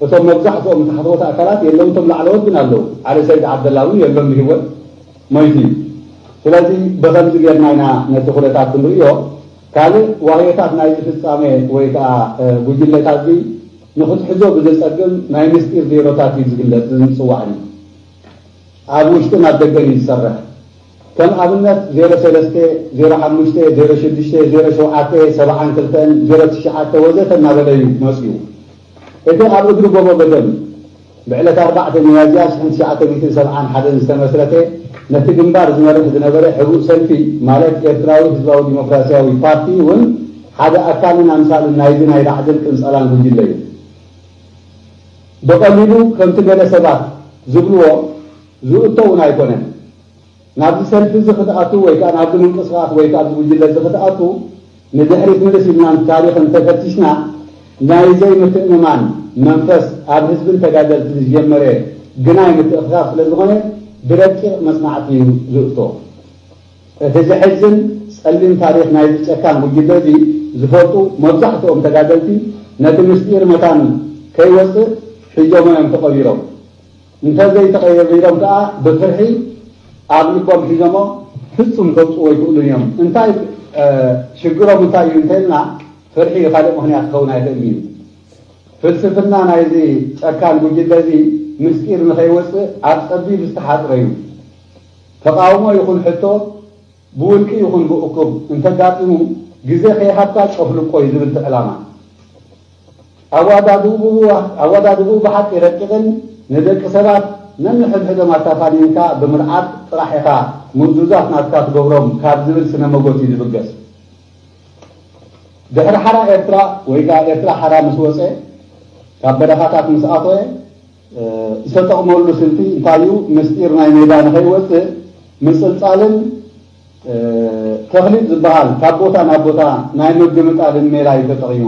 እቶም መብዛሕትኦም ታሕተዎት ኣካላት የለውን። እቶም ላዕለዎት ግን ኣለዉ። ዓሊ ሰይድ ዓብደላ እውን የሎን ብህይወት፣ ሞይቱ እዩ። ስለዚ ብኸምዚ ጌርና ኢና ነቲ ኩነታት ክንርእዮ። ካልእ ዋህዮታት ናይዚ ፍጻሜ ወይ ከዓ ጉጅለታት እዚ ንኽትሕዞ ብዘጸግም ናይ ምስጢር ዜሮታት እዩ ዝግለጽ ዝጽዋዕን እዩ። ኣብ ውሽጥን ኣብ ደገን እዩ ዝሰርሕ። ከም ኣብነት ዜሮ ሰለስተ፣ ዜሮ ሓሙሽተ፣ ዜሮ ሽዱሽተ፣ ዜሮ ሸውዓተ፣ ሰብዓን ክልተን፣ ዜሮ ትሽዓተ ወዘተ እናበለ እዩ መፅዩ። እቲ ኣብ እግሪ ጎቦ ገደም ብዕለት ኣርባዕተ ሚያዝያ ሽሕን ትሽዓተ ሚእትን ሰብዓን ሓደን ዝተመስረተ ነቲ ግንባር ዝመርሕ ዝነበረ ሕቡእ ሰልፊ ማለት ኤርትራዊ ህዝባዊ ዲሞክራሲያዊ ፓርቲ እውን ሓደ ኣካልን ኣምሳልን ናይዚ ናይ ራዕድን ቅንጸላን ጉጅለ እዩ። ብቐሊሉ ከምቲ ገለ ሰባት ዝብልዎ ዝእቶ እውን ኣይኮነን። ናብዚ ሰልፊ እዚ ክትኣቱ ወይ ከዓ ናብዚ ምንቅስቓስ ወይ ከዓ ኣብዚ ጉጅለ እዚ ክትኣቱ ንድሕሪት ምልስ ኢልና ታሪኽ እንተፈቲሽና ናይ ዘይምትእምማን መንፈስ ኣብ ህዝብን ተጋደልትን ዝጀመረ ግናይ ምትእኽኻብ ስለ ዝኾነ ብረቂቕ መጽናዕቲ እዩ ዝእቶ። እቲ ዘሕዝን ጸሊም ታሪኽ ናይዚ ጨካን ጉጅለ እዚ ዝፈልጡ መብዛሕትኦም ተጋደልቲ ነቲ ምስጢር መታን ከይወጽእ ሒዞሞ እዮም ተቐቢሮም። እንተዘይተቐቢሮም ከኣ ብፍርሒ ኣብ ልቦም ሒዞሞ ፍጹም ከውጽእዎ ኣይክእሉን እዮም። እንታይ ሽግሮም እንታይ እዩ እንተኢልና ፍርሒ ካልእ ምኽንያት ክኸውን ኣይኽእልን እዩ። ፍልስፍና ናይዚ ጨካን ጉጅለ እዚ ምስጢር ንኸይወጽእ ኣብ ጸቢብ ዝተሓጽረ እዩ። ተቓውሞ ይኹን ሕቶ ብውልቂ ይኹን ብእኩብ እንተጋጢሙ ግዜ ከይሃብካ ጨፍልቆ እዩ ዝብል እቲ ዕላማ። ኣወዳድብኡ ብሓቂ ረቂቕን ንደቂ ሰባት ነንሕድሕዶም ኣታፋኒንካ ብምርዓድ ጥራሕ ኢኻ ምእዙዛት ናትካ ትገብሮም ካብ ዝብል ስነ መጎት እዩ ዝብገስ። ድሕሪ ሓራ ኤርትራ ወይ ከዓ ኤርትራ ሓራ ምስ ወፀ ካብ በረኻታት ምስ ኣተወ ዝተጠቕመሉ ስልቲ እንታይ እዩ? ምስጢር ናይ ሜዳ ንኸይወፅእ ምፅልፃልን ተኽሊጥ ዝበሃል ካብ ቦታ ናብ ቦታ ናይ ምግምጣልን ሜላ እዩ ተጠቒሙ።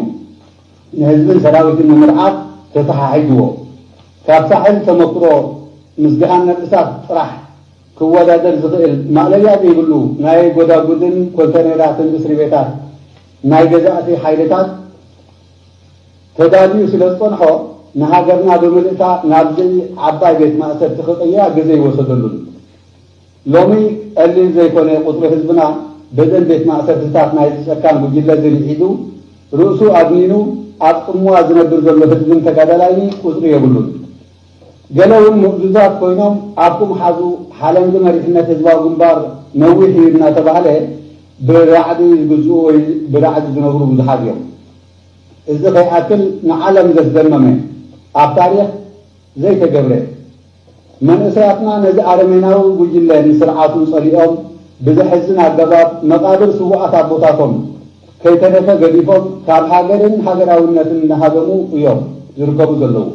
ንህዝብን ሰራዊትን ንምርዓድ ተተሓሒዝዎ። ካብ ሳሕል ተመክሮ ምስ ገሃነብ እሳት ጥራሕ ክወዳደር ዝኽእል ማእለያ ዘይብሉ ናይ ጎዳጉድን ኮንተነራትን እስሪ ቤታት ናይ ገዛእቲ ሓይልታት ተዳልዩ ስለ ዝጸንሖ ንሃገርና ብምልእታ ናብ ዘይ ዓባይ ቤት ማእሰርቲ ክቕይራ ግዜ ይወሰደሉን። ሎሚ ቀሊል ዘይኮነ ቁጽሪ ህዝብና በዘን ቤት ማእሰርትታት ናይዚ ጨካን ጉጅለ እዚ ርሒዱ ርእሱ ኣድኒኑ ኣብ ጽምዋ ዝነብር ዘሎ ህዝብን ተጋዳላይን ቁጽሪ የብሉን። ገለ እውን ምእዙዛት ኮይኖም ኣፍኩም ሓዙ ሓለንጊ መሪሕነት ህዝባዊ ግንባር ነዊሕ እዩ እናተባህለ ብራዕዲ ዝግዝኡ ወይ ብራዕዲ ዝነብሩ ብዙሓት እዮም። እዚ ከይኣክል ንዓለም ዘስደመመ ኣብ ታሪኽ ዘይተገብረ መንእሰያትና ነዚ ኣረሜናዊ ጉጅለ ንስርዓቱ ጸሊኦም ብዘሕዝን ኣገባብ መቓብር ስዉኣት ኣቦታቶም ከይተረፈ ገዲፎም ካብ ሃገርን ሃገራውነትን እናሃደሙ እዮም ዝርከቡ ዘለዉ።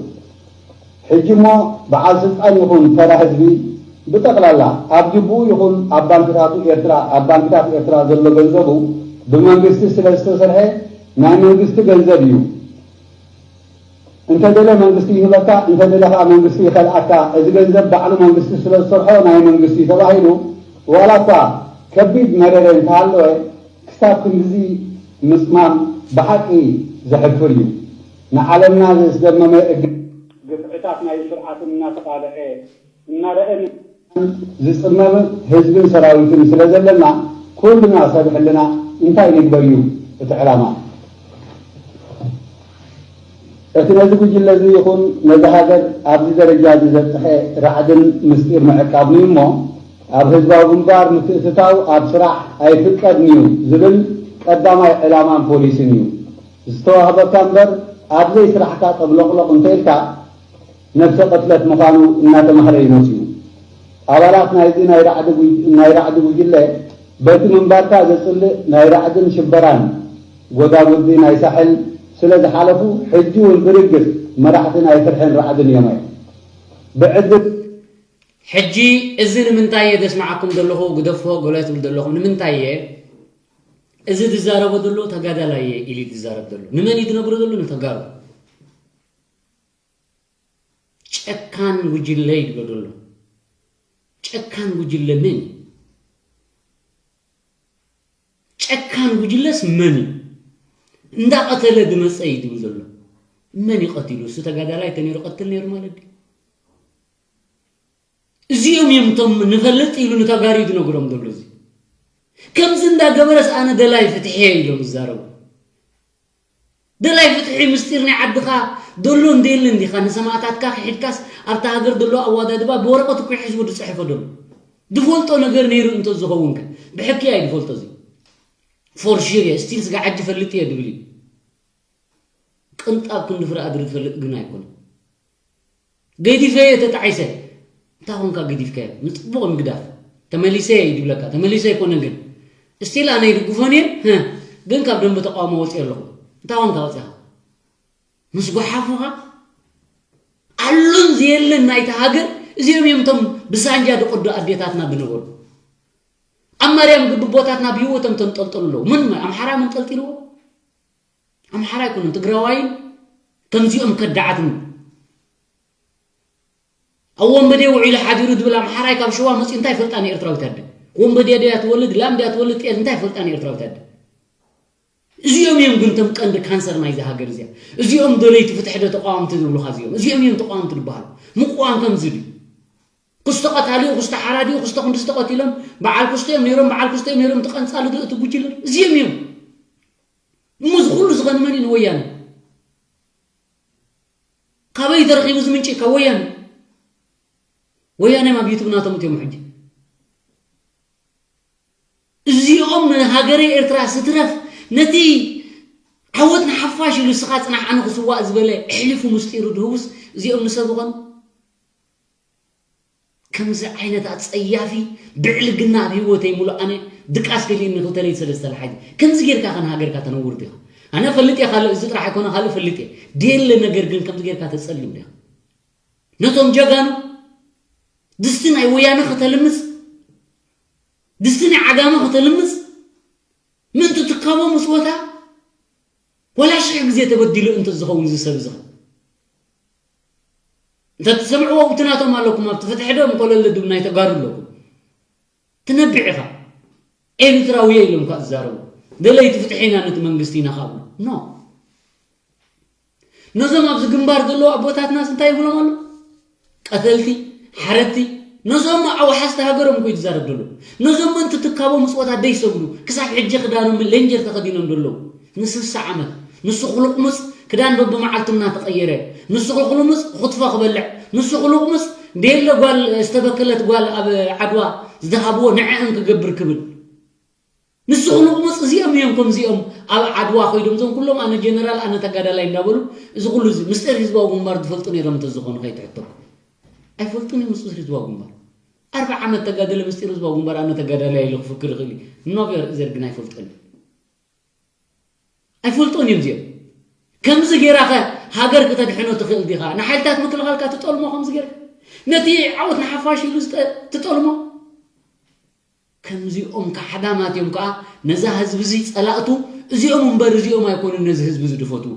ሕጂ እሞ በዓል ስልጣን ይኹን ተራ ህዝቢ ብጠቕላላ ኣብ ጅቡኡ ይኹን ኣብ ባንክታቱ ኤርትራ ኣብ ባንክታት ኤርትራ ዘሎ ገንዘቡ ብመንግስቲ ስለ ዝተሰርሐ ናይ መንግስቲ ገንዘብ እዩ። እንተደለ መንግስቲ ይህበካ፣ እንተደለ ከዓ መንግስቲ ይኸልኣካ። እዚ ገንዘብ ባዕሉ መንግስቲ ስለ ዝሰርሖ ናይ መንግስቲ ተባሂሉ ዋላ እኳ ከቢድ መረረ እንተሃለወ ክሳብ ክንድዚ ምፅማም ብሓቂ ዘሕፍር እዩ። ንዓለምና ዘስደመመ እግ- ግፍዕታት ናይ ስርዓትን እናተቃልዐ እናረአን ዝፅመም ህዝብን ሰራዊትን ስለ ዘለና ኩልና ሰብ ሕልና እንታይ ንግበር እዩ እቲ ዕላማ። እቲ ነዚ ጉጅለ እዚ ይኹን ነዚ ሃገር ኣብዚ ደረጃ እዚ ዘብፅሐ ራዕድን ምስጢር ምዕቃብን እዩ እሞ ኣብ ህዝባዊ ግንባር ምትእትታው ኣብ ስራሕ ኣይፍቀድን እዩ ዝብል ቀዳማይ ዕላማን ፖሊሲን እዩ። ዝተዋህበካ እምበር ኣብ ዘይስራሕካ ጠብሎቕሎቕ እንተኢልካ ነብሰ ቅትለት ምዃኑ እናተማህረ እዩ መፂኡ። ኣባላት ናይዚ ናይ ራዕዲ ጉጅ- ናይ ራዕዲ ጉጅለ በቲ ምንባርካ ዘፅልእ ናይ ራዕድን ሽበራን ጎዳጉዲ ናይ ሳሕል ስለ ዝሓለፉ ሕጂ እውን ብርግፅ መራሕቲ ናይ ፍርሕን ራዕድን እዮም። ብዕድል ሕጂ እዚ ንምንታይ እየ ዘስምዓኩም ዘለኹ ግደፎ ገለ ትብል ዘለኹም ንምንታይ እየ እዚ ዝዛረቦ ዘሎ ተጋዳላይ እየ ኢሉ ዝዛረብ ዘሎ ንመን እዩ ዝነግሮ ዘሎ ንተጋሩ ጨካን ጉጅለ ይብሎ ዘሎ ጨካን ጉጅለ መን እዩ ጨካን ጉጅለስ መን እዩ እንዳቐተለ ዝመፀ እዩ ዝብል ዘሎ መን እዩ ቀቲሉ እሱ ተጋዳላይ ተነይሩ ቀትል ነይሩ ማለት ድዩ እዚኦም እዮም እቶም ንፈልጥ ኢሉ ንተጋሩ እዩ ዝነግሮም ዘሎ እዚ ከምዚ እንዳገበረስ ኣነ ደላይ ፍትሒ እየ ኢሎም ዝዛረቡ ደላይ ፍትሒ ምስጢር ናይ ዓድኻ ደሎ እንደየለ እንዲኻ ንሰማእታትካ ክሒድካስ ኣብታ ሃገር ደሎ ኣዋዳድባ ብወረቐት እኮ ሒዝዎ ዝፅሕፎ ደሎ ዝፈልጦ ነገር ነይሩ እንተ ዝኸውን ከ ብሕኪ እያ ዝፈልጦ እዚ ፎርሽር እየ ስቲል ስጋ ዓጂ ፈልጥ እየ ድብል እዩ ቅንጣብ ክንዲ ፍረ ኣድሪ ዝፈልጥ ግን ኣይኮነን ገዲፈ እየ ተጣዒሰ እንታይ ኮንካ ገዲፍካዮ ንፅቡቕ ምግዳፍ ተመሊሰ እየ ድብለካ ተመሊሰ ኣይኮነን ግን ስቲል ኣነ ይድግፎን እየ ግን ካብ ደንበ ተቃውሞ ወፂኦ ኣለኹ እንታይ ኮንካ ወፂኻ ምስ ጓሓፉኻ ኣሉን ዘየለን ናይቲ ሃገር እዚኦም እዮም እቶም ብሳንጃ ደቆዶ ኣዴታትና ዝነበሩ ኣብ ማርያም ግቢ ቦታት ናብ ህይወቶም ተንጠልጠሉ ኣለዉ ምን ኣምሓራ መንጠልጢልዎ ኣምሓራ ኣይኮነን ትግራዋይን ከምዚኦም ከዳዓትን ኣብ ወንበዴ ውዒሉ ሓዲሩ ዝብል ኣምሓራይ ካብ ሸዋ መፅኡ እንታይ ፈልጣ ንኤርትራዊት ኣደ ወንበዴ ድያ ትወልድ፣ ላም ድያ ትወልድ፣ ጤል እንታይ ይፈልጣ ንኤርትራዊት ኣደ? እዚኦም እዮም ግን እቶም ቀንዲ ካንሰር ናይዚ ሃገር እዚኣ። እዚኦም ደለይቲ ፍትሒ ዶ ተቃወምቲ ዝብሉኻ እዚኦም። እዚኦም እዮም ተቃወምቲ ዝበሃሉ። ምቁዋም ከምዚ ድዩ? ክስተ ቀታሊኡ፣ ክስተ ሓራዲኡ፣ ክስተ ክንዲ ዝተቀቲሎም፣ በዓል ክስተ እዮም ነይሮም፣ በዓል ክስተ እዮም ነይሮም፣ እቲ ቀንጻሉ ዶ እቲ ጉጅለ? እዚኦም እዮም። እሞ እዚ ኩሉ ዝኾነ መን እዩ? ንወያነ። ካበይ ተረኺቡ እዚ ምንጪ? ካብ ወያነ። ወያነ ኣብ ዩቱብ ናቶም እትዮም ሕጂ። እዚኦም ንሃገረ ኤርትራ ስትረፍ ነቲ ዓወት ንሓፋሽ ኢሉ ስኻ ጽናሕ ኣነ ክስዋእ ዝበለ ኣሕሊፉ ምስጢሩ ድህቡስ እዚኦም ንሰብ ይኾኑ? ከምዚ ዓይነት ኣጸያፊ ብዕልግና ኣብ ህይወተይ ሙሉእ ኣነ ድቃስ ከሊእኒ ክልተ ለይቲ ሰለስተ ለሓይ። ከምዚ ጌርካ ከን ሃገርካ ተነውር ዲኻ? ኣነ ፈልጥ እየ፣ ካልእ እዚ ጥራሕ ኣይኮነ፣ ካልእ ፈልጥ እየ። ድየለ ነገር ግን ከምዚ ጌርካ ተጸልም ዲኻ? ነቶም ጀጋኑ ድስቲ ናይ ወያነ ከተልምጽ፣ ድስቲ ናይ ዓጋመ ከተልምጽ፣ ምእንቲ ትካቦ ምጽወታ፣ ወላ ሽሕ ግዜ ተበዲሉ እንተ ዝኸውን እዚ ሰብ እዚ ኸ? እንተ ትሰምዕዎ ብትናቶም ኣለኩም፣ ኣብቲ ፍትሒ ዶ ምኮለለ ድብ ናይ ተጋሩ ኣለኩም። ትነብዕ ኢኻ። ኤርትራዊ እየ ኢሎም ከኣ ዝዛረቡ። ደለይቲ ፍትሒ ኢና ነቲ መንግስቲ ኢና ካብ። ኖ። ነዞም ኣብዚ ግንባር ዘለዉ ኣቦታትናስ እንታይ ይብሎም ኣሎ? ቀተልቲ፣ ሓረድቲ፣ ነዞም ኣውሓስቲ ሃገሮም እኮ እዩ ዝዛረብ ዘሎ። ነዞም ምእንቲ ትካቦ ምጽወታት ደይሰግዱ፣ ክሳብ ሕጂ ክዳኖም ሌንጀር ተኸዲኖም ዘለዉ። ንስሳ ዓመት። ንሱ ክልቁምጽ ክዳን በብመዓልቱ እናተቐየረ። ንሱ ክልቁምጽ ኹትፎ ክበልዕ። ንሱ ክልቁምጽ ደየለ ጓል ዝተበከለት ጓል ኣብ ዓድዋ ዝደሃብዎ ንዕአን ክገብር ክብል። ንሱ ክልቁምጽ እዚኦም እዮም ከምዚኦም ኣብ ዓድዋ ኮይዶም እዞም ኩሎም ኣነ ጀነራል ኣነ ተጋዳላይ እንዳበሉ እዚ ኩሉ እዚ ምስጢር ህዝባዊ ግንባር ዝፈልጡ ነይሮም እንተዝኾኑ ከይትሕተኩ። ኣይፈልጡን እዮም ምስጢር ህዝባዊ ግንባር። ኣርብዓ ዓመት ተጋደለ ምስጢር ህዝባዊ ግንባር ኣነ ተጋዳላይ ኢሉ ክፍክር ይኽእል እዩ። ኖቨር እዘር ግን ኣይፈልጦን እዩ። ኣይፈልጦን እዮም እዚኦም። ከምዚ ጌራኸ ሃገር ክተድሕኖ ትኽእል ዲኻ? ንሓይልታት ምክልኻልካ ትጠልሞ ከምዚ ጌርካ? ነቲ ዓወት ንሓፋሽ ኢሉ ዝጠ-፣ ትጠልሞ? ከምዚኦም ካሕዳማት እዮም ከኣ ነዛ ህዝቢ እዚ ጸላእቱ እዚኦም እምበር እዚኦም ኣይኮኑን ነዚ ህዝቢ እዚ ድፈትዎ።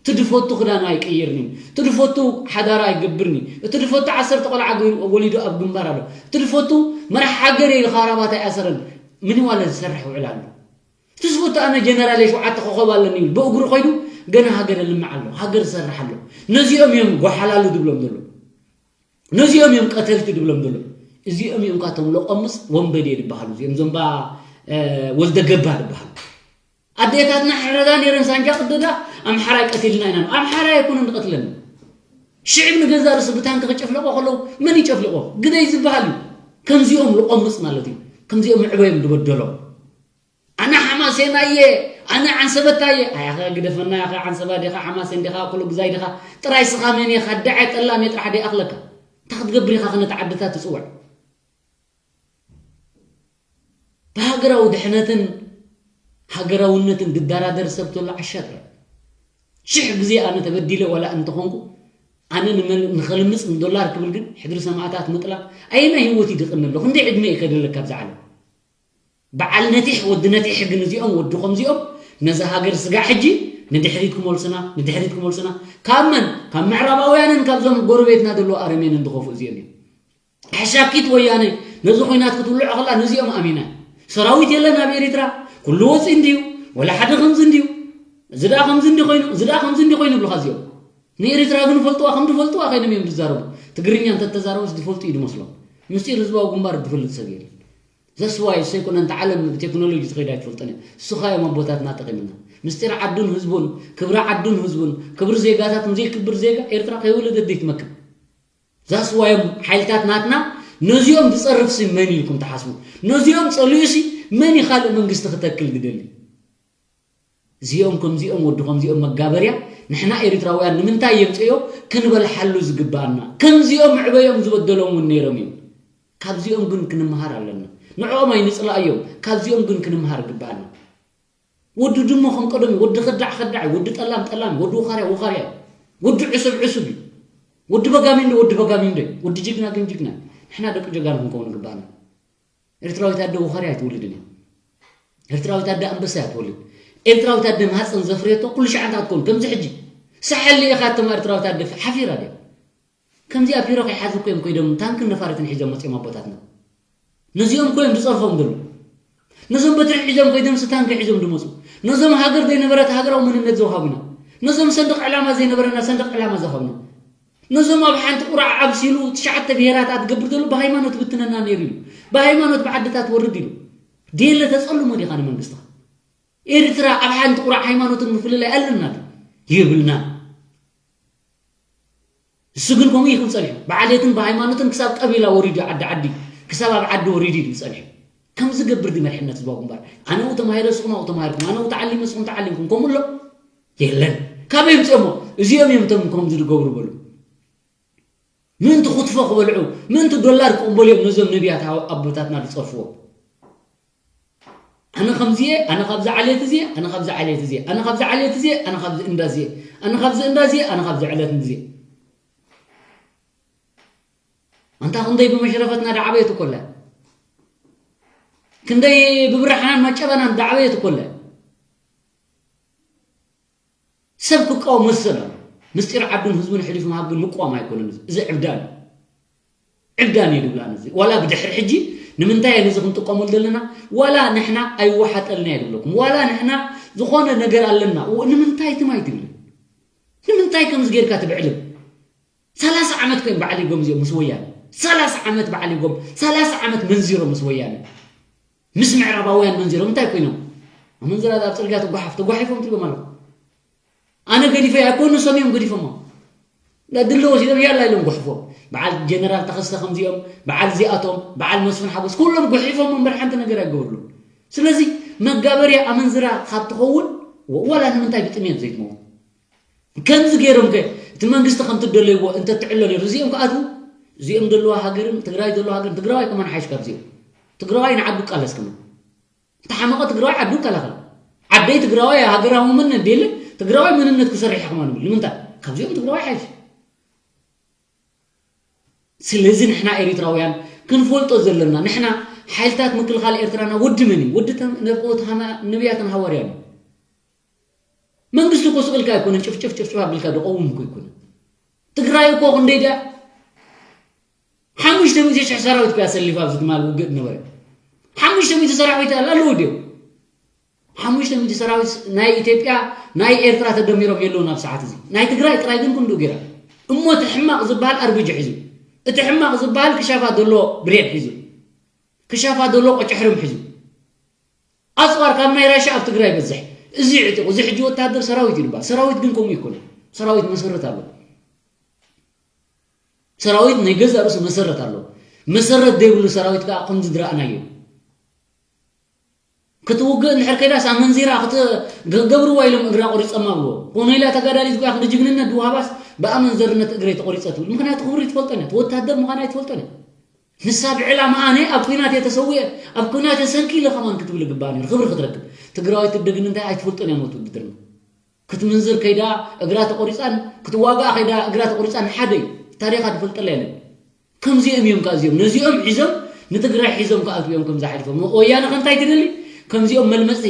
እቲ ድፈቱ ክዳኑ ኣይቅይርን እዩ። እቲ ድፈቱ ሓዳራ ኣይገብርን እዩ። እቲ ድፈቱ ዓሰርተ ቆልዓ ገይሩ ወሊዱ ኣብ ግንባር ኣሎ። እቲ ድፈቱ መራሕ ሃገር ኢሉ ካራባት ኣይኣሰረን። ምን ዋለ ዝሰርሕ ውዕል ኣሎ። እቲ ዝፈቱ ኣነ ጀነራል እየ ሸውዓተ ኮኸብ ኣለኒ ይብል። ብእግሩ ኮይዱ ገና ሃገር የልምዕ ኣሎ። ሃገር ዝሰርሕ ኣሎ። ነዚኦም እዮም ጓሓላሉ ድብሎም ዘሎ። ነዚኦም እዮም ቀተልቲ ድብሎም ዘሎ። እዚኦም እዮም ካቶም ለቆምስ ወንበዴ ድበሃሉ። እዚኦም ዞምባ፣ እ፣ ወልደ ገባ ድበሃሉ። ኣዴታትና ሕረዳ ነይረን ሳንጃ ቅደዳ ኣምሓራይ ቀቲልና ኢና። ኣምሓራይ ኣይኮነን ዝቐትለና። ሽዕብ ንገዛ ርእሱ ብታንኪ ክጨፍልቆ ከለዉ መን ይጨፍልቆ? ግደይ ዝበሃል እዩ። ከምዚኦም ልቆምጽ ማለት እዩ። ከምዚኦም ምዕበዮም ዝበደሎም። ኣነ ሓማሴናየ፣ ኣነ ዓንሰበታየ። ኣያኸ ግደፈና ያኸ ዓንሰባ ዲኻ፣ ሓማሴን ዲኻ፣ ኩሉ ግዛይ ዲኻ። ጥራይ ስኻ መን ኢኻ? ደዓይ ጠላም እየ ጥራሕ ደይኣኽለካ። እንታይ ክትገብር ኢኻ ከ ነቲ ዓድታት ትጽውዕ? ብሃገራዊ ድሕነትን ሃገራውነትን ድደራደር ሰብ ተሎ ዓሻ ጥራይ። ሽሕ ግዜ ኣነ ተበዲለ ዋላ እንተኾንኩ፣ ኣነ ንመን-፣ ንኸልምጽ ንዶላር ክብል ግን ሕድሪ ሰማእታት ምጥላም ኣየናይ ህይወት እዩ ድቕኒ ኣሎ? ክንደይ ዕድመ እዩ ከደለካ ኣብዛ ዓለም? በዓል ነቲሕ፣ ወዲ ነቲሕ ግን እዚኦም፣ ወዲ ከምዚኦም ነዛ ሃገር ስጋዕ ሕጂ ንድሕሪት ክመልሱና፣ ንድሕሪት ክመልሱና። ካብ መን? ካብ ምዕራባውያንን ካብዞም ጎረቤትና ዘለዉ ኣረሜንን ዝኸፍኡ እዚኦም እዮም። ሓሻኪት ወያነ ነዚ ኹናት ክትውልዖ ከላ ነዚኦም ኣሚና። ሰራዊት የለን ኣብ ኤሪትራ፣ ኩሉ ወፂ እንድዩ፣ ወላ ሓደ ከምዚ እንድዩ፣ እዚ ደኣ ከምዚ እንዲ ኮይኑ፣ እዚ ደኣ ከምዚ እንዲ ኮይኑ ይብሉኻ እዚኦም። ንኤሪትራ ግን ፈልጥዋ፣ ከም ድፈልጥዋ ኮይኖም እዮም ዝዛረቡ። ትግርኛ እንተተዛረቡስ ድፈልጡ እዩ ድመስሎም። ምስጢር ህዝባዊ ግንባር ድፈልጥ ሰብ የለን። ዘስዋይ ሰይኮነ እንተ ዓለም ብቴክኖሎጂ ትኸይድ ኣይትፈልጥን እያ። እሱኻ እዮም ኣቦታትና ጠቒምና። ምስጢር ዓዱን ህዝቡን፣ ክብሪ ዓዱን ህዝቡን፣ ክብሪ ዜጋታትን ዘይክብር ዜጋ ኤርትራ ከይወለደት ዘይትመክን። ዛስዋዮም ሓይልታት ናትና ነዚኦም ዝጸርፍሲ መን ኢልኩም ትሓስቡ? ነዚኦም ጸሊኡሲ መን እዩ ካልእ መንግስቲ ክተክል ዝደሊ? እዚኦም ከምዚኦም ወዲ ከምዚኦም መጋበርያ ንሕና ኤሪትራውያን ንምንታይ የምጽእዮ ክንበልሓሉ ዝግባኣና። ከምዚኦም ምዕበዮም ዝበደሎም እውን ነይሮም እዮም። ካብዚኦም ግን ክንምሃር ኣለና። ንዕኦም ኣይንጽላእዮም፣ ካብዚኦም ግን ክንምሃር ይግባኣና። ወዲ ድሞ ከም ቀደም እዩ፣ ወዲ ከዳዕ ከዳዕ እዩ፣ ወዲ ጠላም ጠላም እዩ፣ ወዲ ውኻርያ ውኻርያ እዩ፣ ወዲ ዕሱብ ዕሱብ እዩ፣ ወዲ በጋሚንዶ ወዲ በጋሚንዶ እዩ፣ ወዲ ጅግና ግን ጅግና እዩ። ንሕና ደቂ ጀጋኑ ክንከውን ይግባኣና። ኤርትራዊት ኣደ ውኻርያ ኣይትወልድን እያ። ኤርትራዊት ኣደ ኣንበሳ እያ ትወልድ። ኤርትራዊት ኣደ ማህፀን ዘፍርየቶ ኩሉ ሻዕ እንታይ ክትከውን? ከምዚ ሕጂ ሳሕል ኢኻ እቶም ኤርትራዊት ኣደ ሓፊራ ድያ? ከምዚኣ ቢሮ ከይሓዙ እኮ እዮም ከይዶም ታንክን ነፋሪትን ሒዞም መፅኦም ኣቦታትና። ነዚኦም ኮይም ዝጸርፎም ዘሎ ነዞም በትሪ ሒዞም ኮይዶም ስታንክ ሒዞም ዝመፁ ነዞም ሃገር ዘይነበረት ሃገራዊ መንነት ዘውሃቡና ነዞም ሰንደቕ ዕላማ ዘይነበረና ሰንደቕ ዕላማ ዘኸብና ነዞም ኣብ ሓንቲ ቁራዕ ኣብሲሉ ትሽዓተ ብሄራት ኣትገብር ዘሎ ብሃይማኖት ብትነና ነይሩ እዩ። ብሃይማኖት ብዓድታት ወርድ ኢሉ። ዴለ ተጸልሞ ዲኻ ንመንግስትኻ? ኤርትራ ኣብ ሓንቲ ቁራዕ ሃይማኖትን ምፍልላይ ኣለና ድዩ? የብልና። እሱ ግን ከምኡ ይኽብል ጸኒሑ። ብዓሌትን ብሃይማኖትን ክሳብ ቀቢላ ወሪዱ ዓዲ ዓዲ ክሳብ ኣብ ዓዲ ወሪዱ እዩ ጸኒሑ። ከም ዝገብር ዲ መርሕነት ህዝባዊ ግንባር ኣነኡ ተማሂረ ስኹም ኣኡ ተማሂርኩም ኣነኡ ተዓሊመ ስኹም ተዓሊምኩም ከምኡ ኣሎ የለን። ካበይ ምፅኦሞ? እዚኦም እዮም እቶም ከምዚ ዝገብሩ በሉ። ምእንቲ ክትፎ ክበልዑ ምእንቲ ዶላር ክቕበሉ እዮም ነዞም ነቢያት ኣቦታትና ዝፀርፍዎም። ኣነ ከምዚ እየ ኣነ ካብዚ ዓሌት እዚ እየ ኣነ ካብዚ ዓሌት እዚ እየ ኣነ ካብዚ ዓሌት እዚ እየ ኣነ ካብዚ እንዳ እዚ እየ ኣነ ካብዚ እንዳ እዚ እየ ኣነ ካብዚ ዕለት እዚ እየ ኣንታ ክንደይ ብመሽረፈትና ዳዕበየት እኮ ኣላ ክንደይ ብብርሓናን መጨበናን ዳዕበየት እኮ ኣላ ሰብ ክቃወም መሰል ኣሎ ምስጢር ዓዱን ህዝቡን ሕሊፉ ምሃብ ግን ምቋም ኣይኮነን እዚ ዕብዳን እዩ ዕብዳን እየ ድብል ኣነ እዚ ዋላ ብድሕሪ ሕጂ ንምንታይ እየ ነዚ ክንጥቀመሉ ዘለና ዋላ ንሕና ኣይወሓጠልና እየ ድብለኩም ዋላ ንሕና ዝኾነ ነገር ኣለና እዎ ንምንታይ ትም ኣይትብልን ንምንታይ ከምዚ ጌርካ ትብዕልን ሰላሳ ዓመት ኮይም በዓል ይጎም እዚኦም ምስ ወያነ ሰላሳ ዓመት በዓል ይጎም ሰላሳ ዓመት መንዚሮም ምስ ወያነ ምስ ምዕራባውያን መንዚሮም እንታይ ኮይኖም ኣመንዝራ ኣብ ፅርግያ ተጓሓፍ ተጓሒፎም ትሪቦም ኣለኹ ኣነ ገዲፈ ኣይኮኑ ሰሚኦም ገዲፎሞ ድለ ወሲዶም ያላ ኢሎም ጉሕፎም በዓል ጀነራል ተኸስተ ከምዚኦም በዓል እዚኣቶም በዓል መስፍን ሓጎስ ኩሎም ጉሒፎም እምበር ሓንቲ ነገር ኣይገበርሉ ስለዚ መጋበርያ ኣመንዝራ ካብ ትኸውን ወላ ንምንታይ ብጥሜት ዘይትመውት ከምዚ ገይሮም ከ እቲ መንግስቲ ከምቲ ደለይዎ እንተትዕሎ ነይሩ እዚኦም ክኣትዉ እዚኦም ዘለዋ ሃገርን ትግራይ ዘለዋ ሃገርን ትግራዋይ ከማን ሓይሽ ካብ እዚኦም ትግራዋይ ንዓዱ ቃለስ ከማን እንተሓመቐ ትግራዋይ ዓዱ ይከላኸል ዓደይ ትግራዋይ ሃገራዊ መንነት ደለ ትግራዋይ መንነት ክሰርሕ ከማን ይብል ንምንታይ ካብዚኦም ትግራዋይ ሓይሽ ስለዚ ንሕና ኤሪትራውያን ክንፈልጦ ዘለና ንሕና ሓይልታት ምክልኻል ኤርትራና ወዲ መን እዩ ወዲ ነብያትን ሃዋርያን እዩ መንግስቲ እኮ ስቕ ኢልካ ኣይኮነን ጭፍጭፍ ጭፍጭፍ ኣቢልካ ዝቐውም እኮ ኣይኮነን ትግራይ እኮ ክንደይ ድያ ሓሙሽተ ሚእቲ ሽሕ ሰራዊት እኮ ኣሰሊፋ ኣብዚ ትማል ውግእ ነበረ ሓሙሽተ ሚእቲ ሰራዊት ኣለዎ ድዮም ሓሙሽተ ሚእቲ ሰራዊት ናይ ኢትዮጵያ ናይ ኤርትራ ተደሚሮም የለውን ኣብ ሰዓት እዚ ናይ ትግራይ ጥራይ ግን ክንድኡ ገይራ እሞ እቲ ሕማቕ ዝበሃል ኣርቢጂ ሒዙ እቲ ሕማቕ ዝበሃል ክሻፋ ዘሎ ብሬን ሒዙ ክሻፋ ዘሎ ቆጭሕርም ሒዙ ኣፅዋር ካብ ናይ ራሻ ኣብ ትግራይ በዝሕ እዚ ዕጥቁ እዚ ሕጂ ወታደር ሰራዊት ይልባል ሰራዊት ግን ከምኡ ይኮነ ሰራዊት መሰረት ኣሎ ሰራዊት ናይ ገዛ ርእሱ መሰረት ኣሎ መሰረት ዘይብሉ ሰራዊት ከዓ ከምዚ ዝረኣናዮ ክትውግእ እንድሕር ከይዳስ ኣመንዚራ ክትገብርዋ ኢሎም እግራ ቆሪፀማ ብዎ ኮነ ኢላ ተጋዳሊት እዚኣ ክንዲ ጅግንነት ዝወሃባስ ብኣመንዘርነት እግረይ ተቆሪፀ ትብል ምክንያቱ ክብሪ ትፈልጦን እያ ወታደር ምዃና ኣይትፈልጦን እያ ንሳ ብዕላማ ኣነ ኣብ ኩናት እየ ተሰዊአ ኣብ ኩናት እየ ሰንኪ ኢለ ከማን ክትብል ግባእ ነይሩ ክብሪ ክትረክብ ትግራዊት ትደግን እንታይ ኣይትፈልጦን እያ ንወትውድድርና ክትምንዝር ከይዳ እግራ ተቆሪፃን ክትዋጋእ ከይዳ እግራ ተቆሪፃን ሓደ እዩ ታሪኻ ትፈልጠላ የለን ከምዚኦም እዮም ከዚኦም ነዚኦም ሒዞም ንትግራይ ሒዞም ከኣትውዮም ከምዚ ሓሊፎም ወያነ ከንታይ ትደሊ ከምዚኦም መልመፅቲ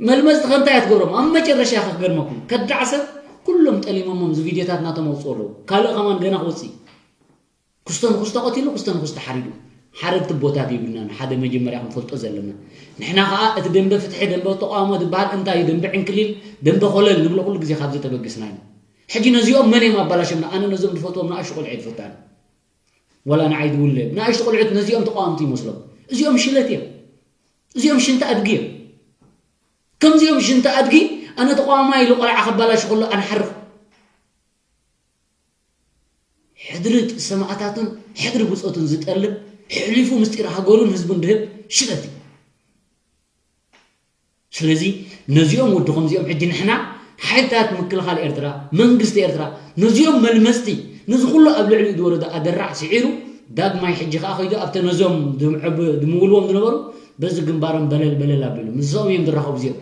መልመፅቲ ከንታይ ኣትገብሮም ኣብ መጨረሻ ከክገርመኩም ከዳዕ ሰብ ኩሎም ጠሊሞሞም እዚ ቪድዮታት ናቶም ኣውፅኡ ኣለዉ ካልእ ከማን ገና ክወፅእ ክስቶ ንክስቶ ቀቲሉ ክስቶ ንክስቶ ሓሪዱ ሓረግቲ ቦታት የብልናን ሓደ መጀመርያ ክንፈልጦ ዘለና ንሕና ከዓ እቲ ደንበ ፍትሒ ደንበ ተቃውሞ ዝበሃል እንታይ እዩ ደንበ ዕንክሊል ደንበ ኮለል ንብሎ ኩሉ ግዜ ካብ ዝተበገስና ኢና ሕጂ ነዚኦም መን እዮም ኣባላሾምና ኣነ ነዞም ዝፈትዎም ንኣሽቱ ቆልዑ ዝፈታኒ ወላ ንዓይ ዝውለ ንኣሽቱ ቆልዑት ነዚኦም ተቃወምቲ ይመስሎም እዚኦም ሽለት እዮም እዚኦም ሽንቲ ኣድጊ እዮም ከምዚኦም ሽንቲ ኣድጊ ኣነ ተቃዋማይ ኢሉ ቆልዓ ከባላሽ ከሎ ኣንሓርፍ ሕድሪ ሰማእታቱን ሕድሪ ብፆቱን ዝጠልብ ሕሊፉ ምስጢር ሃገሩን ህዝቡን ድህብ ሽለት እዩ ስለዚ ነዚኦም ወዲ ከምዚኦም ሕጂ ንሕና ሓይልታት ምክልኻል ኤርትራ መንግስቲ ኤርትራ ነዚኦም መልመፅቲ ነዚ ኩሉ ኣብ ልዕሊኡ ዝወረደ ኣደራዕ ስዒሩ ዳግማይ ሕጂ ከዓ ከይዱ ኣብተ ነዞም ዝምውልዎም ዝነበሩ በዚ ግንባሮም በለል በለል ኣቢሉ ምስኦም እዮም ዝራኸቡ እዚኦም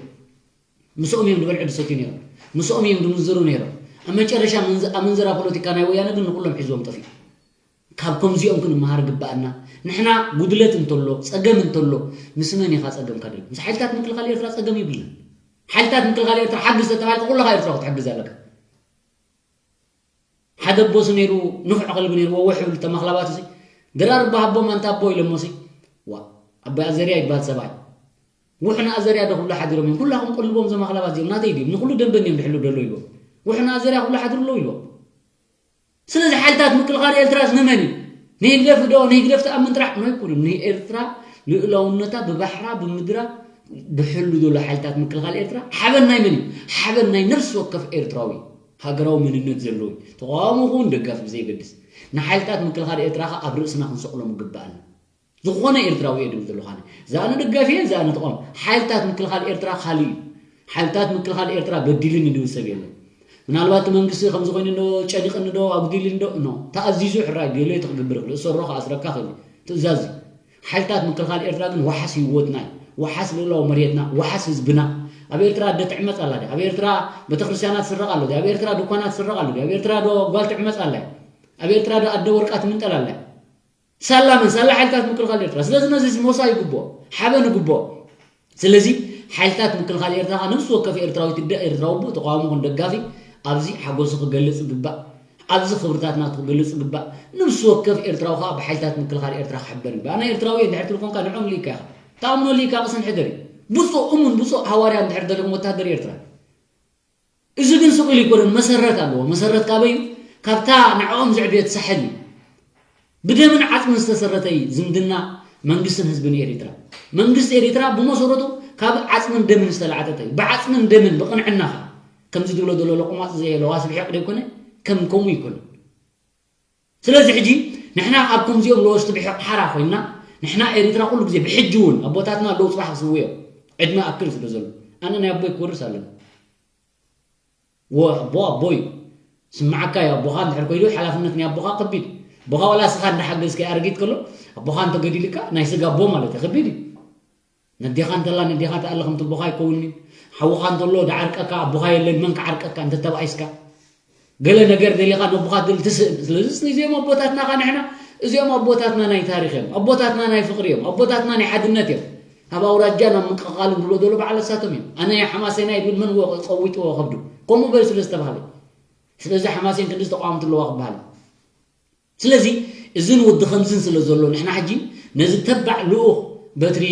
ምስኦም እዮም ዝበልዑ ዝሰትዩ ነይሮም። ምስኦም እዮም ዝምንዝሩ ነይሮም። ኣብ መጨረሻ ኣመንዝራ ፖለቲካ ናይ ወያነ ግን ንኩሎም ሒዝዎም ጠፊኡ። ካብ ከምዚኦም ክንመሃር ግባኣና። ንሕና ጉድለት እንተሎ፣ ጸገም እንተሎ፣ ምስ መን ኢኻ ጸገምካ ደልዩ? ምስ ሓይልታት ምክልኻል ኤርትራ ጸገም የብልናን። ሓይልታት ምክልኻል ኤርትራ ሓግዝ ተተባሂልካ ኩልኻ ኤርትራ ክትሕግዝ ኣለካ። ሓደ ኣቦሲ ነይሩ፣ ንፉዕ ቀልቢ ነይርዎ፣ ወሕ ይብሉ ተማኽላባትሲ፣ ድራር ኣቦ ሃቦም ኣንታ ኣቦ ኢሎሞሲ፣ ዋ፣ ኣቦይ ኣዘርያ ይባል ሰብኣይ። ውሕና ኣዘርያ ዶ ክብሉ ሓዲሮም እዮም። ኩላኹም ቅልቦም እዞም ኣኽላባት እዚኦም ናተይ ድዮም። ንኹሉ ደንበን እዮም ድሕሉ ደሎ ይቦ። ውሕና ኣዘርያ ክብሉ ሓድሩ ኣለዉ ይቦ። ስለዚ ሓይልታት ምክልኻል ኤርትራ ንመን እዩ? ንህግደፍ ዶ ንህግደፍ ተኣምን ጥራሕ? ኖ ኣይኮኑን። ንኤርትራ ልኡላውነታ ብባሕራ ብምድራ ብሕሉ ዘሎ ሓይልታት ምክልኻል ኤርትራ ሓበን ናይ መን እዩ? ሓበን ናይ ነፍሲ ወከፍ ኤርትራዊ ሃገራዊ መንነት ዘለዎ እዩ። ተቃዋሞ ኹን ደጋፊ ብዘይገድስ ንሓይልታት ምክልኻል ኤርትራ ከኣ ኣብ ርእስና ክንሰቕሎም ይግባኣና። ዝኾነ ኤርትራዊ እየ ድብል ዘለኹ ኣነ። እዛ ኣነ ደጋፊ እየ፣ እዛ ኣነ ተቋም። ሓይልታት ምክልኻል ኤርትራ ካልእ እዩ። ሓይልታት ምክልኻል ኤርትራ በዲልኒ ድብል ሰብ የለን። ምናልባት እቲ መንግስቲ ከምዚ ኮይኑ ዶ፣ ጨኒቕኒ ዶ፣ ኣጉዲልኒ ዶ፣ ኖ። ተኣዚዙ ሕራይ ድሌቱ ክግብር ይኽእል። እሰሮ ክኣስረካ ክእል እዩ። ትእዛዝ እዩ። ሓይልታት ምክልኻል ኤርትራ ግን ዋሓስ ህይወትና እዩ። ዋሓስ ልእላዊ መሬትና፣ ዋሓስ ህዝብና። ኣብ ኤርትራ ኣደ ትዕመጽ ኣላ ድያ? ኣብ ኤርትራ ቤተክርስትያናት ትስረቕ ኣሎ ድያ? ኣብ ኤርትራ ድኳናት ትስረቕ ኣሎ ድያ? ኣብ ኤርትራ ዶ ጓል ትዕመጽ ኣላ እያ? ኣብ ኤርትራ ዶ ኣደ ወርቃ ትምንጠል ኣላ እያ? ሳላ መን? ሳላ ሓይልታት ምክልኻል ኤርትራ። ስለዚ ነዚ ሞሳ ይግብኦ፣ ሓበን ይግብኦ። ስለዚ ሓይልታት ምክልኻል ኤርትራ ከኣ ነፍሲ ወከፍ ኤርትራዊ ትደ ኤርትራዊ ኣቦ ተቃዋሞ ኹን ደጋፊ ኣብዚ ሓጎሱ ክገልጽ ይግባእ። ኣብዚ ክብርታት ናቱ ክገልጽ ይግባእ። ነፍሲ ወከፍ ኤርትራዊ ከኣ ብሓይልታት ምክልኻል ኤርትራ ክሕበር ይግባእ። ኣነ ኤርትራዊ እየ እንድሕር ትብል ኮንካ ንዕኦም ልኢካ ኢኻ። ተኣምኖ ልኢካ ቅስን ሕደር እዩ። ብጹእ እሙን ብጹእ ሃዋርያ እንድሕር ደሊኹም ወታሃደር ኤርትራ። እዚ ግን ስቕ ኢሉ ኣይኮነን፣ መሰረት ኣለዎ። መሰረት ካበይ እዩ? ካብታ ንዕኦም ዘዕብየት ሳሕል እዩ። ብደምን ዓጽምን ዝተሰረተ እዩ ዝምድና መንግስትን ህዝብን ኤሪትራ። መንግስቲ ኤሪትራ ብመሰረቱ ካብ ዓጽምን ደምን ዝተላዕጠጠ እዩ። ብዓጽምን ደምን ብቕንዕና ኸኣ ከምዚ ዝብሎ ዘሎ ለቑማጽ ዘየለዋ ስብሒቕ ደይኮነ? ከም ከምኡ ይኮነ። ስለዚ ሕጂ ንሕና ኣብ ከምዚኦም ለወስቲ ብሒቕ ሓራ ኮይንና ንሕና ኤሪትራ ኩሉ ግዜ ብሕጂ እውን ኣቦታትና ኣለዉ ጽባሕ ክስውኡ እዮም። ዕድመ ኣክል ስለ ዘሎ ኣነ ናይ ኣቦይ ክወርስ ኣለኒ። ወ ኣቦ ኣቦ እዩ። ስምዓካ እዩ ኣቦኻ እንድሕር ኮይኑ ሓላፍነት ናይ ኣቦኻ ከቢድ እዩ። ኣቦኻ ዋላ ስኻ እንዳሓገዝካ ኣረጊት ከሎ ኣቦኻ እንተገዲልካ ናይ ስጋ ኣቦ ማለት እዩ ከቢድ እዩ። ነዴኻ እንተላ ነዴኻ ተኣለ ከምቲ ኣቦኻ ኣይከውንን። ሓውኻ እንተሎ ደዓርቀካ ኣቦኻ የለን መን ክዓርቀካ እንተተባኢስካ ገለ ነገር ደሊኻ ነቦኻ ትብል ትስእን። ስለዚ እዚኦም ኣቦታትና ኸ ንሕና እዚኦም ኣቦታትና ናይ ታሪኽ እዮም፣ ኣቦታትና ናይ ፍቕሪ እዮም፣ ኣቦታትና ናይ ሓድነት እዮም። ኣብ ኣውራጃ ናብ ምቅቓል ንብሎ ዘሎ በዓል እሳቶም እዮም። ኣነ ሓማሴናይ ድብል መን ወ- ጸዊጥዎ ከብዱ ከምኡ በል ስለ ዝተባህለ ስለዚ ሓማሴን ክንዲ ዝተቋምቱ ኣለዋ ክበሃል። ስለዚ እዝን ወዲ ከምዝን ስለ ዘሎ ንሕና ሕጂ ነዚ ተባዕ ልኡኽ በትሪ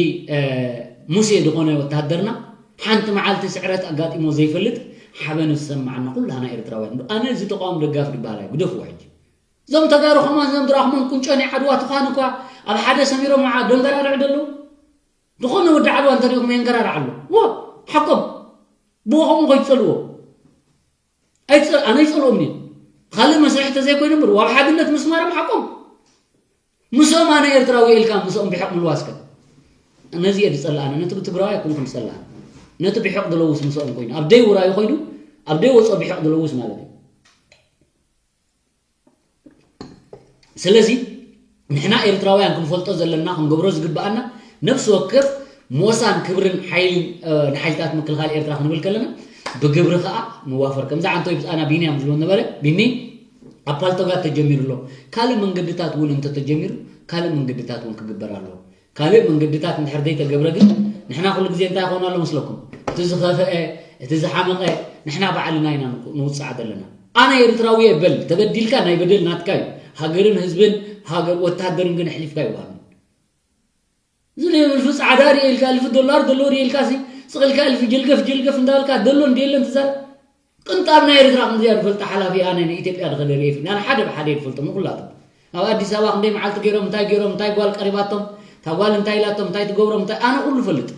ሙሴ ዝኾነ ወተሃደርና ሓንቲ መዓልቲ ስዕረት ኣጋጢሞ ዘይፈልጥ ሓበን ዝሰማዓና ኩላና ኤርትራውያን። ኣነ እዚ ተቃውሞ ደጋፊ ዝበሃል ኣይ ግደፍዎ። ሕጂ እዞም ተጋሩ ከማን እዞም ድራኹሞም ቁንጮ ናይ ዓድዋ ትዃን እኳ ኣብ ሓደ ሰሚሮም መዓ ደንገራርዕ ደለዉ ዝኾነ ወዲ ዓድዋ እንተሪኹም የንገራርዕ ኣሎ። ዎ ሓቆም ብወኸሙ ከይትጸልዎ ኣይጸ- ኣነ ይጸልኦም ድዩ ካልእ መስርሒ ተዘይኮይኑ እምበር ዋብ ሓድነት ምስማሮም ሓቆም ምስኦም ኣነ ኤርትራዊ ኢልካ ምስኦም ብሕቕ ምልዋስከ ነዚ እየ ዝጸልእ ኣነ ነቲ ትግራዋይ ኣይኮንኩን ዝጸልእ ኣነ ነቲ ብሕቕ ዝለውስ ምስኦም ኮይኑ ኣብ ደይ ውራዩ ኮይኑ ኣብ ደይ ወጾ ብሕቕ ዝለውስ ማለት እዩ። ስለዚ ንሕና ኤርትራውያን ክንፈልጦ ዘለና ክንገብሮ ዝግብኣና ነፍሲ ወከፍ ሞሳን ክብርን ሓይልን ንሓይልታት ምክልኻል ኤርትራ ክንብል ከለና ብግብሪ ከዓ ንዋፈር ከምዚ ዓንቶይ ብፃና ቢንያም ዝብሎ ነበረ ቢኒ ኣብ ፓልቶጋት ተጀሚሩ ኣሎ ካልእ መንገድታት እውን እንተተጀሚሩ ካልእ መንገድታት እውን ክግበር ኣለዎ ካልእ መንገድታት እንድሕር ዘይተገብረ ግን ንሕና ኩሉ ግዜ እንታይ ይኸውን ኣሎ መስለኩም እቲ ዝኸፍአ እቲ ዝሓመቐ ንሕና ባዕልና ኢና ንውፃዕ ዘለና ኣነ ኤርትራዊ እየ በል ተበዲልካ ናይ በደል ናትካ እዩ ሃገርን ህዝብን ወታደርን ግን ኣሕሊፍካ ይወሃብ እዚ እልፊ ፃዕዳ ርኤልካ እልፊ ዶላር ዘሎ ርኤልካ ሲ ስቕልካ እልፊ ጀልገፍ ጀልገፍ እንዳልካ ደሎ እንዲየለን ትዛረብ ቅንጣብ ናይ ኤርትራ ከምዚኣ ዝፈልጣ ሓላፊ ኣነ ንኢትዮጵያ ድኸደ ርኤ ፊልም ኣነ ሓደ ብሓደ ይፈልጦም ንኩላቶም ኣብ ኣዲስ ኣበባ ክንደይ መዓልቲ ገይሮም እንታይ ገይሮም እንታይ ጓል ቀሪባቶም እታ ጓል እንታይ ኢላቶም እንታይ ትገብሮም እንታይ ኣነ ኩሉ ፈልጥ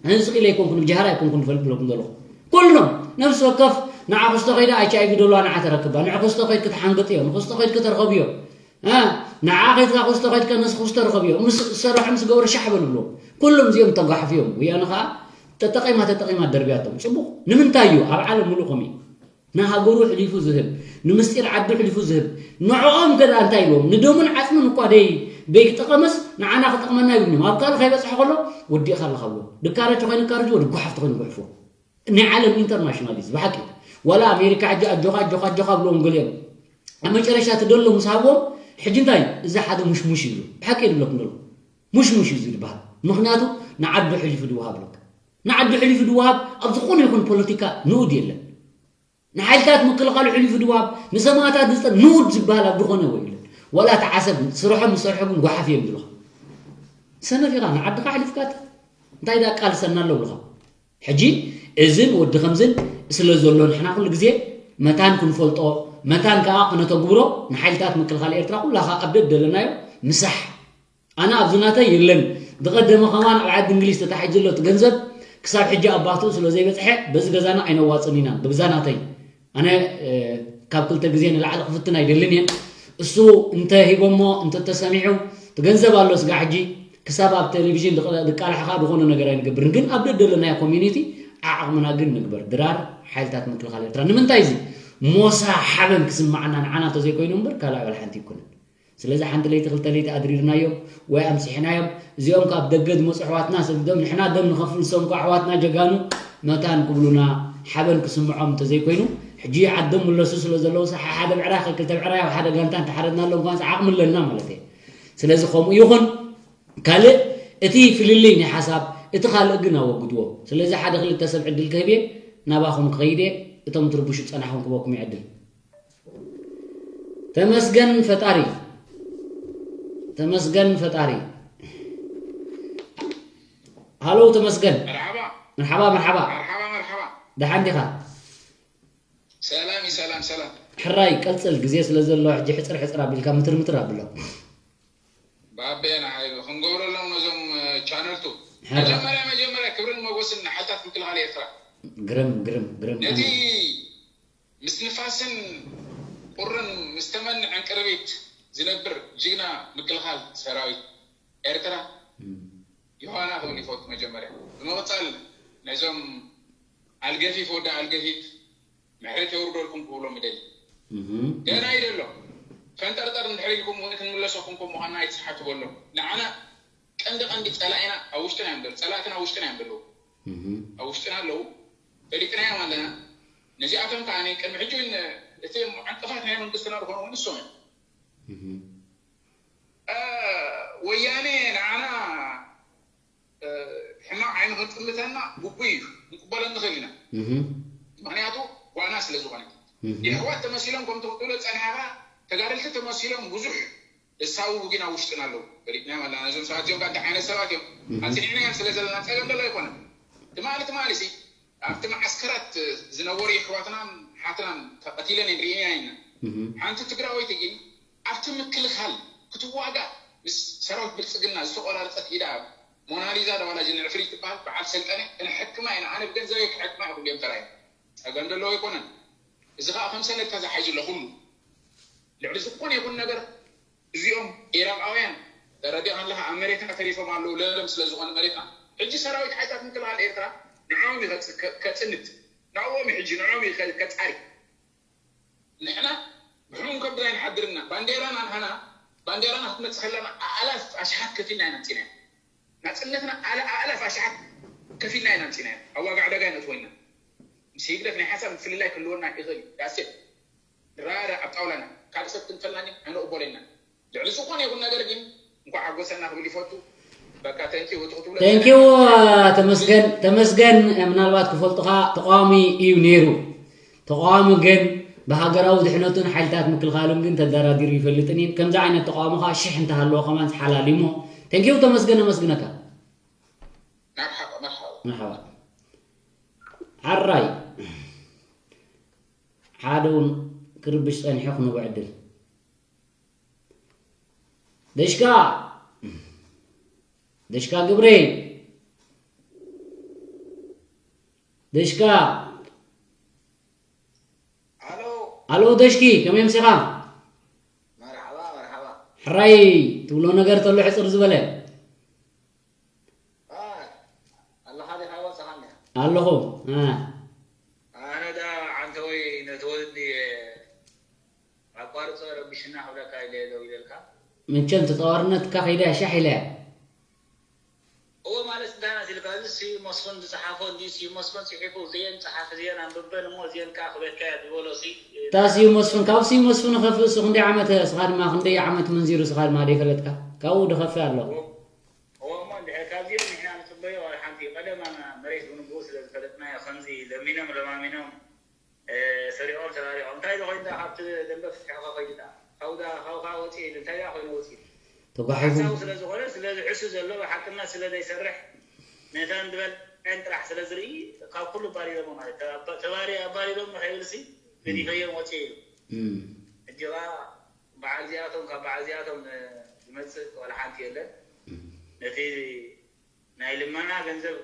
ኣነ ስቕ ኢለ ኣይኮንኩን ብጃህራ ኣይኮንኩን ፈልጥ ብለኩም ዘለኹ ኩሎም ነፍሲ ወከፍ ንዓ ክስቶ ከይዳ ኤች ኣይ ቪ ደለዋ ንዓ ተረክባ ንዕ ክስቶ ከይድ ክትሓንገጥ እዮ ንክስቶ ከይድ ክተርኸብ እዮ ንዓ ከይድካ ክስቶ ከይድካ ነዚ ክስቶ ርኸብ እዮ ምስ ዝሰርሑ ምስ ገብረ ሻሕ በሉ ብሎ ኩሎም እዚኦም ተጓሕፍ እዮም ወያነ ከዓ ተጠቂማ ተጠቂማ ደርብያቶም ፅቡቅ ንምንታይ እዩ ኣብ ዓለም ሙሉእ ከምኡ እዩ ንሃገሩ ሕሊፉ ዝህብ፣ ንምስጢር ዓዱ ሕሊፉ ዝህብ፣ ንዕኦም ከ ደኣ እንታይ ኢልዎም? ንደሙን ዓጽሙን እኳ ደይ ደይክጠቐመስ ንዓና ክጠቕመና ይብልኒ እዮም። ኣብ ካልእ ከይበጽሖ ከሎ ወዲእኻ ኣለኻ ብልዎ። ድካረጅ ተኾይኑ ካርጅዎ፣ ድጓሓፍ ተኾይኑ ጉሕፍዎ። ናይ ዓለም ኢንተርናሽናል እዩ እዚ ብሓቂ። ዋላ ኣሜሪካ ሕጂ ኣጆኻ ኣጆኻ ኣጆኻ ብልዎም ገሊኦም። ኣብ መጨረሻ እቲ ደሎ ምስ ሃብዎም ሕጂ እንታይ እዚ ሓደ ሙሽሙሽ ይብሉ። ብሓቂ እየ ዝብለኩም ዘለኹ። ሙሽሙሽ እዩ እዚ ዝበሃል። ምኽንያቱ ንዓዱ ሕሊፉ ድወሃብ ኣለካ። ንዓዲ ሕሊፉ ድወሃብ ኣብ ዝኾነ ይኹን ፖለቲካ ንኡድ የለን። ንሓይልታት ምክልኻሉ ሕሊፉ ድወሃብ ንሰማእታት ዝፀ ንኡድ ዝበሃል ኣብ ዝኾነ ወይ የለን። ዋላ እቲ ዓሰብ ስርሖም ዝሰርሑ ግን ጓሓፍ እዮም ዝብሉኻ። ሰነፍ ኢኻ፣ ንዓድኻ ኣሕሊፍካ እንታይ ደኣ ቃልሰና ኣሎ ብልኻ። ሕጂ እዝን ወዲ ከምዝን ስለ ዘሎ ንሕና ኩሉ ግዜ መታን ክንፈልጦ፣ መታን ከኣ ክነተግብሮ፣ ንሓይልታት ምክልኻል ኤርትራ ኩላኻ ኣብ ደደለናዮ ምሳሕ። ኣነ ኣብዚ ናተይ የለን። ዝቐደመ ከማን ኣብ ዓዲ እንግሊዝ ተታሒዙ ዘሎ እቲ ገንዘብ ክሳብ ሕጂ ኣባትኡ ስለ ዘይበጽሐ በዚ ገዛና ኣይነዋጽን ኢና። ብግዛ ናተይ ኣነ ካብ ክልተ ግዜ ንላዕሊ ክፍትን ኣይደልን እየ። እሱ እንተ ሂቦሞ እንተ ተሰሚዑ እቲ ገንዘብ ኣሎ ስጋ ሕጂ ክሳብ ኣብ ቴሌቪዥን ዝቃላሕኻ ዝኾነ ነገር ኣይንገብርን። ግን ኣብ ደደለናዮ ኮሚኒቲ ዓቕምና ግን ንግበር። ድራር ሓይልታት ምክልኻል ኤርትራ ንምንታይ እዚ ሞሳ ሓበን ክስማዓና ንዓና እንተዘይኮይኑ እምበር ካልእ ወላ ሓንቲ ይኩንን። ስለዚ ሓንቲ ለይቲ ክልተ ለይቲ ኣድሪርናዮም ወይ ኣምሲሕናዮም። እዚኦም ካብ ደገ ዝመፁ ኣሕዋትና ሰዲዶም ንሕና ደም ንኸፍል ንሶም ከ ኣሕዋትና ጀጋኑ መታን ክብሉና ሓበን ክስምዖም እንተዘይኮይኑ ሕጂ ዓዶም ምለሱ ስለ ዘለዉ ሓደ ብዕራይ ክልተ ብዕራይ ኣብ ሓደ ጋንታ እንተሓረድና ኣለዉ እንኳንስ ዓቕሚ ኣለና ማለት እየ። ስለዚ ከምኡ ይኹን ካልእ እቲ ፍልልይ ናይ ሓሳብ እቲ ካልእ ግን ኣወግድዎ። ስለዚ ሓደ ክልተ ሰብ ዕድል ክህብ እየ ናባኹም ክኸይድ እየ። እቶም ትርብሹ ዝፀናሕኩም ክበኩም እየ ዕድል። ተመስገን ፈጣሪ፣ ተመስገን ፈጣሪ። ሃሎ ተመስገን። መርሓባ። መርሓባ መርሓባ። መርሓባ መርሓባ። ደሓን ዲኻ? ሰላም እዩ፣ ሰላም ሰላም። ሕራይ ቀጽል፣ ግዜ ስለ ዘሎ ሕጂ ሕጽር ሕጽር ኣቢልካ ምትር ምትር ኣብሎ። ባቤና ሓይሉ ክንገብረሎም ነዞም ቻነልቱ። ሕራ። መጀመርያ መጀመርያ ክብርን መጎስን ንሓይልታት ምክልኻል ኤርትራ። ግርም ግርም ግርም። ነቲ ምስ ንፋስን ቁርን ምስ ተመንዐን ቅርቢት ዝነብር ጅግና ምክልኻል ሰራዊት ኤርትራ ዮሃና ክብል ይፈቱ። መጀመርያ ብምቕጻል ነዞም ኣልገፊፍ ወዲ ኣልገፊፍ ምሕረት የውርደልኩም ክብሎም ይደሊ። ገና ይደሎ ፈንጠርጠር እንድሕር ኢልኩም እውን ክንምለሰኩም ከም ምዃንና ኣይትስሓቱ በሎም። ንዓና ቀንዲ ቀንዲ ጸላኢና ኣብ ውሽጥና እዮም ዘለዉ። ጸላእትና ኣብ ውሽጥና እዮም ዘለዉ። ኣብ ውሽጥና ኣለዉ። ፈሊጥናዮም ኣለና። ነዚኣቶም ከኣ ቅድሚ ሕጂ እውን እቲ ዕንቅፋት ናይ መንግስትና ዝኾኑ እውን ንሶም እዮም። ወያኔ ንዓና ሕማቕ ዓይኒ ክጥምተና ግቡእ እዩ፣ ክንቅበሎ ንኽእል ኢና። ምኽንያቱ ጓና ስለ ዝኾነ። የሕዋት ተመሲሎም ከም ትኽእሎ ጸኒሕኻ ተጋደልቲ ተመሲሎም ብዙሕ እሳቡ ግን ኣብ ውሽጥና ኣለዉ። ፈሊጥናዮም ኣለና። ነዞም ሰባት እዚኦም ከ እንታይ ዓይነት ሰባት እዮም? ኣጽኒዕናዮም ስለ ዘለና ጸገም ዘሎ ኣይኮነን። ትማሊ ትማሊ ሲ ኣብቲ መዓስከራት ዝነበሩ የሕዋትናን ሓትናን ተቐቲለን ንርእየን ኢና። ሓንቲ ትግራወይቲ ግን ኣብቲ ምክልኻል ክትዋጋእ ምስ ሰራዊት ብልጽግና ዝተቖራረጸት ኢዳ ሞናሊዛ ዶ ዋላ ጅንዕፍሪት ትበሃል በዓል ሰልጠነ ክንሕክማ ኢና፣ ኣነ ብገንዘበይ ክሕክማ እየ ክብሉ እዮም ተራእዮም። ጸገም ዘለዎ ኣይኮነን። እዚ ኸኣ ከም ሰነድ ተዛሒዙ ኣሎ ኩሉ። ልዕሊ ዝኾነ ይኹን ነገር እዚኦም ኢራቓውያን ተረዲእካ ኣለኻ ኣብ መሬትና ተሪፎም ኣለዉ ለምለም ስለ ዝኾነ መሬትና። ሕጂ ሰራዊት ሓይልታት ምክልኻል ኤርትራ ንዕኦም እዩ ከጽንት፣ ንዕኦም እዩ ሕጂ ንዕኦም እዩ ከጻሪ። ንሕና ብሕሙም ከብድና ኣይንሓድርና። ባንዴራና ንሃና ባንዴራና ክትመጽእ ከለና ኣእላፍ ኣሽሓት ከፊልና ኢና ኣምጺናዮ። ናጽነትና ኣለ ኣእላፍ ኣሽሓት ከፊልና ኢና ኣምጺናዮ። ኣብ ዋጋ ዕዳጋ ይነእትዎ ኢና። ምስ ህግደፍ ናይ ሓሳብ ምፍልላይ ክህልወና ይኽእል እዩ። ዳሴት ንረዳዳእ ኣብ ጣውላና ካልእ ሰብ ክንፈልናኒ ኣይንቕበሎ ኢና። ልዕሊ ዝኾነ ይኹን ነገር ግን እንኳዕ ሓጎሰና ክብል ይፈቱ። በቃ ተንኪ ውጥቕትብሎ። ተንኪው። ተመስገን ተመስገን። ምናልባት ክፈልጡኻ ተቃዋሚ እዩ ነይሩ። ተቃዋሚ ግን ብሃገራዊ ድሕነቱን ሓይልታት ምክልኻሉን ግን ተደራዲሩ ይፈልጥን እዩ። ከምዚ ዓይነት ተቃዋሚ ከዓ ሽሕ እንተሃለዎ ከማን ሓላል እዩ እሞ ተንኪው ተመስገን ኣመስግነካ። መርሓባ መርሓባ። መርሓባ። ዓራይ ሓደ እውን ክርብሽ ጸኒሑ ክንቦ ዕድል ደሽካ ደሽካ ግብሬ ደሽካ ኣሎ። ኣሎ ደሽኪ ከመይ ምሲኻ? መርሓባ መርሓባ። ሕራይ ትብሎ ነገር ተሎ ሕፅር ዝበለ። ኣለኻ ዲኻ ወፅኻ እንዲኻ? ኣለኹ። ኣነ ዳ ዓንተወይ ነቲ ወዲ ኣቋርጾ ረቢሽና ክብለካ ኢለ ደው ኢለልካ። መቸም ተጻዋርነትካ ከይዳ ሻሕ ኢለ እያ። እወ ማለት እንታይ ናት ኢልካ፣ እዚ ስዩ መስፍን ዝጸሓፎ እንዲ ስዩ መስፍን ጽሒፉ፣ እዚኤን ጸሓፍ፣ እዚኤን ኣንብበን እሞ እዚኤን ከኣ ክበካ እያ ዝበሎ ሲ። እታ ስዩ መስፍን፣ ካብ ስዩ መስፍን ኸፍእ እሱ ክንደይ ዓመት፣ እስኻ ድማ ክንደይ ዓመት መንዚሩ እስኻ ድማ ደይፈለጥካ? ካብኡ ድኸፍእ ኣሎ። እወ፣ እወ እሞ እንድሕር ካብዚኦም ንሕና ንጽበዮ ዋላ ሓንቲ፣ ቀደም ኣና መሬት ብንግኡ ስለ ዝፈለጥናዮ ከምዚ ለሚኖም ለማሚኖም ሰሪቖም ሰራሪቖም እንታይ ዶ ኮይኑ ካብቲ ደንበ ፍትሒ ከ ኮይኑ ዳ ካብኡ ዳ ካብኡ ከኣ ወፂኡ ኢሉ እንታይ ዳ ኮይኑ ወፂኡ። እታ ተጓሒፉ። ሓሳዊ ስለ ዝኾነ ስለ ዝሕሱ ዘሎ ብሓቅና ስለ ዘይሰርሕ ነተን ዝበልዐን ጥራሕ ስለ ዝርኢ ካብ ኩሉ ኣባሪሮሞ ማለት እዩ። ተባ- ተባሪ ኣባሪሮም ንኸይብል ሲ ገዲፈዮም ወፅየ ኢሉ። እም፣ ሕጂ ኸዓ በዓል እዚኣቶም ካብ በዓል እዚኣቶም ዝመፅእ ዋላ ሓንቲ የለን። ነቲ ናይ ልመና ገንዘብ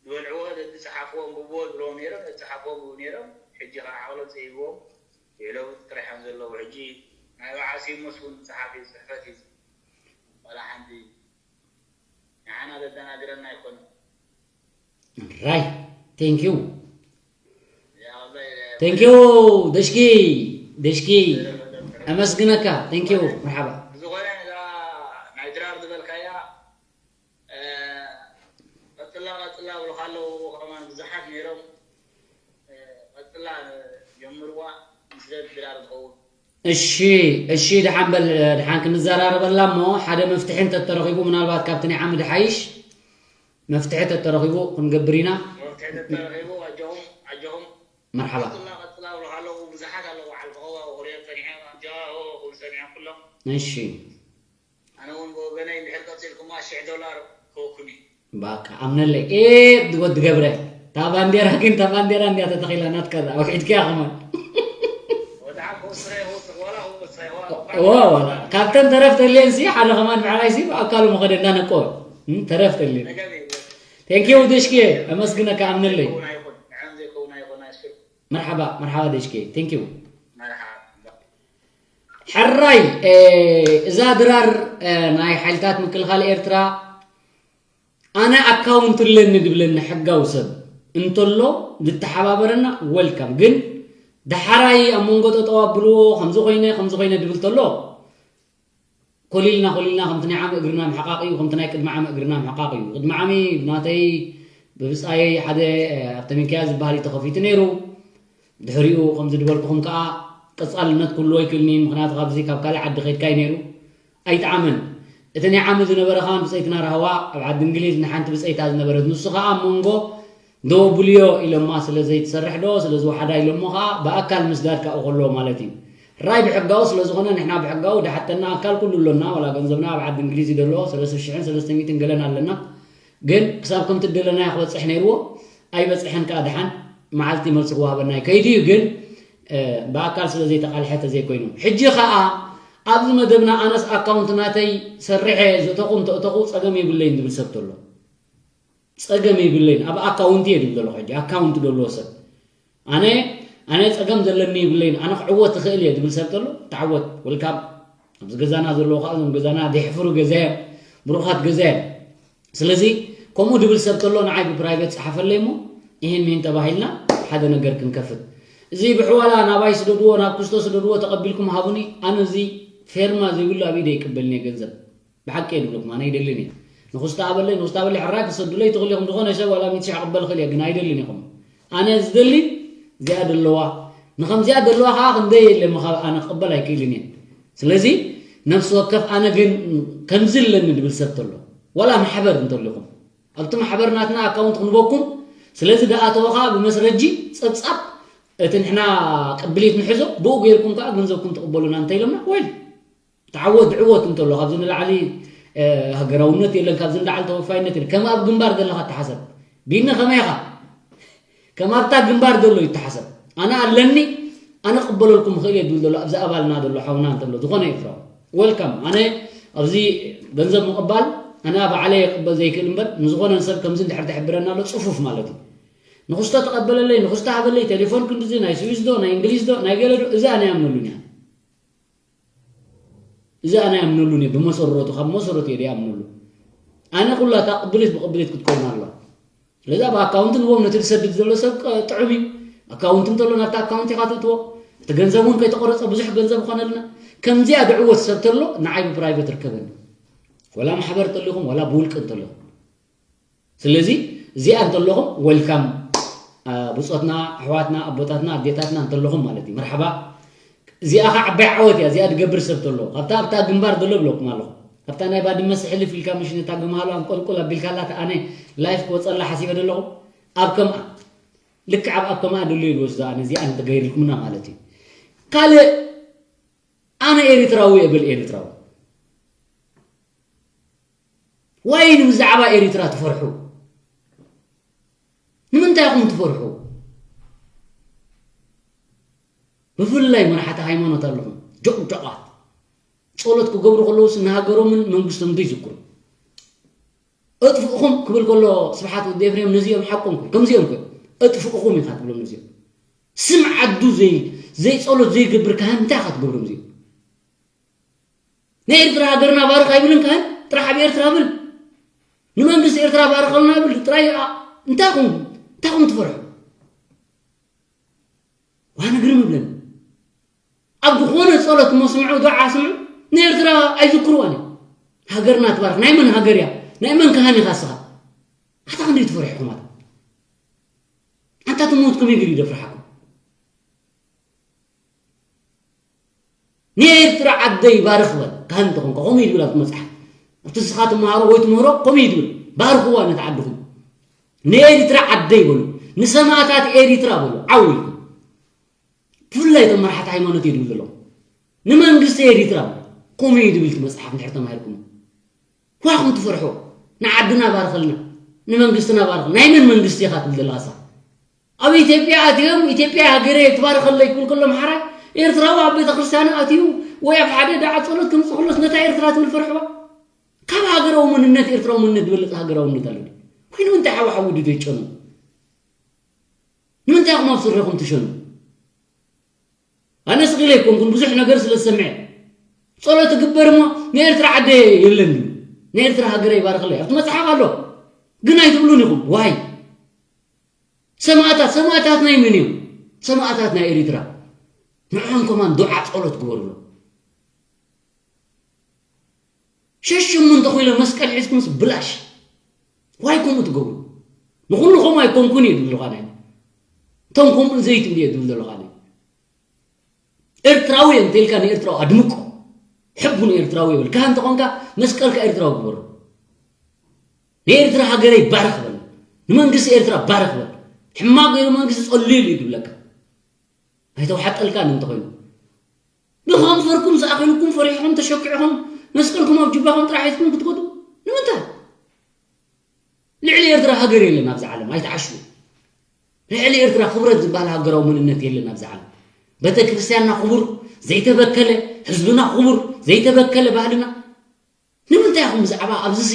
ዝበልዕዎ ዝፀሓፍዎ ኣንብብዎ ዝብልዎም ነይሮም፣ ዝፀሓፍዎ ኣንብቡ ነይሮም። ሕጂ ከዓ ዓቕሎም ፀቢብዎም የለው ጥራሕ እዮም ዘለዉ። ሕጂ ናይ በዓል ሲሞስ እውን ፀሓፊ ጽሕፈት እዩ። ዋላ ሓንቲ ንዓና ዘደናግረና ኣይኮነን። ራይ፣ thank you። ያ ወላሂ thank you። ደሽኪ፣ ደሽኪ፣ ኣመስግነካ። Thank you። መርሓባ። ብዝኾነ እዛ ናይ ድራር ዝበልካያ እ፣ ቀፅላ ቀፅላ ብሉካ ኣለዉ ከማን ብዙሓት ነይሮም። እ፣ ቀፅላ ጀምርዋ ምስ ዘድ ድራር ዝኸውን። እሺ፣ እሺ፣ ደሓን በል። ደሓን ክንዘራረበላ እሞ ሓደ መፍትሒ እንተተረኺቡ ምናልባት ካብቲ ናይ ዓሚ ድሓይሽ መፍትሒ ተተረኺቡ ክንገብር ኢና። መፍትሒ ተተረኺቡ ኣጆኹም ኣጆኹም መርሓባ። ቀፅላ ቀፅላ ብሉካ ኣለዉ ብዙሓት ኣለዉ ዓልፍኸዋ ክሪኦ ፀኒሐ ኣጆ ክብሉ ፀኒሖም ኩሎም። እሺ፣ ኣነ እውን ብወገነይ እንድሕር ቀፂልኩማ ሽሕ ዶላር ክወኩኒ። ባቃ ኣምነለይ። ኤ፣ ወዲ ገብረ፣ እታ ባንዴራ ግን፣ እታ ባንዴራ እንዲያ ተተኺላ ናትካ፣ ኣውሒድካያ ከማን። ወድዓ ክወስረ ይወስኽ ዋላ ክወስረ ዋ፣ ዋ፣ ካብተን ተረፍ ተልየን ሲ ሓደ ከማን ብዓላይ ሲ ብኣካሉ መኸደ እንዳነቆ። እም፣ ተረፍ ተልየን። ነገቢ Thank you ደሽኪ፣ ኣመስግነካ ኣምነለይ። ይኹን ኣይኹን ንዕም ዘይከውን ኣይኹን ኣይስር መርሓባ፣ መርሓባ ደሽኪ። Thank you። መርሓባ ሕራይ፣ እ፣ እዛ ድራር፣ እ፣ ናይ ሓይልታት ምክልኻል ኤርትራ ኣነ ኣካውንት ኣለኒ ድብለኒ ሕጋዊ ሰብ እንተሎ ዝተሓባበረና ወልካም። ግን ደሓራይ ኣብ መንጎ ጠጠው ኣብልዎ ከምዚ ኮይነ ከምዚ ኮይነ ድብል ተሎ ኮሊልና ኮሊልና ከምቲ ናይ ዓሚ እግርና ምሕቃቕ እዩ፣ ከምቲ ናይ ቅድሚ ዓሚ እግርና ምሕቃቕ እዩ። ቅድሚ ዓሚ ብናተይ ብብፃየይ ሓደ፣ እ፣ ኣብተ ሚካኤል ዝበሃል እዩ ተኸፊቱ ነይሩ። ድሕሪኡ ከምዚ ዝበልኩኹም ከዓ ቀፃልነት ክህልዎ ኣይክእልን እዩ። ምክንያቱ ካብዚ ካብ ካልእ ዓዲ ከይድካ እዩ ነይሩ። ኣይጠዓመን። እቲ ናይ ዓሚ ዝነበረ ከዓ ብፀይትና ራህዋ ኣብ ዓዲ እንግሊዝ ንሓንቲ ብፀይታ ዝነበረት ንሱ ከዓ ኣብ መንጎ ደወብልዮ ኢሎማ ስለ ዘይትሰርሕ ዶ ስለ ዝወሓዳ ኢሎሞ ከዓ ብኣካል ምስዳድ ካብኡ ከለዎ ማለት እዩ። ራይ ብሕጋዊ ስለ ዝኾነ ንሕና ብሕጋዊ ድሓተና ኣካል ኩሉ ኣሎና፣ ዋላ ገንዘብና ኣብ ዓዲ እንግሊዝ እዩ ደሎ፣ ሰለስተ ሽሕን ሰለስተ ሚእትን ገለን ኣለና። ግን ክሳብ ከምቲ ደለናዮ ክበፅሕ ነይርዎ ኣይበፅሐን። ከዓ ድሓን መዓልቲ መልሲ ክወሃበና እዩ ከይዱ እዩ። ግን ብኣካል ስለ ዘይተቃልሐ ተዘይኮይኑ ሕጂ ከዓ ኣብዚ መደብና ኣነስ ኣካውንት ናተይ ሰሪሐ ዘእተኹ እንተእተኹ ፀገም የብለይን ዝብል ሰብ ተሎ ፀገም የብለይን ኣብ ኣካውንቲ እየ ድብል ዘለኹ ሕጂ ኣካውንት ዘለዎ ሰብ ኣነ ኣነ ፀገም ዘለኒ ይብለይን ኣነ ክዕወት ትኽእል እየ ዝብል ሰብ ተሎ ተዓወት ወልካም ኣብዚ ገዛና ዘለዎ ከዓ እዞም ገዛና ደሕፍሩ ገዛ እዮም ብሩኻት ገዛ እዮም ስለዚ ከምኡ ድብል ሰብ ተሎ ንዓይ ብፕራይቬት ፀሓፈለይ እሞ ይህን ሚህን ተባሂልና ሓደ ነገር ክንከፍት እዚ ብሕዋላ ናባይ ስደድዎ ናብ ክስቶ ስደድዎ ተቐቢልኩም ሃቡኒ ኣነ እዚ ፌርማ ዘይብሉ ኣብ ኢደ ይቅበልኒ ገንዘብ ብሓቂ እየ ድብለኩም ኣነ ይደልን እየ ንኹስታ ኣበለይ ንኹስታ ኣበለይ ሕራይ ክሰዱለይ ትኽእሉ ኢኹም ዝኾነ ሰብ ዋላ ሚእቲ ሺሕ ክቕበል ክእል እየ ግን ኣይደልን ኢኹም ኣነ ዝደሊ እዚኣ ደለዋ ንኸምዚኣ ደለዋ ከዓ ክንደይ የለ ምኻብ ኣነ ክቕበል ኣይክእልን እየ ስለዚ ነፍሲ ወከፍ ኣነ ግን ከምዚ ኣለኒ ድብል ሰብ ተሎ ዋላ ማሕበር እንተለኹም ኣብቲ ማሕበር ናትና ኣካውንት ክንበኩም ስለዚ ደኣተወ ከዓ ብመስረጂ ፀብፃብ እቲ ንሕና ቅብሊት ንሕዞ ብኡ ገይርኩም ከዓ ገንዘብኩም ትቕበሉና እንተኢሎምና ወይ ተዓወት ድዕወት እንተሎ ካብዚ ንላዕሊ ሃገራውነት የለን ካብዚ ንላዕሊ ተወፋይነት የለን ከም ኣብ ግንባር ዘለካ ተሓሰብ ቢኒ ከመይ ኢኻ ከም ኣብታ ግንባር ዘሎ ይተሓሰብ ኣነ ኣለኒ ኣነ ቅበለልኩም ይኽእል እየ ድብል ዘሎ ኣብዚ ኣባልና ዘሎ ሓውና እንተሎ ዝኾነ ኤርትራዊ ወልካም ኣነ ኣብዚ ገንዘብ ምቕባል ኣነ ኣብ ዓለይ የቅበል ዘይክእል እምበር ንዝኾነ ሰብ ከምዚ እንድሕር ተሕብረና ኣሎ ፅፉፍ ማለት እዩ ንኽስቶ ተቐበለለይ ንኽስቶ ሃበለይ ቴሌፎን ክንድዚ ናይ ስዊስ ዶ ናይ እንግሊዝ ዶ ናይ ገለ ዶ እዚ ኣነ ያምነሉን እያ እዚ ኣነ ያምነሉን እየ ብመሰረቱ ካብ መሰረቱ እየ ያምነሉ ኣነ ኩላታ ቅብሊት ብቅብሊት ክትከውን ኣለዋ ስለዚ ኣብ ኣካውንት ንቦም ነቲ ዝሰድድ ዘሎ ሰብ ጥዑም እዩ ኣካውንት እንተሎ ናብቲ ኣካውንት ኢኻ ትእትዎ እቲ ገንዘብ እውን ከይተቆረፀ ብዙሕ ገንዘብ ይኾነልና ከምዚኣ ድዕወት ሰብ ተሎ ንዓይ ብፕራይቬት ርከበኒ ወላ ማሕበር እንተሊኹም ወላ ብውልቂ እንተለኹም ስለዚ እዚኣ እንተለኹም ወልካም ብፆትና ኣሕዋትና ኣቦታትና ኣዴታትና እንተለኹም ማለት እዩ መርሓባ እዚኣ ኸ ዓባይ ዓወት እያ እዚኣ ትገብር ሰብ ተሎ ካብታ ኣብታ ግንባር ዘሎ ብለኩም ኣለኹ ኣብታ ናይ ባድመ ስሕልፍ ኢልካ ምሽ ነታ ግምሃሉ ኣንቆልቁል ኣቢልካላ ኣነ ላይፍ ክወፀላ ሓሲበ ዘለኹ ኣብ ከምኣ ልክዕ ኣብ ኣብ ከምኣ ደሎ ይልወስ ዝኣ ነዚኣ እንተገይርልኩምና ማለት እዩ ካልእ ኣነ ኤሪትራዊ እብል ኤሪትራዊ ዋይ ብዛዕባ ኤሪትራ ትፈርሑ? ንምንታይ ኢኹም ትፈርሑ? ብፍላይ መራሕቲ ሃይማኖት ኣለኹም ጆቕጆቓት፣ ጸሎት ክገብሩ ከለውስ ንሃገሮምን መንግስቶም ዘይዝክሩ። እጥፍእኹም ክብል ከሎ ስብሓት ወዲ ኤፍሬም ነዚኦም ሓቆም ክብል ከምዚኦም ክብል እጥፍእኹም ኢኻ ትብሎም ነዚኦም። ስም ዓዱ ዘይ ዘይጸሎት ዘይገብር ካህን እንታይ ኢኻ ትገብሮም እዚኦም? ንኤርትራ ሃገርና ባርኽ ኣይብልን ካህን ጥራሕ ኣብ ኤርትራ ብል፣ ንመንግስቲ ኤርትራ ባርኸልና ብል ጥራይ። እንታይ ኹም እንታይ ኹም ትፈርሑ? ዋነ ግርም ይብለኒ። ኣብ ዝኾነ ጸሎት እሞ ስምዑ፣ ዱዓ ስምዑ፣ ንኤርትራ ኣይዝክርዋን እዮም። ሃገርና ትባርኽ። ናይ መን ሃገር እያ? ናይ መን ካህን ኢኻ እስኻ? ኣታ ክንደይ ትፈርሑ ኢኹም ኣታ? ኣንታ ትሞት ከመይ ገይሩ ይደፍርሓኩም? ንኤርትራ ዓደይ ባርኽ በል። ካህን እንተኾንካ ከምኡ እዩ ዝብል ኣብቲ መጽሓፍ። ኣብቲ ንስኻ ትመሃሮ ወይ ትምህሮ ከምኡ እዩ ዝብል። ባርኽዋ ነቲ ዓድኹም። ንኤሪትራ ዓደይ በሉ። ንሰማእታት ኤሪትራ በሉ። ዓው ኢልኩም። ብፍላይ እቶም መራሕቲ ሃይማኖት እየ ዝብል ዘለኹ። ንመንግስቲ ኤሪትራ በሉ። ከምኡ እዩ ዝብል እቲ መጽሓፍ እንድሕር ተማሂርኩም። ዋኹም ትፈርሑ። ንዓድና ባርኸልና። ንመንግስትና ባርኸልና። ናይ መን መንግስቲ ኢኻ ትብል ዘለኻ ንስኻ? ኣብ ኢትዮጵያ ኣትዮም ኢትዮጵያ ሃገረይ ትባርኸለይ ክብል ከሎ ኣምሓራይ ኤርትራዊ ኣብ ቤተ ክርስቲያን ኣትዩ ወይ ኣብ ሓደ ዳዓ ጸሎት ከምጽእ ከሎስ ነታ ኤርትራ ትብል ፈርሕዋ። ካብ ሃገራዊ መንነት ኤርትራዊ መንነት ዝበለጸ ሃገራውነት ኣሎ ድዩ? ወይ ንምንታይ ሓዊ ሓዊ ድዩ ዘይጨኑ? ንምንታይ ኢኹም ኣብ ስርሕኹም ትሸኑ? ኣነ ስቕ ኢለ ኣይኮንኩን፣ ብዙሕ ነገር ስለ ዝሰምዐ። ጸሎት እግበር እሞ ንኤርትራ ዓደ የለን ድዩ? ንኤርትራ ሃገረ ይባርኽለይ ኣብቲ መጽሓፍ ኣሎ። ግን ኣይትብሉን ኢኹም። ዋይ ሰማእታት ሰማእታት ናይ መን እዮም? ሰማእታት ናይ ኤሪትራ። ንዕኦም ከማን ዱዓ ጸሎት ግበሩሎም። ሸሽሙ እንተኾይለ መስቀል ሒዝኩምስ ብላሽ። ዋይ ከምኡ ትገብሩ? ንኹሉ ከምኡ ኣይኮንኩን እየ ዝብል ዘለኹ ኣነ። እቶም ከምኡ ዘይትብሉ እየ ዝብል ዘለኹ ኣነ። ኤርትራዊ እየ እንተኢልካ ንኤርትራዊ ኣድምቆ። ሕቡ ንኤርትራዊ ይበል። ካህን እንተኾንካ መስቀልካ ኤርትራዊ ግበሮ። ንኤርትራ ሃገረይ ባርኽ በል። ንመንግስቲ ኤርትራ ባርኽ በል። ሕማቕ ገይሩ መንግስቲ ጸልዩሉ እዩ ዝብለካ። ኣይተውሓጠልካን እንተኾይኑ። ብኸም ፈርኩም ዝኣኽልኩም ፈሪሕኹም ተሸኪዕኹም መስቀልኩም ኣብ ጅባኹም ጥራሕ ሒዝኩም ክትከዱ ንምንታይ? ልዕሊ ኤርትራ ሃገር የለን ኣብዚ ዓለም፣ ኣይትዓሽዉ። ልዕሊ ኤርትራ ክብረት ዝበሃል ሃገራዊ መንነት የለን ኣብዚ ዓለም። ቤተ ክርስቲያንና ክቡር፣ ዘይተበከለ፣ ህዝብና ክቡር፣ ዘይተበከለ ባህልና። ንምንታይ ኢኹም ብዛዕባ ኣብዚሲ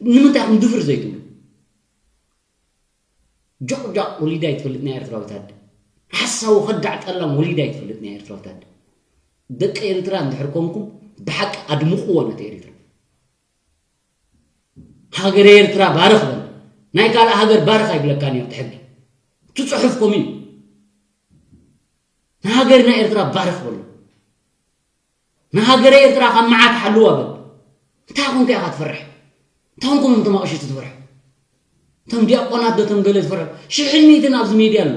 ንምንታይ ኢኹም ድፍር ዘይትብሉ? ጆቕጃቕ ወሊዳ ኣይትፈልጥ ናይ ኤርትራዊት ኣደ። ሓሳዊ ከዳዕ ጠላም ወሊዳ ኣይትፈልጥ ናይ ኤርትራዊት ኣደ። ደቂ ኤርትራ እንድሕር ኮንኩም ብሓቂ ኣድምቕዎ ነቲ ኤርትራ። ሃገረ ኤርትራ ባርኽ በል። ናይ ካልእ ሃገር ባርኽ ኣይብለካን እዩ ኣብቲ ሕጊ። እቲ ጽሑፍ ከምኡ እዩ። ንሃገርና ኤርትራ ባርኽ በሉ። ንሃገረ ኤርትራ ካብ መዓት ሓልዋ በል። እንታይ ኮንካ ኢኻ ትፈርሕ? እንታይ ኮንኩም እቶም ኣቕሽቲ ትፈርሑ? እቶም ዲያቆናት ዶ እቶም ገለ ትፈርሑ? ሽሕን ሚእትን ኣብዚ ሜድያ ኣሎ።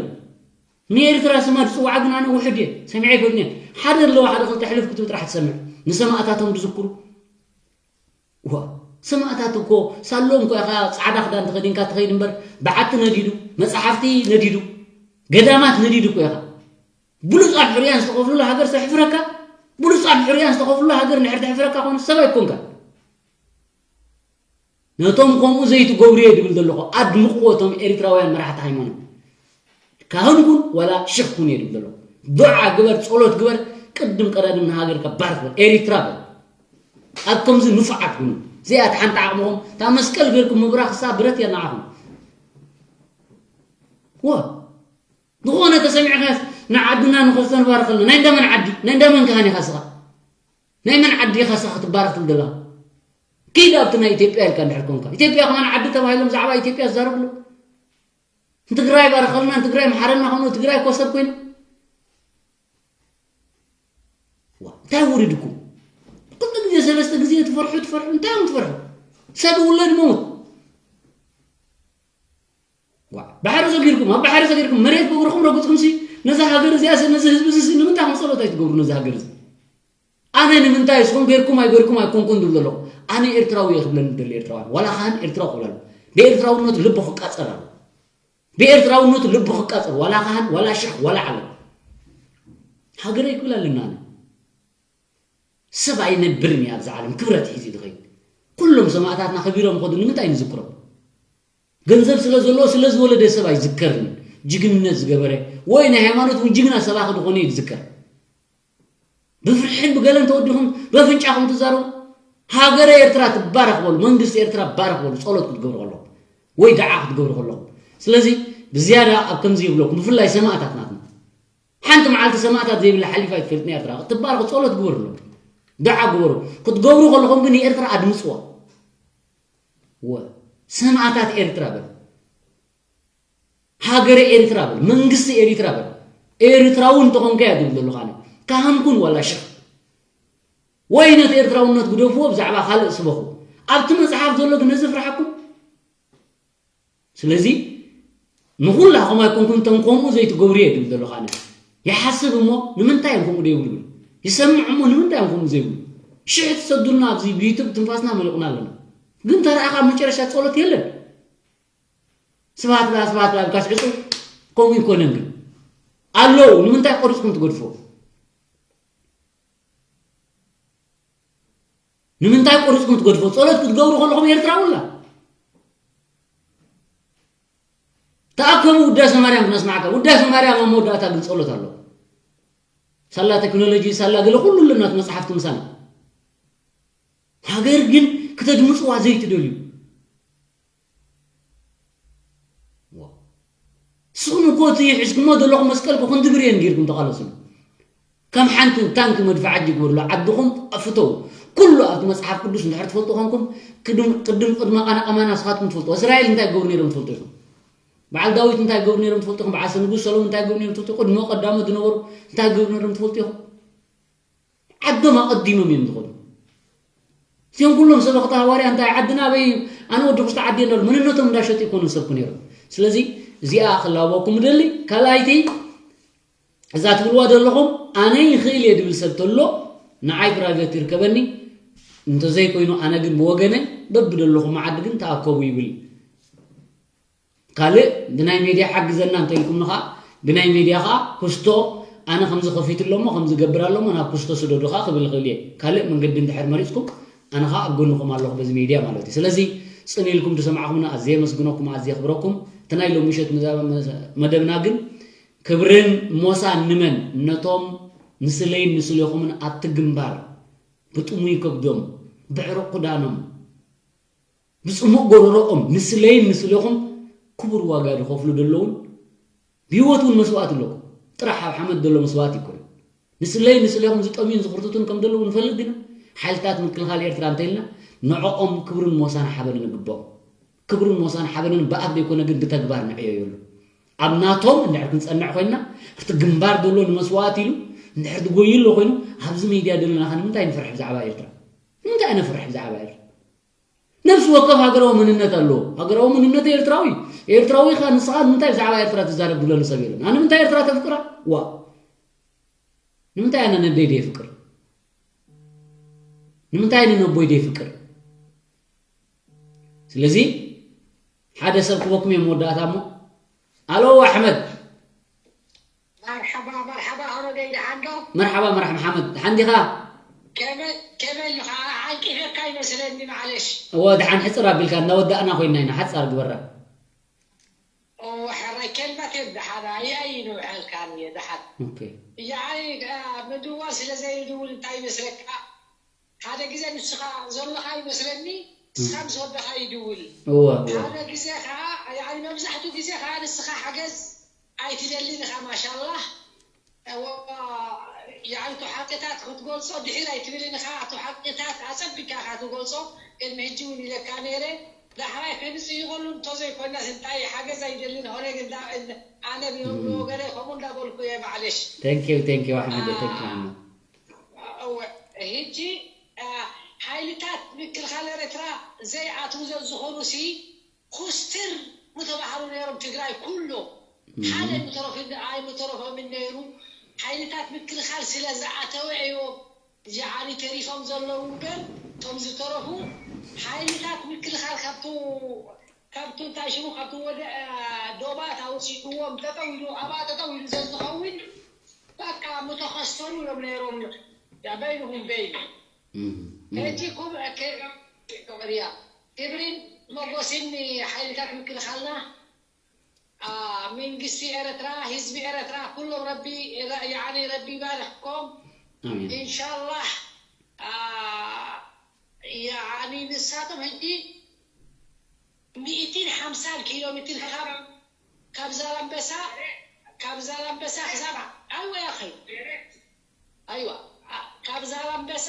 ንኤርትራ ስማ ዝጽዋዓ ግን ኣነ ውሑድ እየ። ሰሚዐ ኣይፈልጥን እየ። ሓደ ኣለዋ፣ ሓደ ክልተ ሕልፍ ክትብል ጥራሕ ትሰምዕ። ንሰማእታቶም ዝዝክሩ። ዋ፣ ሰማእታት እኮ ሳሎም እኮ ኢኻ፣ ጻዕዳ ክዳን ተኸዲንካ ትኸይድ እምበር፣ በዓቲ ነዲዱ፣ መጻሕፍቲ ነዲዱ፣ ገዳማት ነዲዱ እኮ ኢኻ። ብሉጻት ሕሩያን ዝተኸፍሉላ ሃገር ዘሕፍረካ፣ ብሉጻት ሕሩያን ዝተኸፍሉላ ሃገር እንድሕር ተሕፍረካ ኮይኑ ሰብ ኣይኮንካ። ነቶም ከምኡ ዘይትገብሩ እየ ድብል ዘለኹ፣ ኣድምቕዎ እቶም ኤሪትራውያን መራሕቲ ሃይማኖት። ካህን ኩን ዋላ ሽኽ ኩን እየ ድብል ዘለኹ። ዱዓ ግበር፣ ጸሎት ግበር፣ ቅድም ቀዳድም ንሃገርካ ባርኽ በል፣ ኤሪትራ በል። ኣብ ከምዚ ንፉዓት ኩኑ። እዚኣ እታ ሓንቲ ዓቕምኹም፣ እታ መስቀል ገይርኩም ምብራኽ እሳ ብረት እያ ንዓኹም። ወ-፣ ዝኾነ ተሰሚዕካስ ንዓድና ንኸፍቶ ንባርኸልና። ናይ እንዳመን ዓዲ? ናይ እንዳመን ካህን ኢኻ እስኻ? ናይ መን ዓዲ ኢኻ እስኻ ክትባረኽ ትብል ዘለኻ? ኪድ ኣብቲ ናይ ኢትዮጵያ ኢልካ እንድሕር ኮንካ። ኢትዮጵያ ከማን ዓዲ ተባሂሎም ዛዕባ ኢትዮጵያ ዝዛረብሉ። ንትግራይ ባርኸልና፣ ንትግራይ ምሓረና፣ ከምኡ ትግራይ እኮ ሰብ ኮይና። ዋ፣ እንታይ ወሪድኩም? ክልተ ግዜ ሰለስተ ግዜ ትፈርሑ፣ ትፈርሑ፣ እንታይ እዮም ትፈርሑ? ሰብ ይውለድ ይመውት። ዋ፣ ባሕሪ ሰጊርኩም፣ ኣብ ባሕሪ ሰጊርኩም፣ መሬት ብእግርኹም ረግጽኩምሲ፣ ነዛ ሃገር እዚኣሲ፣ ነዚ ህዝቢ እዚሲ፣ ንምንታይ ከም ጸሎት ኣይትገብሩ ነዚ ሃገር እዚ? ኣነ ንምንታይ እስኹም ገይርኩም ኣይገይርኩም ኣይኮንኩን ዝብል ዘለኹ። ኣነ ኤርትራዊ እየ ክብለኒ ዝደሊ ኤርትራውያን። ዋላ ካህን ኤርትራዊ ክብል ኣሎ። ብኤርትራውነቱ ልቡ ክቃጸል ኣሎ። ብኤርትራውነቱ ልቡ ክቃጸል፣ ዋላ ካህን፣ ዋላ ሽኽ፣ ዋላ ዓለም። ሃገረይ ክብል ኣለና ኣነ። ሰብ ኣይነብርን እዩ ኣብዚ ዓለም ክብረት ሒዙ ዝኸይድ። ኩሉ ሰማእታትና ከቢሮም ከዱ ንምንታይ ንዝክሮም? ገንዘብ ስለ ዘለዎ ስለ ዝወለደ ሰብ ኣይዝከርን። ጅግንነት ዝገበረ ወይ ናይ ሃይማኖት እውን ጅግና ሰባኺ ዝኾነ እዩ ዝዝከር። ብፍርሕን ብገለን ተወዲኹም በፍንጫኹም ትዛረቡ። ሃገረ ኤርትራ ትባረኽ በሉ፣ መንግስቲ ኤርትራ ባረኽ በሉ፣ ጸሎት ክትገብሩ ከለኹም ወይ ደዓ ክትገብሩ ከለኹም። ስለዚ ብዝያዳ ኣብ ከምዚ ይብለኩም፣ ብፍላይ ሰማእታት ናትና። ሓንቲ መዓልቲ ሰማእታት ዘይብላ ሓሊፋ ኣይትፈልጥን ኤርትራ። ክትባረኹ ጸሎት ግበሩ ኣሎ። ደዓ ግበሩ። ክትገብሩ ከለኹም ግን ንኤርትራ ኣድምጽዋ። ወ ሰማእታት ኤርትራ በል። ሃገረ ኤርትራ በል። መንግስቲ ኤርትራ በል። ኤርትራዊ እንተኾንካ እያ ዝብል ዘለኹ ኣነ። ካህን ኩን ዋላ ሽኽ። ወይ ነቲ ኤርትራውነት ግደፍዎ፣ ብዛዕባ ካልእ ስበኹ። ኣብቲ መጽሓፍ ዘሎ ግን ነዚ ፍርሓኩም። ስለዚ ንኹላኹም ኣይኮንኩን እቶም ከምኡ ዘይትገብሩ እየ ዝብል ዘለኹ ኣነ። ይሓስብ እሞ ንምንታይ እዮም ከምኡ ዘይብሉ ይብል። ይሰምዕ እሞ ንምንታይ እዮም ከምኡ ዘይብሉ? ሽሕ ትሰዱልና ኣብዚ ብዩቱብ ትንፋስና መሊቑና ኣለና። ግን ተረኣኻ መጨረሻ ጸሎት የለን። ስብሃት ላ ስብሃት ላ ኢልካስ ዕጹ ከምኡ ይኮነን ግን ኣለዉ ንምንታይ ቆሪጽኩም ትገድፎ? ንምንታይ ቆሪጽኩም ትገድፎ? ጸሎት ክትገብሩ ከለኹም ኤርትራዊ ኣላ። ተኣከቡ ውዳሴ ማርያም ክነስማዕካ። ውዳሴ ማርያም ኣብ መወዳእታ ግን ጸሎት ኣሎ። ሳላ ቴክኖሎጂ፣ ሳላ ገለ ኩሉ ኣለና መጽሓፍቲ ምሳና። ሃገር ግን ክተድምጽዋ ዘይትደልዩ። ዋ። ስኹም እኮ እቲ ሒዝኩሞ ዘለኹም መስቀል እኮ ክንዲ ብሬን ጌርኩም ተቓለስሉ። ከም ሓንቲ ታንኪ መድፍዓት ጅግበርሉ ዓድኹም ኣፍተው። ኩሉ ኣብቲ መጽሓፍ ቅዱስ እንድሕር ትፈልጡ ኮንኩም ቅድም ቅድም ቅድመ ቃና ቀማና ንስኻትኩም ትፈልጡ። እስራኤል እንታይ ገብሩ ነይሮም ትፈልጡ ኢኹም። በዓል ዳዊት እንታይ ገብሩ ነይሮም ትፈልጡ ኢኹም። በዓል ንጉስ ሰሎሞን እንታይ ገብሩ ነይሮም ትፈልጡ። ቅድሞ ቀዳሞት ዝነበሩ እንታይ ገብሩ ነይሮም ትፈልጡ ኢኹም። ዓዶም ኣቐዲሞም እዮም ዝኾኑ። እዚኦም ኩሎም ሰበኽቲ ሃዋርያ እንታይ ዓድና ኣበይ ኣነ ወዲ ኩስታ ዓዲ እንዳሉ መንነቶም እንዳሸጡ ይኮኑ ዝሰብኩ ነይሮም። ስለዚ እዚኣ ክላበኩም ደሊ ካልኣይቲ እዛ ትብልዋ ዘለኹም ኣነ ይኽእል እየ ድብል ሰብ ተሎ ንዓይ ፕራይቬት ይርከበኒ እንተዘይኮይኑ ኣነ ግን ብወገነ በብደለኹም ዓዲ ግን ተኣከቡ ይብል። ካልእ ብናይ ሜድያ ሓግዘና እንተኢልኩምኒ ኸዓ ብናይ ሜድያ ኸዓ ኩስቶ ኣነ ከምዚ ከፊቱ ኣለሞ ከምዚ ገብር ኣለሞ ናብ ኩስቶ ስደዱ ኸዓ ክብል ይኽእል እየ። ካልእ መንገዲ እንድሕር መሪፅኩም ኣነ ኸዓ ኣብ ጎንኹም ኣለኹ በዚ ሜድያ ማለት እዩ። ስለዚ ፅን ኢልኩም ዝሰማዕኹምና ኣዝየ የመስግነኩም ኣዝየ የኽብረኩም። እቲ ናይ ሎሚ ምሸት መደብና ግን ክብርን ሞሳን ንመን ነቶም ንስለይን ንስሌኹምን ኣብቲ ግንባር ብጥሙይ ከብዶም ብዕሩቕ ክዳኖም ብጽሙእ ጎረሮኦም ንስለይን ንስሌኹም ክቡር ዋጋ ዝኸፍሉ ዘለውን ብህይወት እውን መስዋእቲ ኣለኩም። ጥራሕ ኣብ ሓመድ ዘሎ መስዋእቲ ኣይኮነን። ንስለይን ንስሌኹም ዝጠምዩን ዝኽርትቱን ከም ዘለዉ ንፈልጥ ኢና። ሓይልታት ምክልኻል ኤርትራ እንተኢልና ንዕኦም ክብርን ሞሳን ሓበንን ይግብኦም። ክብርን ሞሳን ሓበንን ብኣፍ ዘይኮነ ግን ብተግባር ንዕዮ የሉ። ኣብ ናቶም እንድሕር ክንጸንዕ ኮይንና እቲ ግንባር ዘሎ ንመስዋእቲ ኢሉ እንድሕር ዝጎዩ ኣሎ ኮይኑ ኣብዚ ሚድያ ዘለና ከ ንምንታይ ንፈርሕ ብዛዕባ ኤርትራ? ንምንታይ ነፍርሕ ብዛዕባ ኤርትራ? ነፍሲ ወከፍ ሃገራዊ መንነት ኣለዎ። ሃገራዊ መንነት ኤርትራዊ እዩ። ኤርትራዊ ኢኻ ንስኻ ንምንታይ ብዛዕባ ኤርትራ ትዛረብ ዝብለሉ ሰብ የለን። ኣነ ንምንታይ ኤርትራ ተፍቅራ? ዋ ንምንታይ ኣነ ነደይ ደየፍቅር? ንምንታይ ኣነ ነቦይ ደየፍቅር? ስለዚ ሓደ ሰብ ክበኩም እዮም መወዳእታ እሞ ኣሎ ኣሕመድ መርሓባ መርሓባ ኣረገይ ደሓን ዶ? መርሓባ መርሓባ ሓመድ ደሓን ዲኻ? ከመይ ከመይ ኢኻ? ዓንቂፈካ ይመስለኒ ማዕለሽ። እወ ደሓን ሕጽር ኣቢልካ እናወዳእና ኮይና ኢና ሓጻር ግበራ። ኦ ሕራይ ከልማት ደሓን ኣያይ ንውዕልካ እየ ደሓን። ኦኬ። ያዓይ ምድዋል ስለ ዘይድውል እንታይ ይመስለካ? ሓደ ግዜ ንስኻ ዘለኻ ይመስለኒ ንስኻ ምስ ወደኻ ይድውል እወ እወ ሓደ ግዜ ከዓ ያኒ መብዛሕትኡ ግዜ ከዓ ንስኻ ሓገዝ ኣይትደልን ኢኻ ማሻላህ እወ ያኒ እቶ ሓቅታት ክትገልፆ ድሒር ኣይትብልን ኢኻ እቶ ሓቅታት ኣፀቢቅካ ኢኻ ትገልፆ ቅድሚ ሕጂ እውን ኢለካ ነይረ ዳሕራይ ከንፅይቐሉ እንተዘይኮይናስ እንታይ ሓገዝ ኣይደልን ሆነ ግን ኣነ ብወገነይ ከምኡ እንዳበልኩ እየ ማዕለሽ Thank you thank you ኣሕመድ thank you ኣሕመድ እወ፣ ሕጂ ሓይልታት ምክልኻል ኤርትራ ዘይኣትዉ ዘዝኾኑሲ ኩስትር ምተባህሉ ነይሮም ትግራይ ኩሎም ሓደ ምተረፉ ኣይምተረፎምን ነይሩ ሓይልታት ምክልኻል ስለ ዝኣተወ እዮም ጃዓሊ ተሪፎም ዘለዉ እምበር እቶም ዝተረፉ ሓይልታት ምክልኻል ካብቱ ካብቱ እንታይ ሽሙ ካብቱ ወደ ዶባት ኣውፂእዎም ጠጠው ኢሉ ኣብኣ ጠጠው ኢሉ ዘዝኸውን በቃ ምተኸስተሩ እዮም ነይሮም በይንኹም በይን ሕጂ ክብርያ ክብርን ሞጎስን ንሓይልታት ምክልኻልና። መንግስቲ ኤረትራ፣ ህዝቢ ኤረትራ ኩሎም ረቢ ያኒ ረቢ ይባርኽኩም። ኢንሻላህ። ያኒ ንሳቶም ሕጂ ሚእትን ሓምሳን ኪሎ ሜትር ካብ ካብ ዛላምበሳ ካብ ዛላምበሳ ክሳብ ኣይዋ ያኸይ ኣይዋ ካብ ዛላምበሳ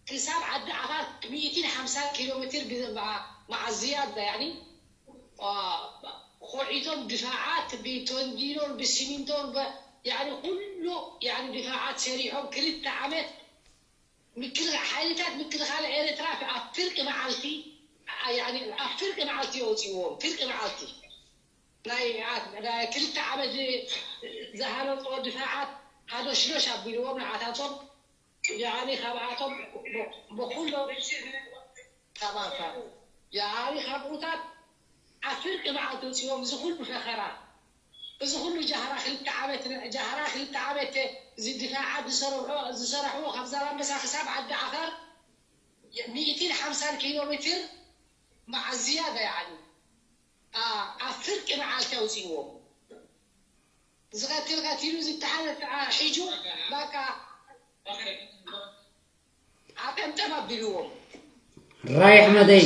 ክሳብ ዓዲ ዓፋር ሚእትን ሓምሳን ኪሎ ሜትር ብመዓዝያ ያኒ ኮዒቶም ድፋዓት ብተንዲኖን ብሲሚንቶን ያኒ ኩሉ ያኒ ድፋዓት ሰሪሖም ክልተ ዓመት ምክልኻል ሓይልታት ምክልኻል ኤርትራ ኣብ ፍርቂ መዓልቲ ኣብ ፍርቂ መዓልቲ የውፅዎም። ፍርቂ መዓልቲ ናይ ክልተ ዓመት ዝሃለፆ ድፋዓት ሃዶሽዶሽ ኣቢልዎም ንዓታቶም ያኒ ካብኣቶም ብኩሎም ተባካ ያኒ ካብኡታት ኣብ ፍርቂ መዓልቲ ውፅዎም እዚ ኩሉ ፈኸራ እዚ ኩሉ ጃህራ ክልተ ዓመት ጃህራ ክልተ ዓመት እዚ ድፋዓት ዝሰርሑ ዝሰራሕዎ ካብ ዛላምበሳ ክሳብ ዓዲ ዓፋር ሚእትን ሓምሳን ኪሎ ሜትር መዓዝያ ዳይዓኒ ኣብ ፍርቂ መዓልቲ ኣውፅዎም። ዝቐትል ቀቲሉ ዝተሓዘ ሒጁ በቃ ኣጠምጠም ኣቢልዎም። ራይ ኣሕመደይ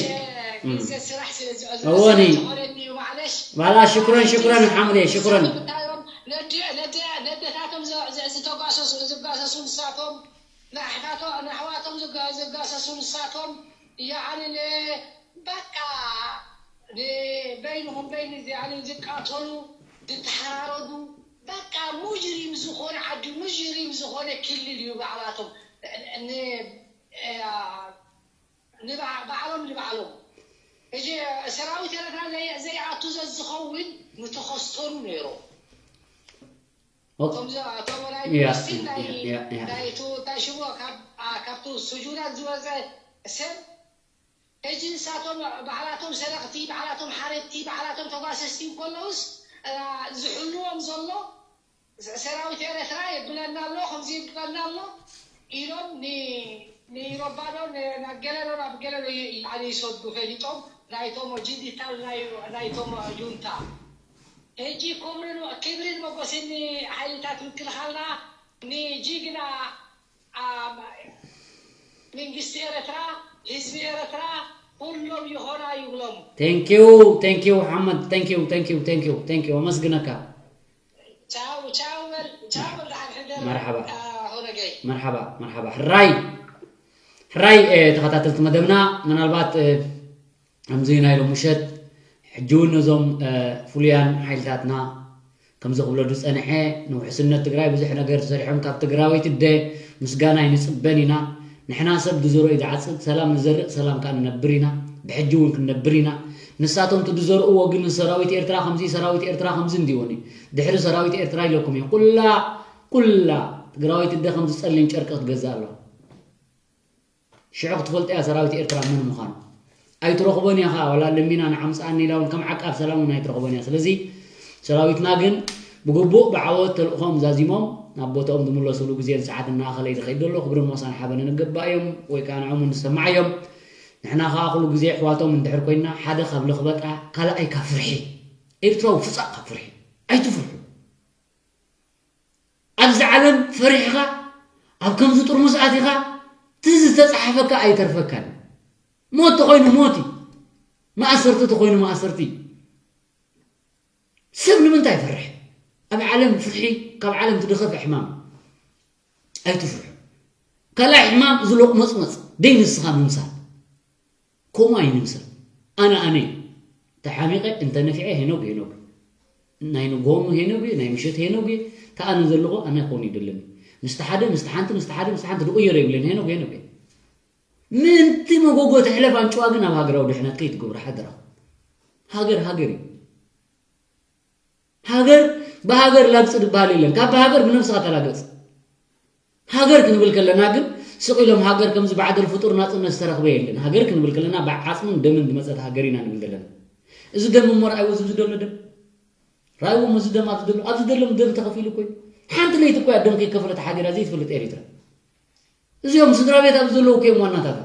ግዜ ስራሕ ስለ ዝዕዝብ እወኒ። ዝኾነኒ እዩ ማዕለሽ ባላ ሽኩረን ሽኩረን ሓምደይ ሽኩረን ነደታቶም ዝተጓሰሱ ዝጓሰሱ ንሳቶም ንኣሕዋቶም ዝጋሰሱ ንሳቶም ያዓኒ በቃ በይንኹም በይን ያዓኒ ዝቃተሉ ዝተሓራረዱ በቃ ሙጅሪም ዝኾነ ዓዲ ሙጅሪም ዝኾነ ክልል እዩ ባዕላቶም ባዕሎም ንባዕሎም እዚ ሰራዊት ኤረትራ ዘይኣቱ ዘዝኸውን ምተኸስተሩ ነይሮም እቶም ናይ ዩኒቨርሲቲ ናይ ሽቦ ካብቲ ስጁዳት ዝወፀ ሰብ ሕጂ ንሳቶም ባዕላቶም ሰረቕቲ ባዕላቶም ሓረድቲ ባዕላቶም ተጓሰስቲ እንከለውስ ዝሕልዎም ዘሎ ሰራዊት ኤረትራ የብለና ኣሎ ከምዚ የብለና ኣሎ ኢሎም ንኢሮባ ዶ ናብ ገለ ዶ ናብ ገለ ዶ ይሰዱ ፈሊጦም ናይቶም ዲጂታል ናይቶም ጁንታ ሕጂ ክብርን ክብርን ሞጎስን ንሓይልታት ምክልኻልና ንጅግና መንግስቲ ኤረትራ ህዝቢ ኤረትራ ኩሎም ይኾና ይብሎም። Thank you thank you ሓመድ thank you thank you thank you thank you ኣመስግነካ። ቻው ቻው በል ቻው በል ደሓን ሕደር መርሓባ። ሆነገይ መርሓባ መርሓባ ሕራይ ሕራይ ተኸታተልቲ መደብና ምናልባት ከምዚ ናይ ሎም ምሸት ሕጂ እውን ነዞም ፍሉያን ሓይልታትና ከምዚ ክብሎ ዝፀንሐ ንውሕስነት ትግራይ ብዙሕ ነገር ተሰሪሖም ካብ ትግራወይቲ ኣደ ምስጋና ኣይንፅበን ኢና። ንሕና ሰብ ዝዘርኦ እዩ ዝዓፅድ፣ ሰላም ንዘርእ ሰላም ከዓ ንነብር ኢና፣ ብሕጂ እውን ክንነብር ኢና። ንሳቶም እቲ ዝዘርእዎ ግን ንሰራዊት ኤርትራ ከምዚ ሰራዊት ኤርትራ ከምዚ እንዲዎኒ ድሕሪ ሰራዊት ኤርትራ ኢለኩም እዩ ኩላ ኩላ ትግራወይቲ ኣደ ከምዚ ፀሊም ጨርቂ ክትገዝእ ኣለዋ። ሽዑ ክትፈልጦ እያ ሰራዊት ኤርትራ መን ምዃኑ። ኣይትረኽቦን እያ ኸዓ ዋላ ለሚና ንዓምፅኣኒ ኢላ እውን ከም ዓቃብ ሰላም እውን ኣይትረኽቦን እያ። ስለዚ ሰራዊትና ግን ብግቡእ ብዓወት ተልእኾም ዛዚሞም ናብ ቦታኦም ዝምለስሉ ግዜን ሰዓትን እናኣኸለ እዩ ዝኸይድ ዘሎ። ክብርን ሞሳን ሓበንን ይገባእ እዮም ወይ ከዓ ንዖም እውን ዝሰማዕ እዮም። ንሕና ኸዓ ኩሉ ግዜ ኣሕዋቶም እንድሕር ኮይንና ሓደ ካብ ለኽበጣ ካልኣይ ካብ ፍርሒ ኤርትራዊ ፍፃእ ካብ ፍርሒ ኣይትፍርሑ። ኣብዚ ዓለም ፈሪሕኻ ኣብ ከምዚ ጥርሙዝ ኣቲኻ እቲ ዝተፃሓፈካ ኣይተርፈካን። ሞት ተኾይኑ ሞት እዩ። ማእሰርቲ ተኾይኑ ማእሰርቲ እዩ። ሰብ ንምንታይ ይፈርሕ? ኣብ ዓለም ፍርሒ ካብ ዓለም ዝደኸፈ ሕማም ኣይትፍርሑ። ካልኣይ ሕማም እዚ ሎቕመፅመፅ ደይ ንስኻ ምምሳል። ከምኡ ኣይንምሰል። ኣነ ኣነ ተሓሚቐ እንተነፊዐ ሄኖግ ሄኖግ ናይ ንግሆ ሄኖግ እዩ ናይ ምሸት ሄኖግ እዩ። ተኣነ ዘለዎ ኣነ ክኸውን ይደለኒ ምስቲ ሓደ ምስቲ ሓንቲ ምስቲ ሓደ ምስቲ ሓንቲ ዝቕየሮ የብለን ሄኖግ ሄኖግ እዩ። ምንቲ መጎጎ ትሕለፍ ኣንጭዋ ግን ኣብ ሃገራዊ ድሕነት ከይትገብሩ ሓደራኹም። ሃገር ሃገር እዩ። ሃገር ብሃገር ላግፂ ዝበሃል የለን። ካብ ብሃገር ብነብስኻ ተላገፅ። ሃገር ክንብል ከለና ግን ስቕ ኢሎም ሃገር ከምዚ ባዕደል ፍጡር ናፅነት ዝተረኽበ የለን። ሃገር ክንብል ከለና ብዓፅምን ደምን ዝመፀት ሃገር ኢና ንብል ዘለና። እዚ ደም እሞ ርኣይዎ እዚ ዘሎ ደም ርኣይዎ እዚ ደም ኣብዚ ዘሎ ኣብዚ ደሎም ደም ተኸፊሉ እኮ እዩ። ሓንቲ ለይቲ እኮ እያ ደም ከይከፈለት ሓዲራ ዘይትፈልጥ ኤሪትራ። እዚኦም ስድራ ቤት ኣብዚ ዘለዉ እኮ እዮም ዋናታታ።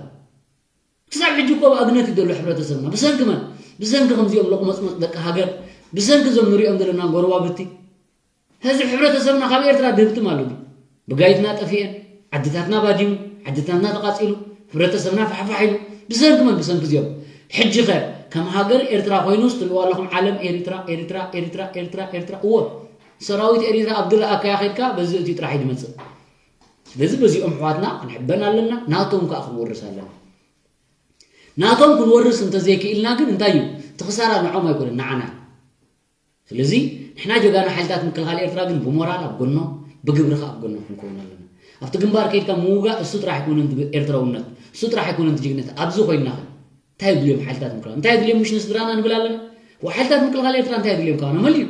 ክሳብ ሕጂ እኮ ብኣግነት እዩ ዘሎ ሕብረተሰብና። ብሰንኪ መን? ብሰንኪ ከምዚኦም ሎቕመጽመጽ ደቂ ሃገር፣ ብሰንኪ እዞም ንሪኦም ዘለና ጎረባብቲ። ሕዚ ሕብረተሰብና ካብ ኤርትራ ድህብትም ኣሎ። ብጋይትና ጠፊኤን፣ ዓድታትና ባዲሙ፣ ዓድታትና ተቓጺሉ፣ ሕብረተሰብና ፋሕፋሕ ኢሉ። ብሰንኪ መን? ብሰንኪ እዚኦም። ሕጂ ኸ ከም ሃገር ኤርትራ ኮይኑስ ትብልዋ ኣለኹም ዓለም ኤሪትራ፣ ኤሪትራ፣ ኤሪትራ፣ ኤሪትራ፣ ኤሪትራ። እወ፣ ሰራዊት ኤሪትራ ኣብ ድረኣካያ ኸይድካ በዚ እቲ ጥራሕ እዩ ዝመጽእ። ስለዚ በዚኦም ኣሕዋትና ክንሕበን ኣለና፣ ናቶም ከኣ ክንወርስ ኣለና። ናቶም ክንወርስ እንተዘይክኢልና ግን እንታይ እዩ? እቲ ክሳራ ንዖም ኣይኮነን፣ ንዓና እዩ። ስለዚ ንሕና ጀጋኑ ሓይልታት ምክልኻል ኤርትራ ግን ብሞራል ኣብ ጎኖም፣ ብግብሪ ከኣ ኣብ ጎኖም ክንከውን ኣለና። ኣብቲ ግንባር ከይድካ ምውጋእ እሱ ጥራሕ ኣይኮነን ትግ-፣ ኤርትራውነት፣ እሱ ጥራሕ ኣይኮነን ትጅግነት። ኣብዚ ኮይንና ከ እንታይ የድልዮም ሓይልታት ምክልኻል? እንታይ የድልዮም ምሽ ንስድራና ንብል ኣለና? ወ-፣ ሓይልታት ምክልኻል ኤርትራ እንታይ የድልዮም ካብና? መሊኡ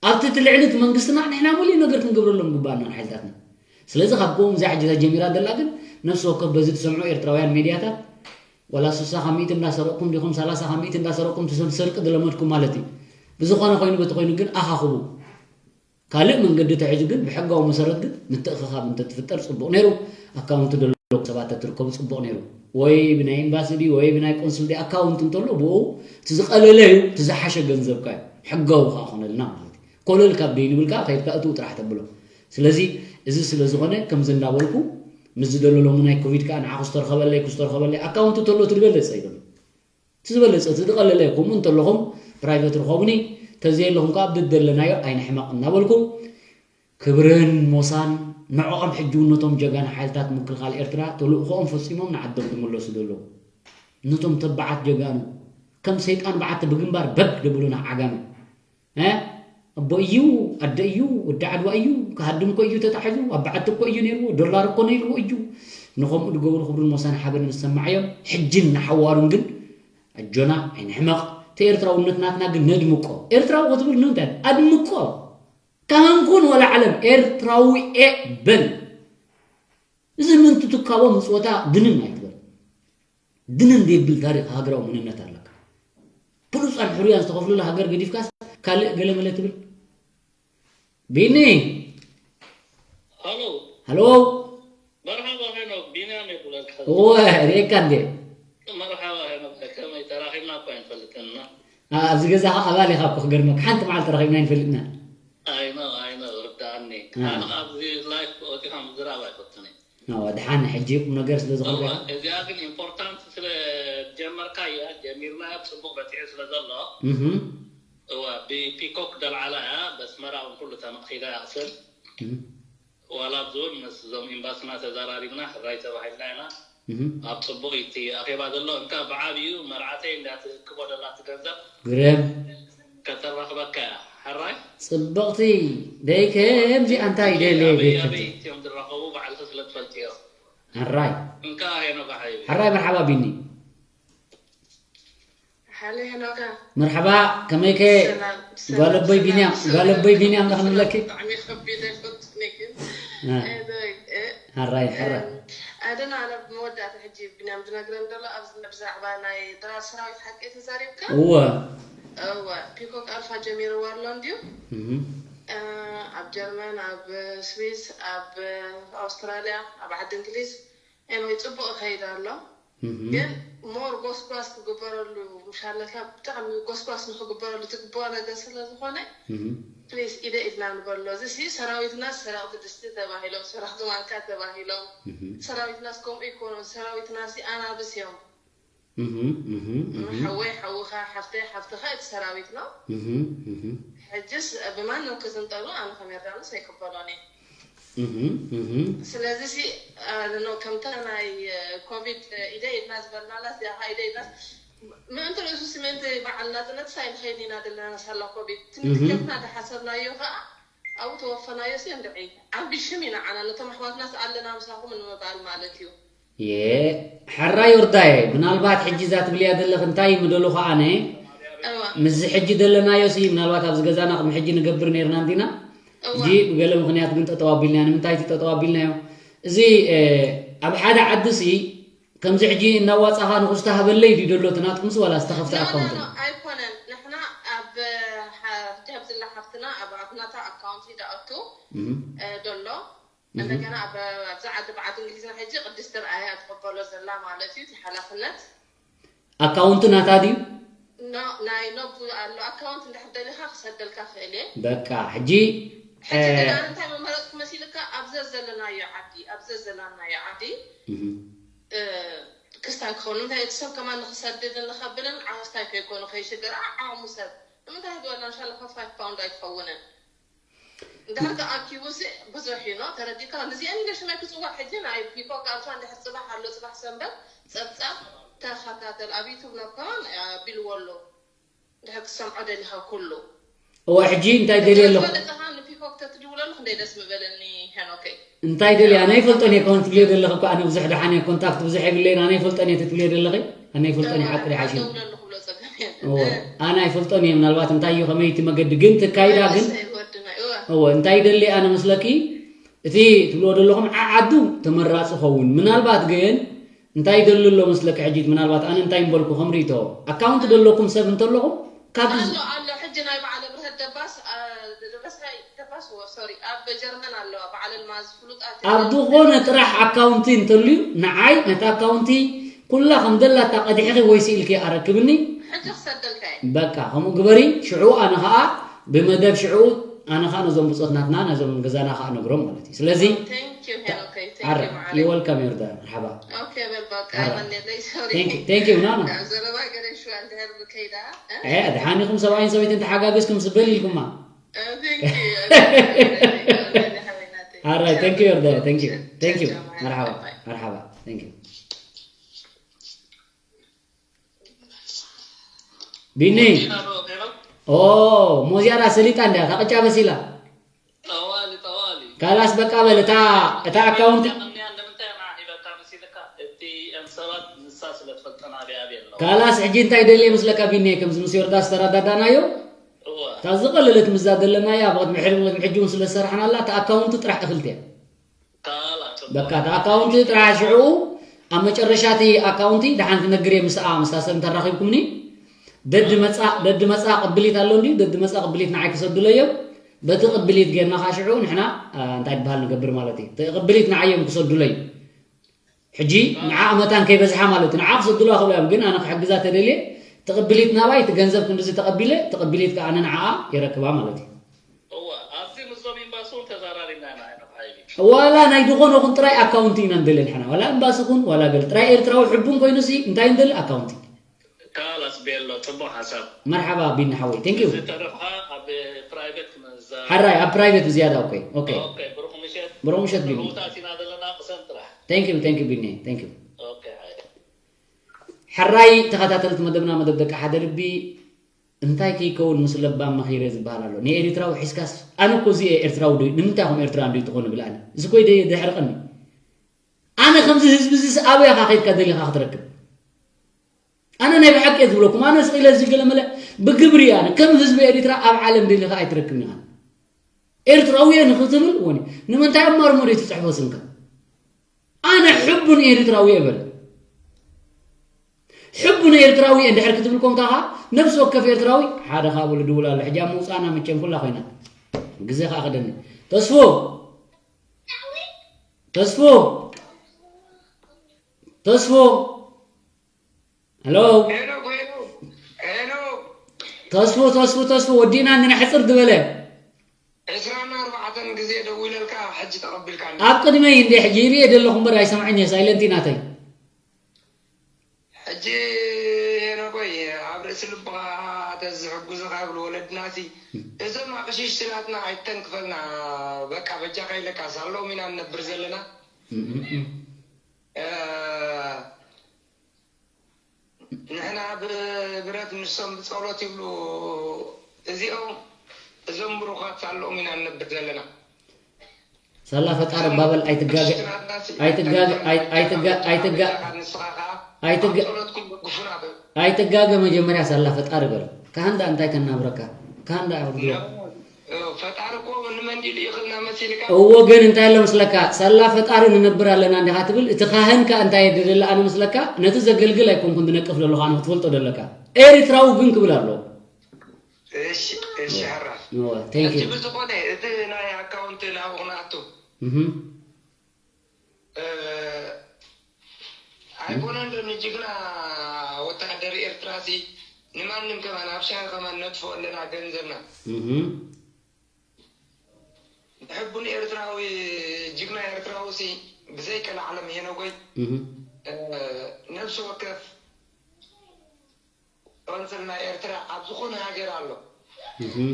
ኣብቲ እቲ ልዕሊ እቲ መንግስትና ንሕና ሙሉእ ነገር ክንገብረሎም ግባኣና ንሓይልታትና። ስለዚ ካብ ከምኡ እዚኣ ሕጂ እዛ ጀሚራ ዘላ ግን ነፍሲ ወከፍ በዚ ትሰምዑ ኤርትራውያን ሜድያታት ዋላ ስሳ ካብ ሚእቲ እንዳሰረቕኩም ዲኹም ሰላሳ ካብ ሚእቲ እንዳሰረቕኩም ትሰብ ስርቂ ዝለመድኩም ማለት እዩ። ብዝኾነ ኮይኑ በቲ ኮይኑ ግን ኣኻኽቡ። ካልእ መንገዲ ተሒዙ ግን ብሕጋዊ መሰረት ግን ምትእኽኻብ እንተትፍጠር ጽቡቕ ነይሩ። ኣካውንት ዘለዎም ሰባት ተትርከቡ ጽቡቕ ነይሩ። ወይ ብናይ ኤምባሲ ድዩ ወይ ብናይ ቆንስል ድዩ ኣካውንት እንተሎ ብኡ እቲ ዝቐለለ እዩ፣ እቲ ዝሓሸ ገንዘብካ እዩ። ሕጋዊ ከኣ ኮነልና ማለት እዩ። ኮለል ካብ ደይ ንብል ከኣ ከይድካ እትው ጥራሕ ተብሎ። ስለዚ እዚ ስለ ዝኾነ ከምዚ እንዳበልኩ ምስዚ ደሎ ሎሚ ናይ ኮቪድ ከኣ ንዓ ክስተርኸበለይ ክስተርኸበለይ ኣካውንት እንተሎ እቲ ዝበለጸ እዩ ዘሎ። እቲ ዝበለጸ እቲ ዝቐለለ እዩ። ከምኡ እንተለኹም ፕራይቬት ርኸቡኒ፣ ተዘየለኹም ከኣ ብደለናዮ ኣይንሕመቕ እናበልኩ ክብርን ሞሳን ንዕኦም ሕጂ እውን ነቶም ጀጋኑ ሓይልታት ምክልኻል ኤርትራ ተልእኾኦም ፈጺሞም ንዓዶም ዝምለሱ ዘለዉ ነቶም ተባዓት ጀጋኑ ከም ሰይጣን በዓቲ ብግንባር በግ ደብሉና ዓጋመ። እ? ኣቦ እዩ፣ ኣደ እዩ፣ ወዲ ዓድዋ እዩ፣ ክሃድም እኮ እዩ ተታሒዙ፣ ኣብ በዓቲ እኮ እዩ ነይርዎ፣ ዶላር እኮ ነይርዎ እዩ። ንኸምኡ ዝገብሩ ክብርን ሞሳን ሓበንን ዝሰማዓዮም፣ ሕጅን ንሓዋሩን ግን ኣጆና ኣይንሕመቕ። እቲ ኤርትራውነት ናትና ግን ነድምቆ። ኤርትራዊ ክትብል ንምንታይ? ኣድምቆ። ካህን ኩን ወላ ዓለም ኤርትራዊ እየ በል። እዚ ምንቲ ትካቦ ምጽወታ ድንን ኣይትበል። ድንን ዘይብል ታሪኽ ሃገራዊ መንነት ኣለካ። ብሉጻን ሕሩያን ዝተኸፍሉላ ሃገር ገዲፍካስ ካልእ ገለ መለ ትብል? ቢኒ! ሃሎ! ሃሎ! መርሓባ ሄኖክ፣ ቢንያም እየ ክብለካ። እወ፣ ርእየካ እንድየ። መርሓባ ሄኖክ፣ ከመይ ተራኺብና እኮ ኣይንፈልጥን ኢና። ኣ-፣ ኣብዚ ገዛ ኸዓ ኣባል ኢኻ እኮ ክገርመካ። ሓንቲ መዓልቲ ተራኺብና ኣይንፈልጥና። I know, I know፣ ርድኣኒ። ኣ። ኣነ ኣብዚ ላይፍ ወፂኻ ምዝራብ ኣይፈቱን እየ። እወ፣ ደሓን ሕጂ ቁም ነገር ስለ ዝኾንካ። እወ፣ እዚኣ ግን ኢምፖርታንት ስለ ጀመርካያ፣ ጀሚርናያ ብፅቡቕ በፂሑ ስለ ዘሎ፣ እህ። እወ፣ ብፒኮክ ደልዓላ እያ፣ በስመራ እውን ኩሉ ተመቒላ እያ ክስል። እህ። ዋላ ኣብዚ እውን ምስ እዞም ኤምባስና ተዘራሪብና፣ ሕራይ ተባሂልና ኢና። እህ። ኣብ ፅቡቕ እዩ እቲ ኣኼባ ዘሎ። እንካ ብዓብዩ መርዓተይ እንዳ ትእክቦ ደላ እቲ ገንዘብ ግርም። ከተራኽበካ እያ። ሕራይ? ጽብቕቲ ደይ ከምዚኣ እንታይ ደልየ ኣበይ ቤት ኣበይ ከምዚ? እዮም ዝራኸቡ ባዕልኺ ስለ ትፈልጥዮ። ሕራይ። እንካ ሄኖካ ሓቢቢ። ሕራይ መርሓባ ቢኒ። ሓለ ሄኖካ። መርሓባ ከመይከ ሰላም፣ ጓል ሰላም፣ ኣቦይ ሰላም፣ ቢንያም፣ ሰላም። ጓል ኣቦይ ቢንያም ንኽንብለኪ? ብጣዕሚ ከቢድ ኣይፈልጥን እየ ግን። እ። እ፣ ዶ፣ እ፣ ሕራይ፣ ሕራይ። እም፣ ኣደና ኣነ ብመወዳእታ ሕጂ ቢንያም ዝነግረን ዘሎ ኣብ፣ ብዛዕባ ናይ ድራር ሰራዊት ሓቂ ተዛሪብካ? እወ። እወ፣ ፒኮክ ኣልፋ ጀሚርዋ ኣሎ እንድዩ። እህ። እ፣ ኣብ ጀርመን፣ ኣብ ስዊስ፣ ኣብ ኣውስትራልያ፣ ኣብ ዓዲ እንግሊዝ፣ ኤንወይ፣ ጽቡቕ ይኸይድ ኣሎ። እህ። ግን ሞር ጎስጓስ ክግበረሉ፣ ምሻለካ ብጣዕሚ ጎስጓስ ንኽግበረሉ ትግብኦ ነገር ስለ ዝኾነ፣ እህ። ፕሊስ፣ ኢደ ኢድና ንበሎ። እዚ ሲ ሰራዊትና ሰረቕቲ ድስቲ ተባሂሎም፣ ሰረቕቲ ማንካ ተባሂሎም። እህ። ሰራዊትናስ ከምኡ ይኮኑ። ሰራዊትና ሲ ኣናብስ እዮም። እህ፣ እህ፣ እህ። ሓወይ ሓውኻ፣ ሓፍተይ ሓፍትኻ እቲ ሰራዊት ነው። እህ፣ እህ። ሕጅስ ብማንም ክዝንጠሉ ኣነ ከም ዮርዳኖስ ኣይቅበሎን እየ። እህ፣ እህ። ስለዚ ሲ፣ ኣነ ነው ከምታ ናይ፣ እ፣ ኮቪድ፣ እ፣ ኢደ ኢድና ዝበልናላ፣ እዚኣ ኸዓ ኢደ ኢድና ምእንቲ ርእሱ ሲ ምእንቲ በዓል ናጽነት ሳይ ንኸይድ ኢና ዘለና ሳላ ኮቪድ። እቲ እህ። ንትኬትና ዝሓሰብናዮ ኸዓ ኣብኡ ተወፈናዮ ሲ እንድዒ። ዓቢ ሽም ኢና ዓና ነቶም ኣሕዋትና ሲ ኣለና ምሳኹም ንምባል ማለት እዩ። የ-፣ ሕራይ ዮርዳየ፣ ምናልባት ሕጂ እዛ ትብልያ ዘለኺ እንታይ ምደለኹ ኣነ፣ እዋ። ምስዚ ሕጂ ዘለናዮ ሲ፣ ምናልባት ኣብዚ ገዛና ቅድሚ ሕጂ ንገብር ነይርና እንዲና፣ እዋ። ሕጂ ብገለ ምኽንያት ግን ጠጠው ኣቢልናዮ። ንምንታይ እቲ ጠጠው ኣቢልናዮ? እዚ፣ እ፣ ኣብ ሓደ ዓዲ ሲ፣ ከምዚ ሕጂ እናዋጻኻ ንኹስቲ ሃበለይ ድዩ ደሎ እቲ ናትኩም ሲ፣ ዋላ ዝተኸፍተ ኖ፣ ኖ፣ ኣካውንት ኖ፣ ነው? ኣይኮነን። ንሕና ኣብ፣ ሓ-፣ ሕጂ ኣብዚላ ሓፍትና ኣብ፣ ኣብ ናታ ኣካውንት እዩ ዝኣቱ፣ እም። እ፣ ደሎ። እንደገና ኣብ ኣብዛ ዓዲ ብዓዲ እንግሊዝና ሕጂ ቅድስቲ ርኣያ ትቕበሎ ዘላ ማለት እዩ። እቲ ሓላፍነት ኣካውንት ናታ ድዩ? ኖ ናይ ኖብ ኣሎ። ኣካውንት እንድሕር ደሊኻ ክሰደልካ ክእል እየ። በቃ ሕጂ ሕጂ ግን ኣነ እንታይ መመረፅኩ መሲልካ? ኣብዘ ዘለናዮ ዓዲ ኣብዘ ዘለናዮ ዓዲ እህም። ክስታይ ክኸውን እንታይ እቲ ሰብ ከማን ንክሰድድን ንኸብልን ዓስታይ ከይኮኑ ከይሽገር ዓዓሙ ሰብ ንምንታይ ህድወልና እንሻላ ፋይቭ ፓውንድ ኣይትኸውንን። እንድሕር ከኣኪቡ ሲ ብዙሕ እዩ ኖ ተረዲካ። ንዚአን ኢለ ሽመይ ክፅዋዕ ሕጂ ናይ ፒኮክ ኣልፋ እንድሕር ፅባሕ ኣሎ ፅባሕ ሰንበት ፀብፃብ ተኸታተል ኣብ ዩቱብ ኖ ከማን ኣቢልዎ ኣሎ። እንድሕር ክሰምዖ ደሊኻ ኩሉ እወ ሕጂ እንታይ ደልየ ኣለኹ? ፈለጥኻ ንፒኮክ ተትድውለሉ ክንደይ ደስ ምበለኒ ሄኖከይ። እንታይ ደልየ ኣነ ይፈልጦን እየ። ኮን ትብልዮ ዘለኹ እኮ ኣነ ብዙሕ ደሓን እየ ኮንታክት ብዙሕ የብለይን ኣነ ይፈልጦን እየ ትብልዮ ዘለኺ ኣነ ይፈልጦን እየ ሓቂ ደሓሽ እዩ። ደውለሉ ክብሎ ፀገም የለን። እወ ኣነ ኣይፈልጦን እየ ምናልባት እንታይ እዩ ከመይ እቲ መገዲ ግን ትካይዳ ግን ወድና እወ እወ እንታይ ይደሊ ኣነ መስለኪ እቲ ትብልዎ ዘለኹም ዓዓዱ ተመራፂ ኸውን ምናልባት ግን እንታይ ይደሊ ኣሎ መስለኪ ሕጂ ምናልባት ኣነ እንታይ ምበልኩ ከም ርእቶ ኣካውንት ደለኩም ሰብ እንተለኹም ካብ ኣሎ ኣሎ ሕጂ ናይ በዓል ኣብርሀት ደባስ አ፣ ደባስ ናይ ደባስ ወ- ሶሪ ኣብ ጀርመን ኣሎ በዓል ኣልማዝ ፍሉጣት እዮም። ኣብ ዝኾነ ጥራሕ ኣካውንቲ እንተልዩ ንዓይ ነቲ ኣካውንቲ ኩላ ከም ደላታ ቀዲሕኺ ወይ ስኢልኪ ኣረክብኒ ሕጂ ክሰደልካ እየ። በቃ ከምኡ ግበሪ ሽዑ ኣነ ከዓ ብመደብ ሽዑ ኣነ ከዓ ነዞም ብፆት ናትና ነዞም ገዛና ከዓ ነግሮም ማለት እዩ ስለዚ Thank you ሄኖከይ thank ኣረ you መዓረይ። ይወልካም ዮርዳን መርሓባ ኦኬ በል በቃ ኣረ። መኔለይ ሶሪ Thank you thank you ናና ካብ ዘረባ ገለ ሽዋ እንድሕር ብከይዳ እ? እ ድሓን ኢኹም ሰብኣይን ሰበይትን ተሓጋገዝኩም ስበል ኢልኩማ እ፣ thank you ዮርዳን ሓወይ ናተይ። ኣረ ቻው። thank you ዮርዳን thank you thank you ቻው፣ ቻው፣ መርሓባ ባይ። መርሓባ thank you ቢኒ ዲና ዶ ሄኖክ? ኦ ሞዚያራ ሰሊጣ እንዳ ታቅጫ በሲላ ጠዋሊ ጠዋሊ ካላስ በቃ በል እታ እታ ኣካውንት ቅንያ እንደምንታይ ና ሂበካ መሲልካ እቲ እም ሰባት ንሳ ስለ ትፈልጠና ኣብያ ኣብየ ኣለዋ ካላስ ሕጂ እንታይ ደልየ ምስለካ ቢኒ ከምዚ ምስ ዮርዳስ ተረዳዳናዮ እወ እታ ዝቐለለት ምዛ ዘለናያ ኣብ ቅድሚ ሕልሚ ቅድሚ ሕጂ እውን ስለ ዝሰራሕናላ እታ ኣካውንት ጥራሕ እኽልቲ እያ ካላ ጽቡቅ በቃ እታ ኣካውንቲ ጥራሕ ሽዑ ኣብ መጨረሻ እቲ ኣካውንቲ ደሓን ክነግር እየ ምስኣ ምስታ ሰብ እንተራኺብኩምኒ ደዲ መፃ ደዲ መፃ ቅብሊት ኣሎ እንድዩ ደዲ መፃ ቅብሊት ንዓይ ክሰዱለዮ በቲ ቅብሊት ጌርና ከዓ ሽዑ ንሕና አ፣ እንታይ ዝበሃል ንገብር ማለት እዩ እቲ ቅብሊት ንዓይ እዮም ክሰዱለይ ሕጂ ንዓ መታን ከይበዝሓ ማለት እዩ ንዓ ክሰዱላ ክብሉ እዮም ግን ኣነ ክሕግዛ ተደልየ እቲ ቅብሊት ናባይ እቲ ገንዘብ ክንድዚ ተቐቢለ እቲ ቅብሊት ከዓ ኣነ ንዓኣ የረክባ ማለት እዩ እወ ኣብዚ ምስዞም ኤምባሲ እውን ተዛራሪብና ኢና ሄኖክ ሓይሊ ዋላ ናይ ዝኾነ ኹን ጥራይ ኣካውንቲ ኢና ንደሊ ንሕና ዋላ ኤምባሲ ኹን ዋላ ገለ ጥራይ ኤርትራዊ ሕቡን ኮይኑ ሲ እንታይ ንደሊ ኣካውንቲ ካላስ ቤሎ ጽቡቅ ሓሳብ መርሓባ ቢኒ ሓወይ thank you ዝተረፍካ ኣብ ፕራይቬት ክመዛ ሓራይ ኣብ ፕራይቬት ብዝያዳ okay okay ኦኬ ብሩክ ምሸት ብሩክ ምሸት ቢኒ ውታት ኢና ዘለና ቅሰን ጥራሕ thank you thank you ቢኒ thank you ኦኬ ሓይሊ ሕራይ ተኸታተልቲ መደብና መደብ ደቂ ሓደ ልቢ እንታይ ከይከውን ምስ ለባም መኺረ ዝበሃል ኣሎ ንኤሪትራዊ ሒዝካስ ኣነ እኮ እዚ ኤርትራዊ ዶ ንምንታይ ኹም ኤርትራ እንዶ ትኾኑ ብልኣኒ እዚ ኮይ ደሕርቐኒ ኣነ ከምዚ ህዝቢ እዚ ኣበይ ኢኻ ከይድካ ደሊኻ ክትረክብ ኣነ ናይ ብሓቂ እየ ዝብለኩም ኣነ ስቕ ኢለ እዚ ገለመለ ብግብሪ ኣነ ከም ህዝቢ ኤሪትራ ኣብ ዓለም ደሊኻ ኣይትረክብን ኢኻ ኤርትራዊ እየ ንክትብል ወኒ ንምንታይ ኣብ ማርሞር ትፅሕፎ ስምካ ኣነ ሕቡን ኤርትራዊ እየ በል ሕቡን ኤርትራዊ እየ እንድሕር ክትብል ኮንካ ኻ ነብሲ ወከፍ ኤርትራዊ ሓደ ካ በሉ ድውል ኣሎ ሕጂ ኣብ ምውፃእና ምቸም ኩላ ኮይና ግዜ ከዓ ክደኒ ተስፎ ተስፎ ተስፎ ሄሎ ሄኖክ ሄኖክ ሄኖክ ተስፉ ተስፉ ተስፉ ወዲእና እንድና ሕፅር ዝበለ ዕስራን ኣርባዕተን ግዜ ደዊለልካ ሕጂ ተቐቢልካኒ ኣብ ቅድመይ እንደ ሕጂ ይርኤ ዘለኹ እምበር ኣይሰምዐን እየ ሳይለንቲ ናተይ ሕጂ ሄኖኮይ ኣብ ርእሲ ልብኻ ተዝሕጉዝኻ ይብሉ ወለድናሲ እዞም ኣቕሽሽቲ ናትና ኣይተንክፈልና በቃ በጃኻ ኢለካ ሳሎም ኢና ንነብር ዘለና ንሕና ብብረት ንሶም ብፀሎት ይብሉ እዚኦም እዞም ብሩኻት ሳልኦም ኢና ንነብር ዘለና ሳላ ፈጣሪ ባበል ኣይትጋገ ኣይትጋገ ኣይትጋገ ኣይትጋ ንስኻ ከዓ ኣይትጋ ፀሎትኩም ደግፉና በል ኣይትጋገ መጀመርያ ሳላ ፈጣሪ በል ካህንዳ እንታይ ከናብረካ ካህንዳ ኣውርድዎ ፈጣሪ እኮ ንመንዲሉ ይኽልና መሲልካ እዎ ግን እንታይ ኣሎ ምስለካ ሳላ ፈጣሪ ንነብር ኣለና እንዲኻ ትብል እቲ ካህን ከ እንታይ የድልል ኣነ ምስለካ ነቲ ዘገልግል ኣይኮንኩን ዝነቅፍ ዘለኹ ኣነ ክትፈልጦ ዘለካ ኤሪትራዊ ግን ክብል ኣለዎ እሺ እሺ ሕራ እዎ thank ሕጂ you ብዝኾነ እቲ ናይ ኣካውንት ናብኡ ክንኣቱ እህ ጅግና ወታደር ኤርትራ ሲ ንማንም ከማን ኣብ ሻሂ ከማን ነጥፎ ኣለና ገንዘብና። እህም። ሕቡን ኤርትራዊ ጅግና ኤርትራዊ ሲ ብዘይ ቀልዓለም ሄኖጎይ እህም። ነብሲ ወከፍ ቆንስል ናይ ኤርትራ ኣብ ዝኾነ ሃገር ኣሎ። እህም።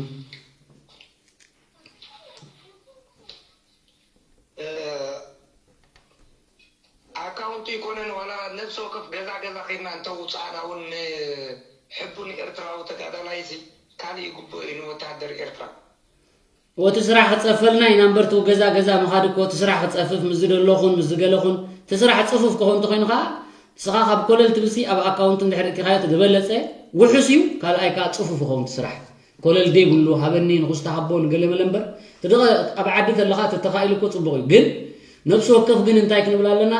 ኣካውንቱ ይኮነን ዋላ ነብሲ ወከፍ ገዛ ገዛ ከይድና እንተውፅኣና እውን ንሕቡን ኤርትራዊ ተጋዳላይ ሲ ካልእ ይግብኦ እዩ ንወታደር ኤርትራ። ወቲ ስራሕ ክፀፈልና ኢና እምበር፣ እቲ ገዛ ገዛ ምኻድ እኮ እቲ ስራሕ ክፀፍፍ ምስ ዝደለኹን ምስ ዝገለኹን፣ እቲ ስራሕ ፅፉፍ ክኸውን እንተኾይኑ ከዓ ንስኻ ካብ ኮለል ትብልሲ ኣብ ኣካውንት እንድሕር እቲኻዮ እቲ ዝበለፀ ውሑስ እዩ። ካልኣይ ከዓ ፅፉፍ ይኸውን እቲ ስራሕ። ኮለል ደይብሉ ሃበኒ ንኹስታ ሃቦ ንገለ መለ እምበር፣ እቲ ደቐ ኣብ ዓዲ ተለኻ እቲ ተኻኢሉ እኮ ፅቡቕ እዩ። ግን ነብሲ ወከፍ ግን እንታይ ክንብል ኣለና?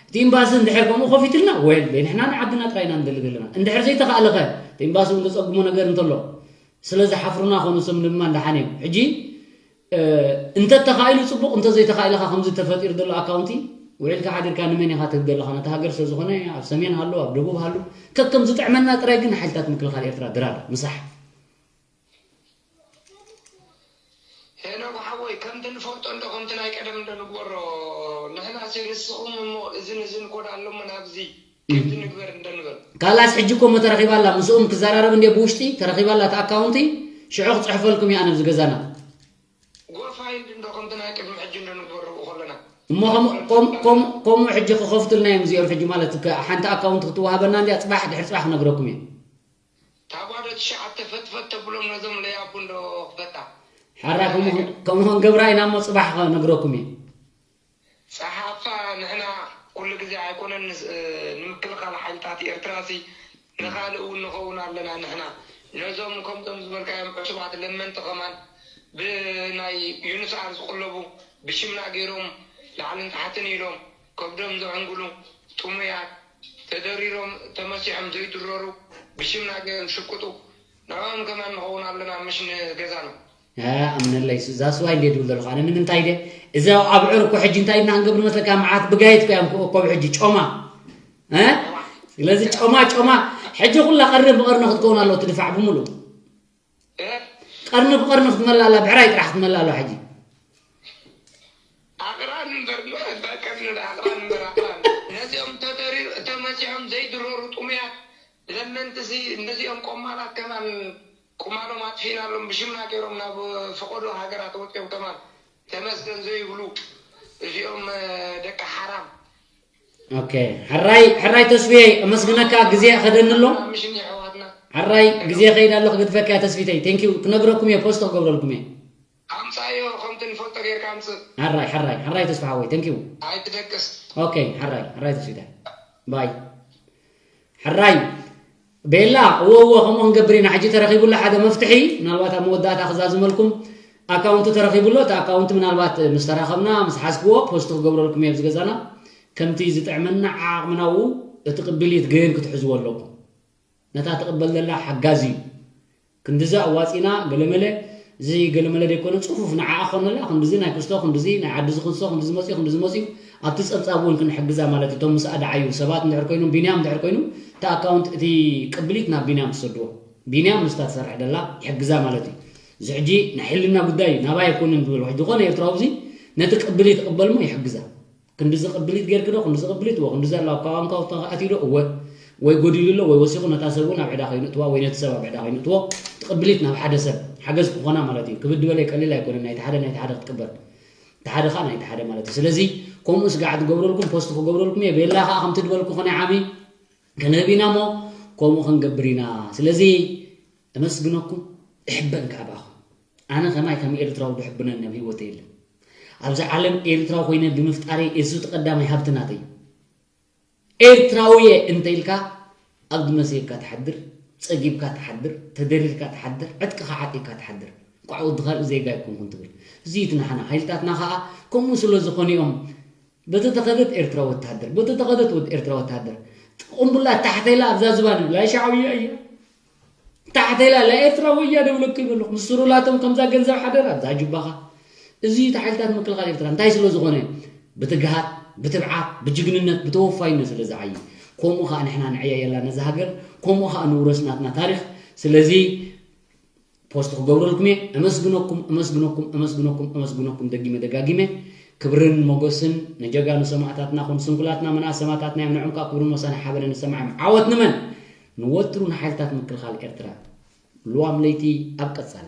እቲ ኤምባሲ እንድሕር ከምኡ ከፊትልና ወል ንሕና ንዓድና ጥራይ ኢና ንደሊ ዘለና። እንድሕር ዘይተኻእለኸ እቲ ኤምባሲ እውን ዘፀግሞ ነገር እንተሎ ስለ ዝሓፍሩና ኮኑ ስም ድማ እንዳሓነ እዩ። ሕጂ እንተተኻኢሉ ፅቡቕ፣ እንተዘይተኻኢልኻ ከምዚ ተፈጢሩ ዘሎ ኣካውንቲ ውዒልካ ሓዲርካ ንመን ኢኻ ትህብ ዘለኻ? ነቲ ሃገር ስለ ዝኾነ ኣብ ሰሜን ሃሉ ኣብ ደቡብ ሃሉ ከከም ዝጥዕመና ጥራይ ግን ሓይልታት ምክልኻል ኤርትራ ድራር ምሳሕ። ሄኖክ ሓወይ ከምቲ ንፈልጦ እንዶ ከምቲ ናይ ቀደም እንዶ ንግበሮ ንሕና ሲ ንስኹም እሞ እዝን እዝን ኮድ ኣለሞ ናብዚ ከምዚ ንግበር እንዶ ንበል። ካላስ ሕጂ እኮ እሞ ተረኺባ ኣላ ምስኦም ክዘራረብ እንድየ ብውሽጢ ተረኺባ ኣላ እቲ ኣካውንቲ ሽዑ ክፅሕፈልኩም እየ ኣነ ኣብዚ ገዛና። ጎፋይንድ እንዶ ከምቲ ናይ ቅድሚ ሕጂ እንዶ ንግበሮ ንብኡ ከለና። እሞ ከምኡ ከምኡ ከምኡ ከምኡ ሕጂ ክኸፍቱልና እዮም እዚኦም ሕጂ ማለት ከ ሓንቲ ኣካውንት ክትወሃበና እንድያ ፅባሕ ድሕሪ ፅባሕ ክነግረኩም እየ። ታባዶ ትሽዓተ ፈትፈት ተብሎም ነዞም ለያቡ እንዶ ክፈታ። ሓራ ከምኡ ከምኡ ክንገብራ ኢና እሞ ፅባሕ ክነግረኩም እየ። ፀሓፋ ንሕና ኩሉ ግዜ ኣይኮነን ንስ- ንምክልኻል ሓይልታት ኤርትራ ሲ ንኻልእ እውን ንኸውን ኣለና ንሕና ነዞም ከምቶም ዝበልካዮም ዕሱባት ለመንቲ ከማን ብናይ ዩንስኣር ዝቕለቡ ብሽምና ገይሮም ላዕልን ታሕትን ኢሎም ከብዶም ዘዕንግሉ ጥሙያት ተደሪሮም ተመሲሖም ዘይድረሩ ብሽምና ገይሮም ሽቅጡ ንዕኦም ከማን ንኸውን ኣለና ምሽ ንገዛና። ኣምነለይ እዛ ስዋይ እንዴ ድብል ዘለኹ ኣነ ንምንታይ ደ እዚ ኣብዑር እኮ ሕጂ እንታይ ኢና ክንገብር መስለካ መዓት ብጋየት እኮ እዮም ክእኮብ ሕጂ ጮማ እ ስለዚ ጮማ ጮማ ሕጂ ኩላ ቀርኒ ብቀርኒ ክትከውን ኣለዎ ትድፋዕ ብምሉእ ቀርኒ ብቀርኒ ክትመላ ኣላ ብዕራይ ጥራሕ ክትመላ ኣለዋ ሕጂ ኣቕራን እምበር ቀርኒ ኣቕራን እምበር ኣቕራን ነዚኦም ተመሲሖም ዘይድረሩ ጥሙያት ለመንትሲ እነዚኦም ቆማላት ከማን ቁማሎም ኣጥፊእናሎም ብሽምና ገይሮም ናብ ፈቐዶ ሃገራት ወፂኦም ከማን ተመስገን ዘይብሉ እዚኦም ደቂ ሓራም ኦኬ ሕራይ ሕራይ ተስፍየይ ኣመስግነካ ግዜ ከደኒ ኣሎ ምሽን የሕዋትና ሕራይ ግዜ ከይድ ኣሎ ክገድፈካ እያ ተስፊተይ ቴንኪዩ ክነግረኩም እየ ፖስት ክገብረልኩም እየ ኣምፃዮ ከምቲ ንፈልጦ ጌርካ ኣምፅእ ሕራይ ሕራይ ሕራይ ተስፋ ሓወይ ቴንኪዩ ኣይትደቅስ ኦኬ ሕራይ ሕራይ ተስፊተይ ባይ ሕራይ ቤላ እወ እወ ከምኡ ክንገብር ኢና ሕጂ ተረኺቡላ ሓደ መፍትሒ ምናልባት ኣብ መወዳእታ ክዛዝመልኩም ኣካውንቱ ተረኺቡሎ እቲ ኣካውንት ምናልባት ምስ ተራኸብና ምስ ሓዝክዎ ፖስት ክገብረልኩም እየ ኣብዚ ገዛና ከምቲ ዝጥዕመና ዓቕምና ው እቲ ቅብሊት ግን ክትሕዝዎ ኣለኩም ነታ ትቕበል ዘላ ሓጋዚ እዩ ክንድዚ ኣዋፂና ገለመለ እዚ ገለመለ ደይኮነ ፅፉፍ ንዓኣ ኮነላ ክንድዚ ናይ ክስቶ ክንድዚ ናይ ዓዲ ዝክንሶ ክንድዚ መፅኡ ክንድዚ መፅኡ ኣብቲ ፀብፃብ እውን ክንሕግዛ ማለት እዩ እቶም ምስኣ ደዓዩ ሰባት እንድሕር ኮይኖም ቢንያም እንድሕር ኮይኑ እቲ ኣካውንት እቲ ቅብሊት ናብ ቢንያም ትሰድዎ ቢንያም ምስታ ትሰርሕ ደላ ይሕግዛ ማለት እዩ እዚ ሕጂ ናይ ሕልና ጉዳይ እዩ ናባይ ኣይኮነን ዝብል ሕጂ ዝኾነ ኤርትራዊ እዚ ነቲ ቅብሊት ይቕበል እሞ ይሕግዛ ክንድዚ ቅብሊት ጌርኪ ዶ ክንድዚ ቅብሊት እወ ክንድዚ ኣሎ ኣብ ካባንካ ኣትዩ ዶ እወ ወይ ጎዲሉ ኣሎ ወይ ወሲኹ ነታ ሰብ እውን ኣብ ዕዳ ከይንእትዋ ወይ ነቲ ሰብ ኣብ ዕዳ ከይንእትዎ እቲ ቅብሊት ናብ ሓደ ሰብ ሓገዝ ክኾና ማለት እዩ ክብድ በለ ቀሊል ኣይኮነን ናይቲ ሓደ ናይቲ ሓደ ክትቅበል እቲ ሓደ ከዓ ናይቲ ሓደ ማለት እዩ ስለዚ ከምኡ ስጋዕ ትገብረልኩም ፖስት ክገብረልኩም እየ ቤላ ከዓ ከምቲ ድበልኩ ኮነ ዓሚ ክንህብ ኢና እሞ ከምኡ ክንገብር ኢና ስለዚ እመስግነኩም እሕበን ከዓ ብኣኹም ኣነ ከማይ ከም ኤርትራዊ ድሕብነኒ ኣብ ህይወተይ የለን ኣብዚ ዓለም ኤርትራዊ ኮይነ ብምፍጣረይ እዚ እቲ ቀዳማይ ሃብቲ ናተይ እዩ ኤርትራዊ እየ እንተ ኢልካ ኣብ ድመሰየካ ትሓድር ጸጊብካ ትሓድር ተደሪርካ ትሓድር ዕጥቅኻ ዓጢቕካ ትሓድር እንቋዕ ወዲ ካልእ ዜጋ ኣይኮንኩን ትብል እዚ እቲ ንሓና ሓይልታትና ኸኣ ከምኡ ስለ ዝኾኑ እዮም በቲ ተኸደት ኤርትራ ወታደር በቲ ተኸደት ኤርትራ ወታደር ቁምቡላ ታሕተይላ ኣብዛ ዝባን ይብላ ሻዕብያ እያ ታሕተይላ ላ ኤርትራ ወያ ደብለኩ ይበሉ ምስ ስሩላቶም ከምዛ ገንዘብ ሓደራ ኣብዛ ጁባኻ እዚ እቲ ሓይልታት ምክልኻል ኤርትራ እንታይ ስለ ዝኾነ ብትግሃት ብትብዓት ብጅግንነት ብተወፋይነት ስለ ዝዓዩ ከምኡ ከዓ ንሕና ንዕየየላ ነዚ ሃገር፣ ከምኡ ከዓ ንውረስ ናትና ታሪኽ። ስለዚ ፖስት ክገብረልኩም እየ። እመስግነኩም እመስግነኩም እመስግነኩም እመስግነኩም፣ ደጊመ ደጋጊመ። ክብርን ሞገስን ንጀጋኑ ሰማእታትና፣ ኩን ስንኩላትና መናእሰማታትና እዮም። ንዕም ከዓ ክብርን ሞሳን ሓበነ ንሰማዕም። ዓወት ንመን? ንወጥሩ ንሓይልታት ምክልኻል ኤርትራ። ልዋም ለይቲ ኣብ ቀጻሊ።